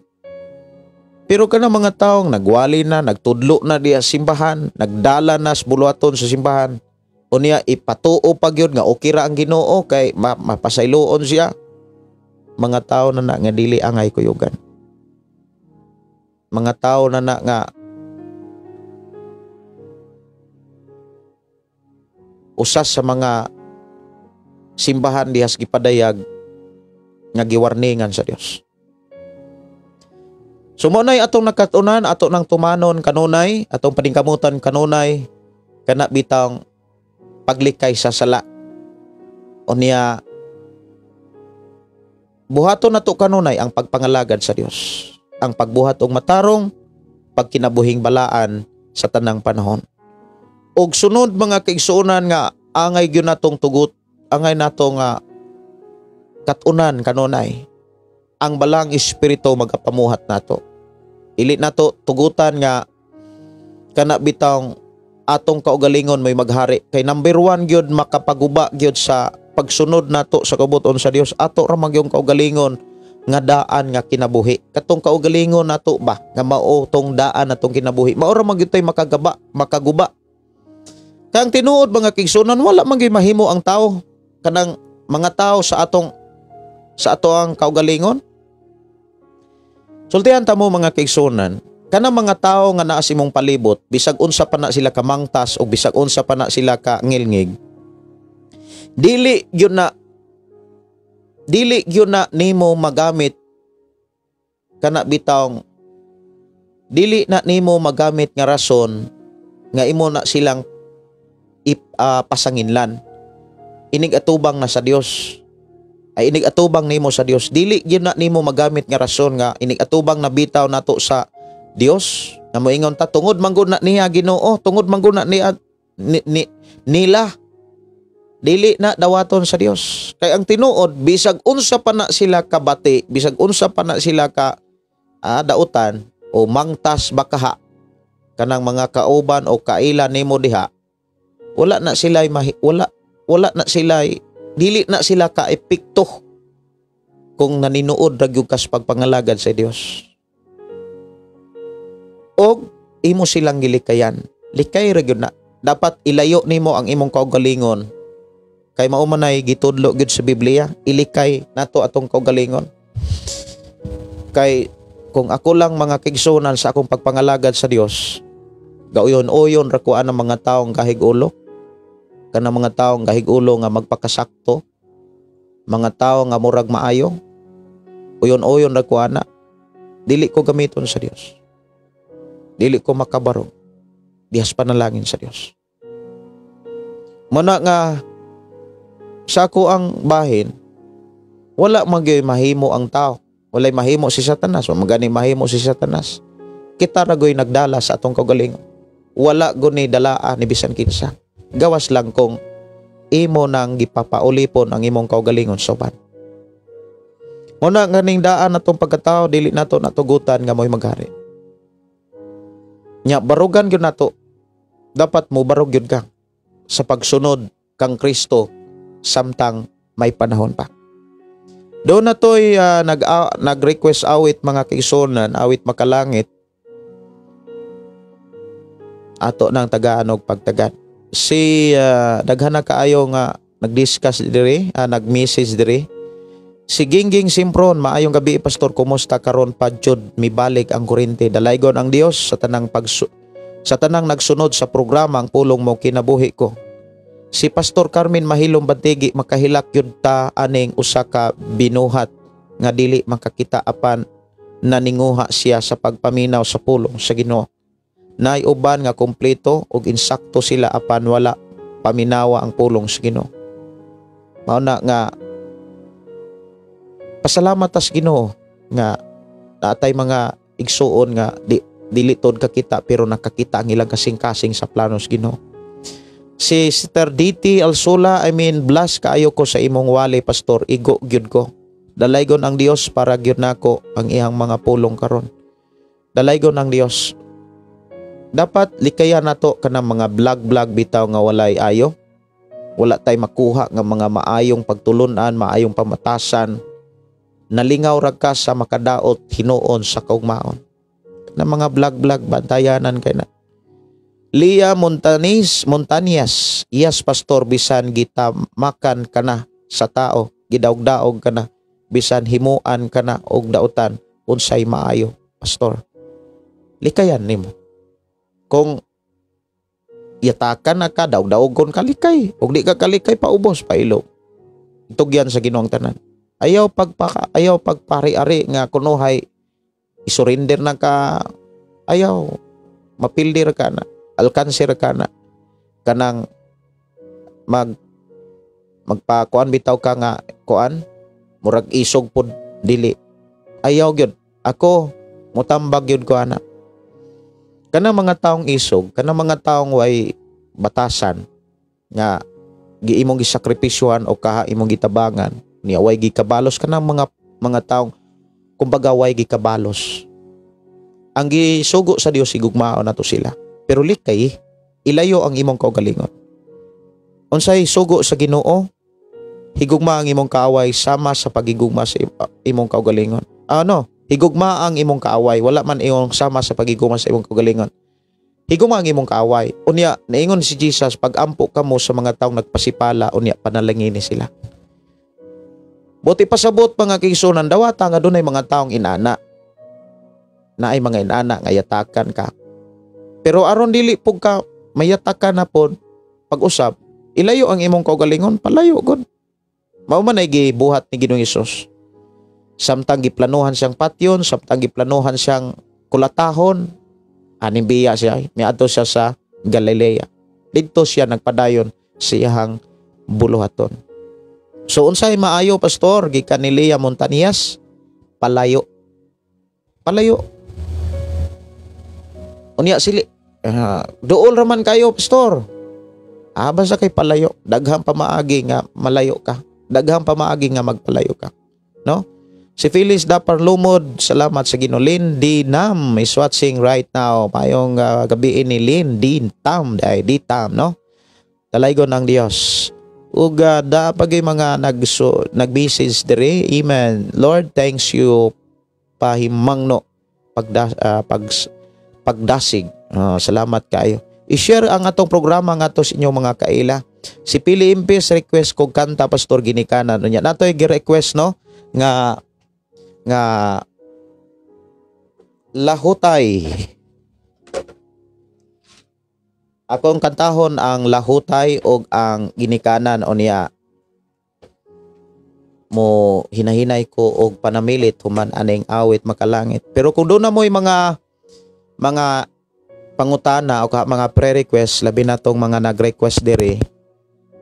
Pero kanang mga taong nagwali na, nagtudlo na diya simbahan, nagdala na sa buluhaton sa simbahan, unya ipatuo pa gyud nga okay ra ang Ginoo kay mapasayloon siya. Mga tao na na nga dili angay kuyugan. Mga tao na na nga usas sa mga simbahan dihas gipadayag nga giwarningan sa Dios. So mo nay atong nakatunan, ato nang tumanon kanunay, atong paningkamutan kanunay, kana bitang paglikay sa sala. Unya buhaton nato kanunay ang pagpangalagad sa Dios, ang pagbuhat og matarong, pagkinabuhing balaan sa tanang panahon. Og sunod mga kaigsuonan nga angay gyud natong tugot, angay nato nga katunan kanunay, ang balang espiritu magapamuhat nato. Ili nato tugutan nga kana bitang atong kaugalingon may maghari. Kay number 1 gyud makapaguba gyud sa pagsunod nato sa kabuton sa Dios, ato ra man gyud kaugalingon nga daan nga kinabuhi. Katong kaugalingon nato ba nga mao tong daan natong kinabuhi, mao ra man gyud tay makagaba, makaguba. Kay ang tinuod mga kaigsuonan, wala man gyud mahimo ang tao kanang mga tao sa atong sa ato ang kaugalingon. Sultihan ta mo mga kaigsuonan, kanang mga tao nga naa sa imong palibot, bisag unsa pa na sila kamangtas o bisag unsa pa na sila ka ngilngig, dili gyud na nimo magamit kana bitawng dili na nimo magamit nga rason nga imo na silang pasanginlan. Inig atubang na sa Dios. Ay inig atubang nimo sa Dios, dili gyud na nimo magamit nga rason nga inig atubang na bitaw nato sa Dios nga moingon ta, "Tungod man gud na niya Ginoo, tungod man gud na niya nila." Dili na dawaton sa Dios, kay ang tinuod, bisag unsa pa na sila kabati, bisag unsa pa na sila ka dautan o mangtas bakaha kanang mga kauban o kaila nimo diha, wala na sila mahi, wala wala na sila, dili na sila ka epekto kung naninuod ra gyud ka sa pagpangalagad sa Dios og imo silang gilikayan. Likay ra gyud na. Dapat ilayo nimo ang imong kaugalingon, kay mao man ay gitudlo gyud sa Biblia, ilikay nato atong kaugalingon. Kay kung ako lang, mga kaigsuonan, sa akong pagpangalagad sa Dios, gauyon-uyon ra ko ang mga taong gahig ulo, kanang mga taong gahig ulo nga magpakasakto, mga tao nga murag maayo, uyon-uyon ra ko ana. Dili ko gamiton sa Dios, dili ko makabarog dihas panalangin sa Dios. Muna nga sa ako ang bahin, wala man gyud mahimo ang tao, walay mahimo si Satanas, wa man gani mahimo si Satanas. Kita ra goy nagdala sa atong kaugalingon. Wala guni dalaa ni bisan kinsa, gawas lang kung imo nang gipapaulipon ang imong kaugalingon sa uban. Muna ganing daan natong pagkatao, dili nato natugutan nga mo'y maghari. Nya barugan gyud nato. Dapat mo barog gyud ka sa pagsunod kang Kristo samtang may panahon pa. Doon na to'y nag-request awit, mga kaigsuonan, awit "Makalangit". Ato nang tagaan og pagtagad. Si daghan na kaayo nga nag-discuss diri, nag-message diri. Si Gingging Simpron, "Maayong gabi, Pastor, kumusta karon pa jud mibalik ang kuryente? Dalaygon ang Dios sa tanang nagsunod sa programa, ang pulong mo kinabuhi ko." Si Pastor Carmen Mahilom Bantigi, "Makahilak yun ta aning usa ka binuhat nga dili makakita apan naninguha siya sa pagpaminaw sa pulong sa Ginoo. Naay uban nga kompleto ug insakto sila apan wala paminawa ang pulong sa Ginoo." Mao na nga pasalamat tas Ginoo nga naatay mga igsuon nga di dili tod kakita pero nakakita ang ilang kasing-kasing sa plano sa Ginoo. Si Sister DT Alsola, I mean, "Bless kaayo ko sa imong wali, Pastor, igo gyud ko. Dalaygon ang Dios, para gyud nako ang iyang mga pulong karon." Dalaygon ang Dios. Dapat likayan nato kanang mga vlog-vlog bitaw nga walay ayo. Wala tay makuha nga mga maayong pagtulunan, maayong pamatasan. Nalingaw ra ka sa makadaot hinuon sa kaugmaon. Na mga vlog-vlog, bantayanan kay na. Lia Montanis, Montanias, "Yes, Pastor, bisan gitamakan ka na sa tao, gidaog-daog ka na, bisan himuan ka na og dautan, unsay maayo, Pastor?" Likayan nimo. Kung yatakan na ka, daog-daogon ka, likay. Ug di ka kalikay, paubos, pailo. Tugyan sa Ginoong tanan. Ayaw pagpari-ari nga kunuhay isurrender na ka, ayaw mapildir ka na, alkanser ka na, kanang magpakuan bitaw ka nga kuan, murag isog pod, dili, ayaw gyud. Ako mutambag gyud ko ana, kanang mga taong isog, kanang mga taong way batasan nga giimong gisakripisyuhan o kaha imong gitabangan niya, way gikabalos, kanang mga taong kumbaga way gikabalos. Ang gisugo sa Dios, higugmaon nato sila, pero likay, ilayo ang imong kaugalingon. Unsay sugo sa Ginoo? Higugma ang imong kaaway sama sa pagigugma sa imong kaugalingon. Ano, higugma ang imong kaaway, wala man imong sama sa pagigugma sa imong kaugalingon. Higugma ang imong kaaway. Unya naingon si Jesus, pag-ampo kamo sa mga taong nagpasipala, unya panalangini sila. Buti pasabot, mga kaigsuonan, dawata nga dunay mga taong inana. Naay mga inana nga yatakan ka. Pero aron dili pug ka mayatakan na pod pag-usab, ilayo ang imong kaugalingon, palayo gud. Mao man ay gibuhat ni Ginoong Hesus. Samtang giplanuhan siyang patyon, samtang giplanuhan siyang kulatahon, aning biya siya, miadto siya sa Galilea. Didto siya nagpadayon sa iyang buluhaton. So unsay maayo, pastor, gikan ni Lea Montanias? Palayo. Palayo. Unya sili duol raman kayo, pastor. Basta kay palayo, daghang pamaagi nga malayo ka. Daghang pamaagi nga magpalayo ka. No? Si Phyllis Dapar Lumod, salamat sa Ginoo. Lynn D. Nam is watching right now. Mayong gabi ni Lynn D. Tam, ay D. Tam, no? Dalaygon ang Dios. Ug da pagay mga nag-message diri. Amen. Lord, thanks you pahimangno pagdasig. Salamat kayo. I-share ang atong programa ngadto sa inyong mga kaila. Si Pili Impis request kog kanta, pastor, ginikanan. Unya natoy gi-request, no, nga nga Lahutay. Akong kantahon ang Lahutay og ang Ginikanan, unya mo hinahinay ko og panamilit human aning awit makalangit. Pero kung doon na mo'y mga mga pangutana o mga pre-request, labi na tong mga nag-request diri,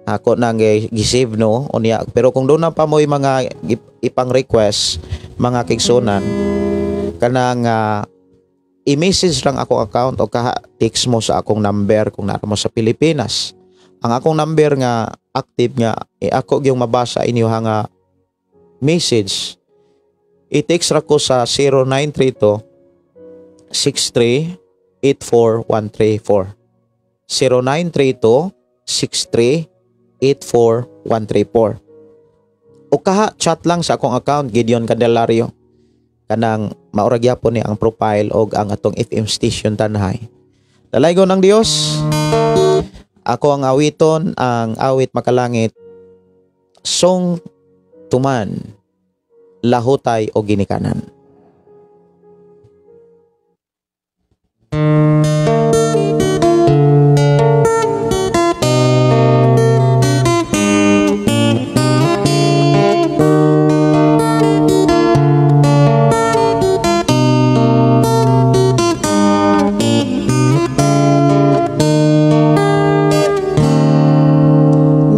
ako nang gi-save, no, unya. Pero kung doon na pa mo'y mga ipang request, mga kaigsunan, kanang i-message lang ako account o kaha text mo sa akong number kung naa mo sa Pilipinas. Ang akong number nga active nga ako gyung mabasa inyo nga message, i-text ra ko sa 0932 63 84134, 0932 63 84134, o kaha chat lang sa akong account, Gideon Candelario, kanang maura gyapon ni ang profile og ang atong FM station Tanhay. Dalaygon ang Dios. Ako ang awiton ang awit makalangit, Song Tuman, Lahutay o Ginikanan.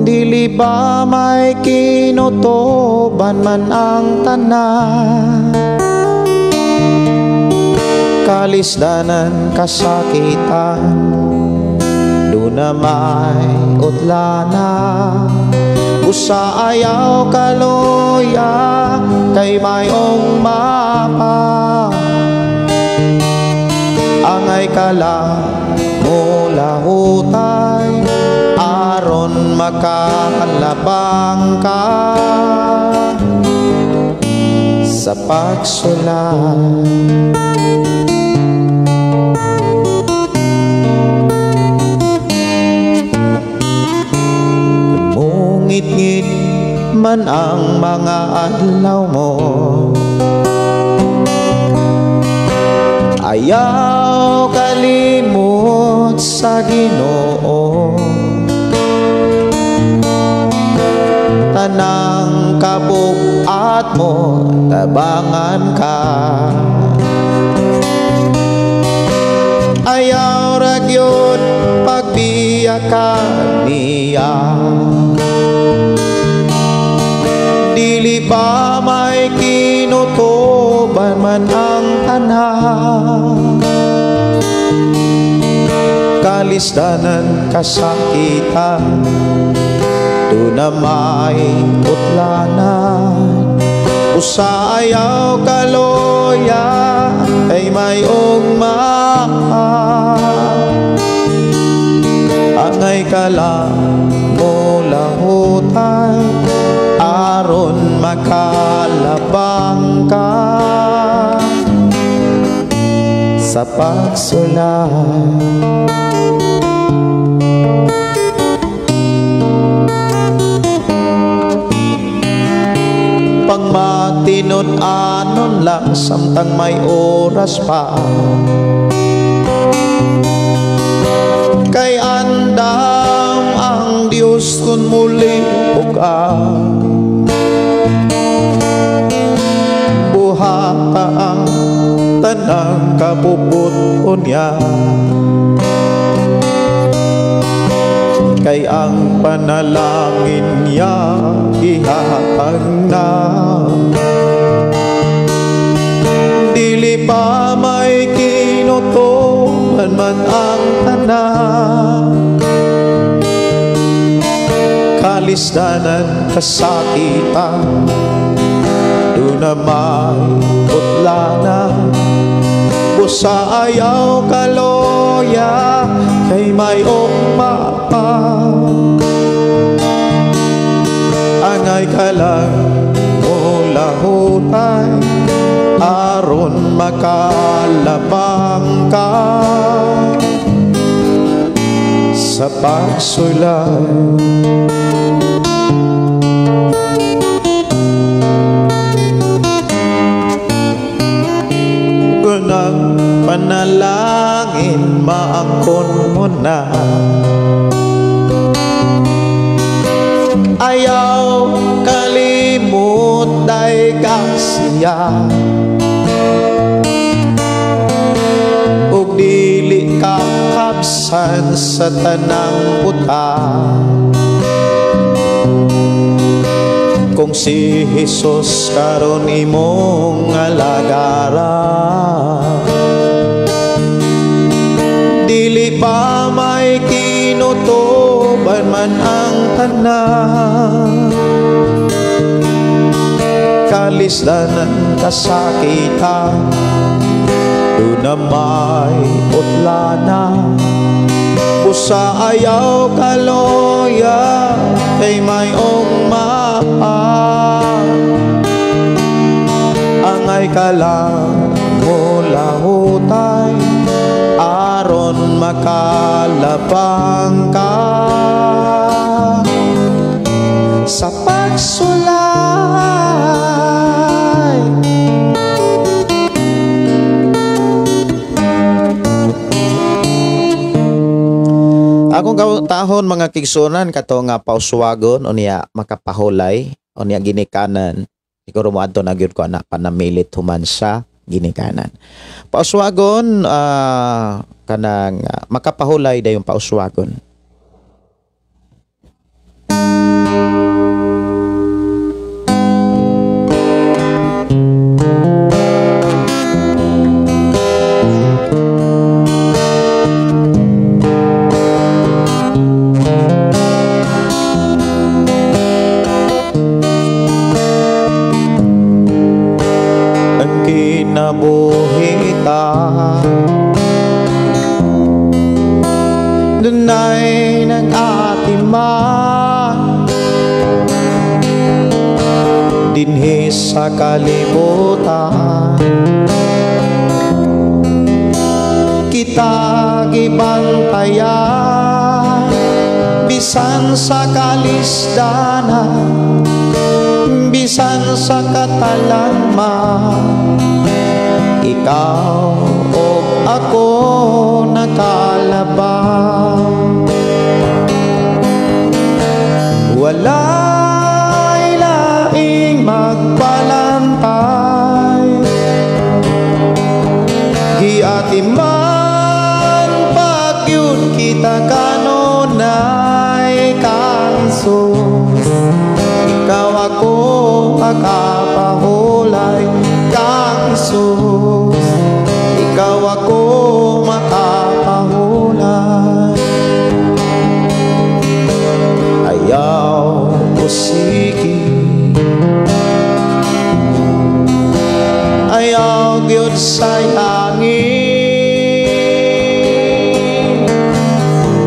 Dili ba may kinutuban man ang tanan, kalisdanan, kasakitan, duna may utlana. Usa ayaw kaluya kay mayong mapa, angay kala mulahutay aron makakalabang ka sa pagsulay. Mungit-ngit man ang mga adlaw mo, ayaw kalimot sa Ginoo. Tanang kabuat mo, tabangan ka. Ayaw ra gyud pagbiya ka niya. Dili ba may kinutuban man ang tanan, kalisdanan, kasakitan, duna may utlanan. Usa ayaw kaloya ay mayong maa, angay kala mulahutay aron makalabang ka sa pagsulay. Pangmatinud-anon lang samtang may oras pa, kay andam ang Dios kun muli ka. Buhata ang tanang kapuputon niya. Kay ang panalangin niya gihatag na. Dili pa may kinutuban man ang tanan, kalisdanan, kasakitan, duna may putlana. Busa ayaw kaloya, kay may ugma pa. Angay ka lang mulahutay, aron makalabang ka sa pagsulay. Kunang panalangin maangkon mo na, ayaw kalimot day kasiya, ug dili ka kabsan sa tanang buta. Kung si Jesus karon imong alagaran, dili pa may kinutuban man ang tanan, kalisdanan, kasakitan, duna may utlana. Busa ayaw kaloya, kay may ugma pa. Angay ka lang mulahutay, aron makalabang ka sa pagsulay. Akong kautahon mga kigsunan kato nga pauswagon unya makapahulay unya ginikanan. Siguro moadto na gyud ko ana panamilit human sa ginikanan. Pauswagon kanang makapahulay dayon pauswagon. Kinabuhita dunay nag-atiman dinhi sa kalibutan, kita gibantayan bisan sa kalisdanan, bisan sa katalangman. Ikaw o ako nakalabang, walay laing magpalantay. Giatiman pagyud kita kanunay kang Jesus. Ikaw ako makapahulay kang Jesus. Ikaw ako makapahulay. Ayaw usiki, ayaw gyud sayangin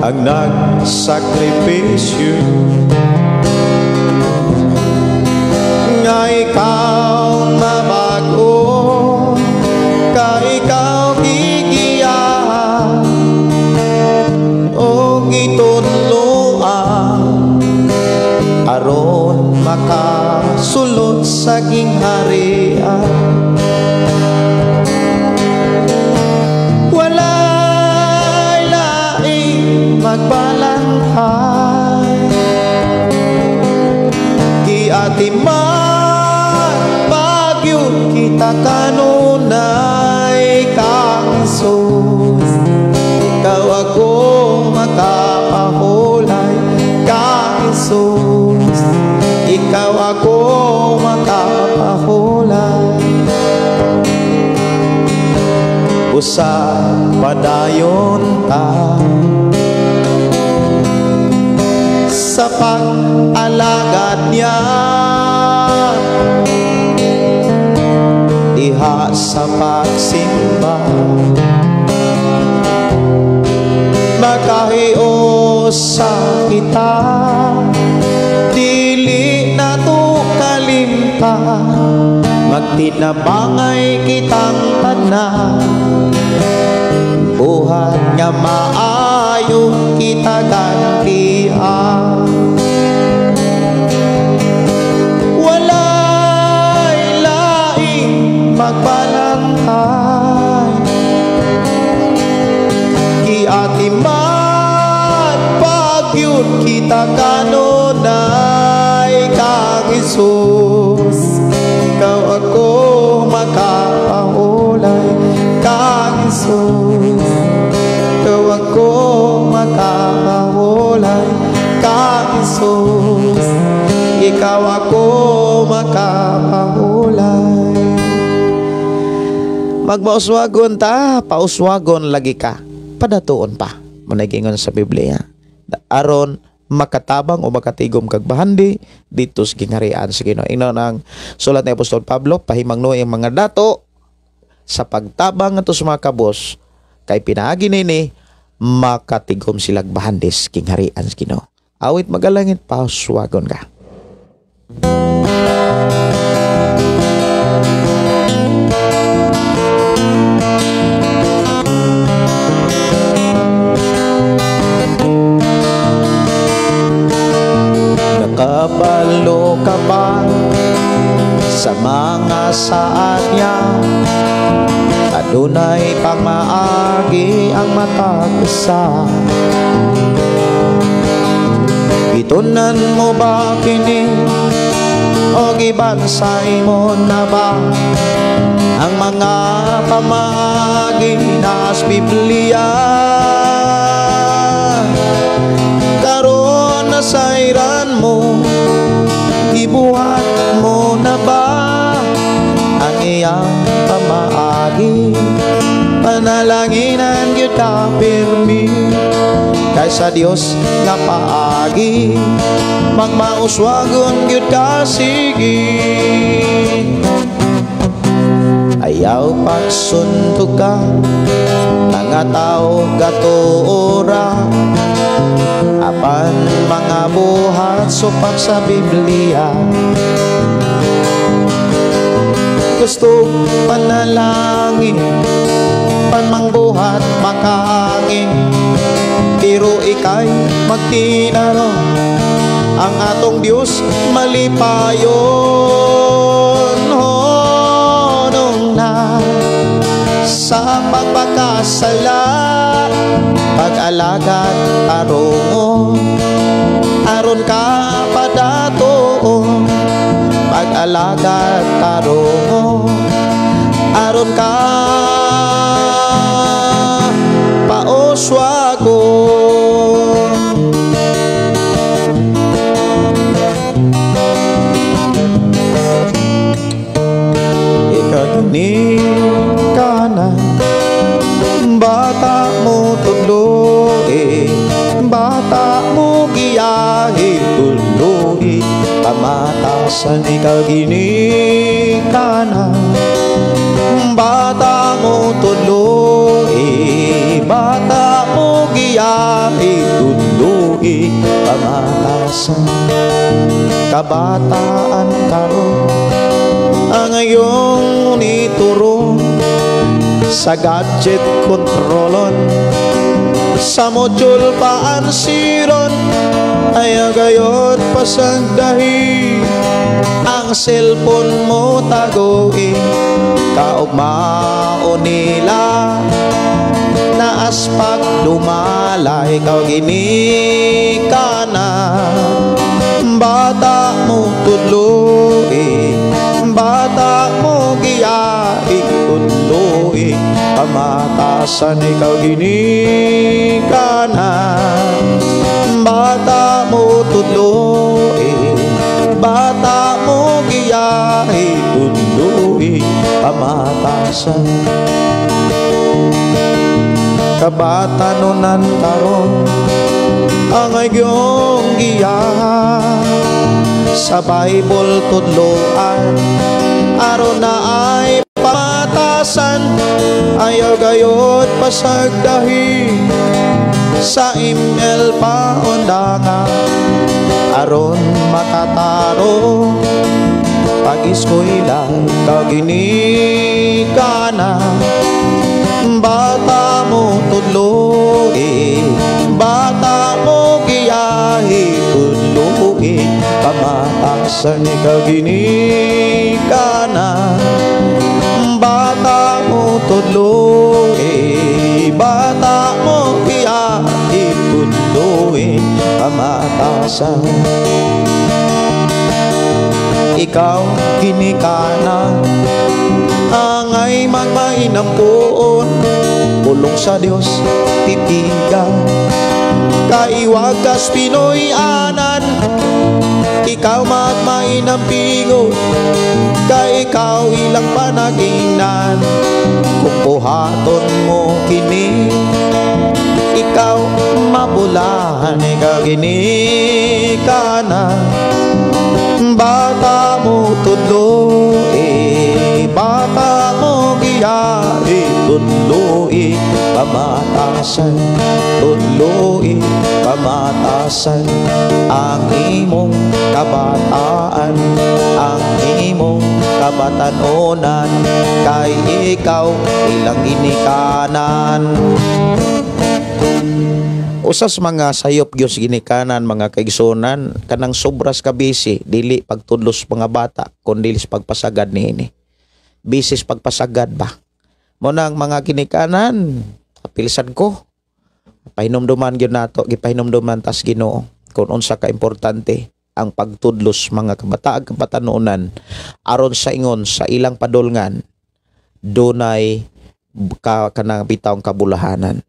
ang nagsakripisyo nga ikaw mabago, ka ikaw gigiyahan o gitudloan aron makasulod sa gingharian. Walay laing magbalantay, giatiman pagyud kita kanunay kang Jesus. Ikaw ako makapahulay Busa padayon ta sa pag-alagad niya diha sa pagsimba. Makahiusa kita, dili na to kalimtan, magtinabangay kitang tanan, buhat nga maayo kita gantihan. Walay laing magbalantay, giatiman pagyud kita kanunay kang Hesus. Ikaw ako makapahulay kang Hesus. Ikaw ako makapahulay kang Hesus. Ikaw ako makapahulay. Magmauswagon ta, pauswagon lagi ka, padatuon pa. Managingon sa Biblia. Aron makatabang o makatigom kag bahandi dito sa gingharian sa Ginoo. Ino ang sulat ni Apostol Pablo, pahimangno ang mga dato sa pagtabang ngadto sa mga kabos kay pinaagi nini makatigom silag bahandi sa gingharian sa Ginoo. Awit magalangit, pauswagon ka. Nakabalo ka ba sa mga saad niya? Adunay pamaagi ang matag usa. Gitunan mo ba kini o gibansay mo na ba ang mga pamaagi nas Biblia? Karon nasayran mo, ibuhat mo na ba ang iyang pamaagi? Panalanginan gyud ka pirmi kaysa Dios nga paagi, magmauswagon gyud ka sige. Ayaw pagsuntog ka, mga tao gatuora, apan mga buhat supak sa Biblia. Gusto panalangin, panmangbuhat makangin, pero ika'y magtinaro, ang atong Diyos malipayon. Honong na sa pagpakasala, pag-alagad tarungon, aron ka padatuon. Pag-alagad tarungon, aron ka pauswagon. Ikagini ka na, bata mo tudloi, bata mo giyahe tudloi, pamatasan ikagini ka na, bata mo tudloi, bata mo giyahe tudloi, pamatasan kabataan karon ang iyong nituro sa gadget kontrolon, sa module paansiron, ay gayon pasagdahi ang cellphone mo taguin, kaugmao nila naas pag dumalay, ikaw gini ka na, bata mo tudloi, bata mo giyai tudloi, pamatasan ikaw gini ka na, bata mo tudloi, bata mo giyai tudloi, pamatasan. Kabatanunan karon ang inyong giyahan, sa Bible tudloan aron na ay pamatasan. Ayaw gayod pasagdahi, sa ML paundanga aron makatarong pag-eskwela kaginikanan. Bata mo tudloi, bata mo giyahi, tudloi pamatasan kaginikanan. Bata mo tudloi, bata mo giyahi, tudloi pamatasan. Ikaw ginikanan angay magmainampuon, pulong sa Dios tipiga kaiwagas Pinoy anan. Ikaw magmainampingon kay ikaw ilang panagingnan. Kung buhaton mo kini, ikaw mabulahan. Ikaw ginikanan. Bata mo tudloi, bata mo giyahi, tudloi pamatasan, tudloi pamatasan ang imong kabataan, ang imong kabatanunan, kay ikaw ilang ginikanan. Usas mga sayop gyud sa ginikanan, mga kaigsunan, kanang sobras ka busy dili pagtudlos mga bata kundi sa pagpasagad niini. Busy sa pagpasagad ba mo nang mga ginikanan, apilsan ko pahinumduman gyud nato, gipahinumduman tas Ginoo kung unsa ka importante ang pagtudlos mga kabataan, kabatanunan, aron sa ingon sa ilang padulngan dunay ka kanang bitawng kabulahanan.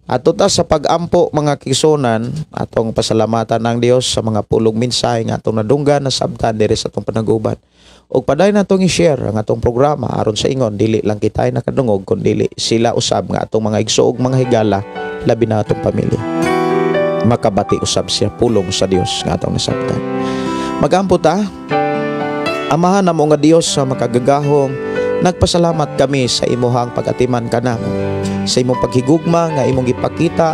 Ato ta sa pagampo, mga kigsunan, atong pasalamatan ang Dios sa mga pulong mensahe nga atong nadunggan, nasabtan diri sa atong panaguban. Ug padayon natong i-share ang atong programa aron sa ingon dili lang kita ay nakadungog kundi sila usab nga atong mga igsoog, mga higala, labi na atong pamilya. Makabati usab siya pulong sa Dios nga atong nasabtan. Magampo ta. Amahan namo nga Dios sa makagagahom, nagpasalamat kami sa imuhang pag-atiman kanamo, sa imong paghigugma nga imong gipakita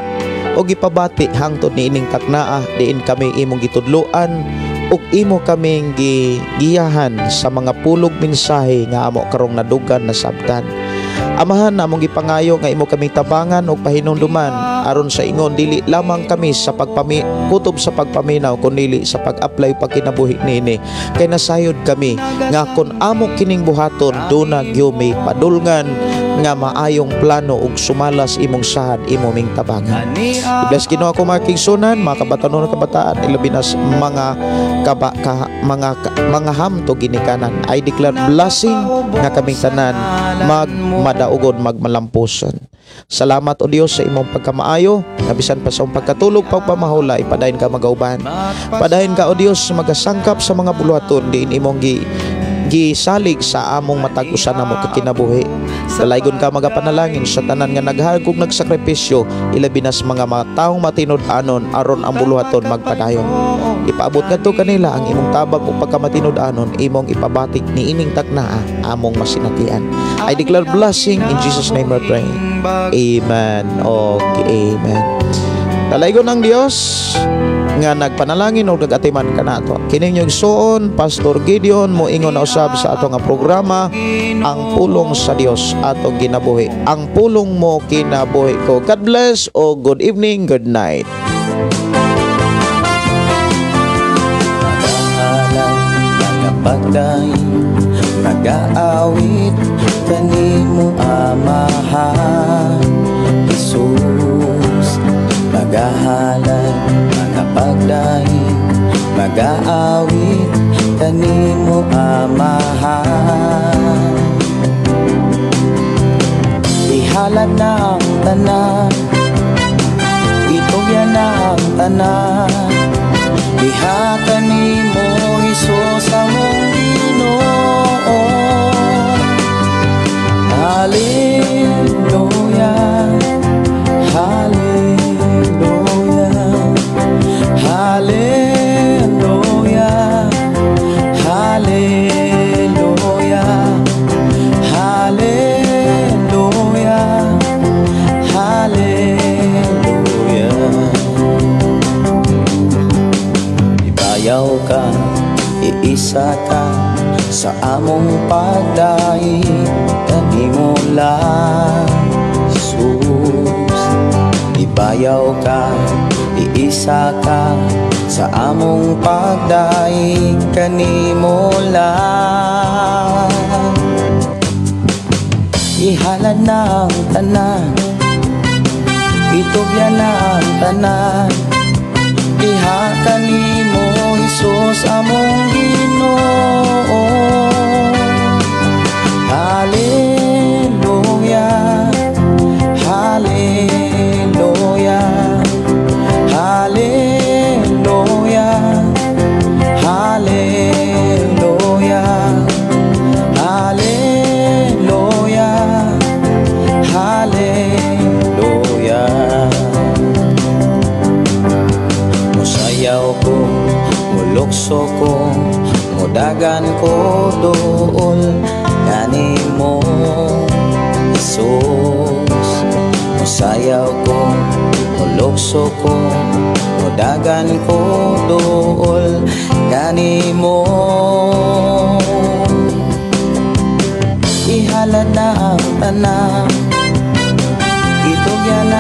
o gipabati hangtod niining taknaa, diin kami imong gitudloan ug imo kaming gigiyahan sa mga pulog mensahe nga amo karong nadugan, nasabtan. Amahan, among gipangayo nga imo kaming tabangan ug pahinumduman aron sa ingon dili lamang kami sa pagpami kutob sa pagpaminaw kundi sa pag-apply pagkinabuhi niini, kay nasayod kami nga kon amo kining buhaton, duna gyud may padulngan nga maayong plano ug sumalas imong sahad, imo ming tabangan. I-bless Ginoo ako mga kaigsunan, mga kabatanon, kabataan, ilabi na sa mga kaba, ka, mga mga hamtog ginikanan. I declare blessing nga kaming tanan magmadaugon, magmalampuson. Salamat o Dios sa imong pagkamaayo, nga bisan pa sa imong pagkatulog, pagpamahula, ipadayon ka magauban. Padayon ka o Dios magasangkap sa mga buluhaton diin imong gisalig sa among matag usa namo kakinabuhi. Dalaygon ka magapanalangin sa tanan nga naghagog, nagsakripisyo, ilabi na sa mga taong matinud-anon aron ang buluhaton magpadayon. Ipaabot ngadto kanila ang imong tabang ug pagkamatinud-anon imong ipabatik niining taknaa among masinatian. I declare blessing. In Jesus' name we pray. Amen. Okay, amen. Dalaygon ang Dios nga nagpanalangin og nagatiman kanato. Kini inyong igsuon, Pastor Gideon, moingon na usab sa ato nga programa, Ang Pulong sa Dios atong Ginabuhi. Ang pulong mo kinabuhi ko. God bless o good evening, good night. Nagapagdaing, nagaawit kanimo, Amahan Jesus. Magahalad, magapagdaing, magaawit kanimo, Amahan. Ihalad na ang tanan, itugyan na ang tanan, diha kanimo, Hesus among Ginoo. Hallelujah. Iisa ka sa among pagdaig kanimo lang, Jesus. Ibayaw ka, iisa ka sa among pagdaig kanimo lang. Ihalad na ang tanan, itugyan na ang tanan diha kanimo, Hesus, among Ginoo. Hallelujah, Hallelujah, Hallelujah, Hallelujah, Hallelujah, Hallelujah. Musayaw ko, mulukso ko, mudagan ko duol kanimo, Jesus. Musayaw ko, mulukso ko, mudagan ko duol kanimo. Ihalad na ang tanan, itugyan na.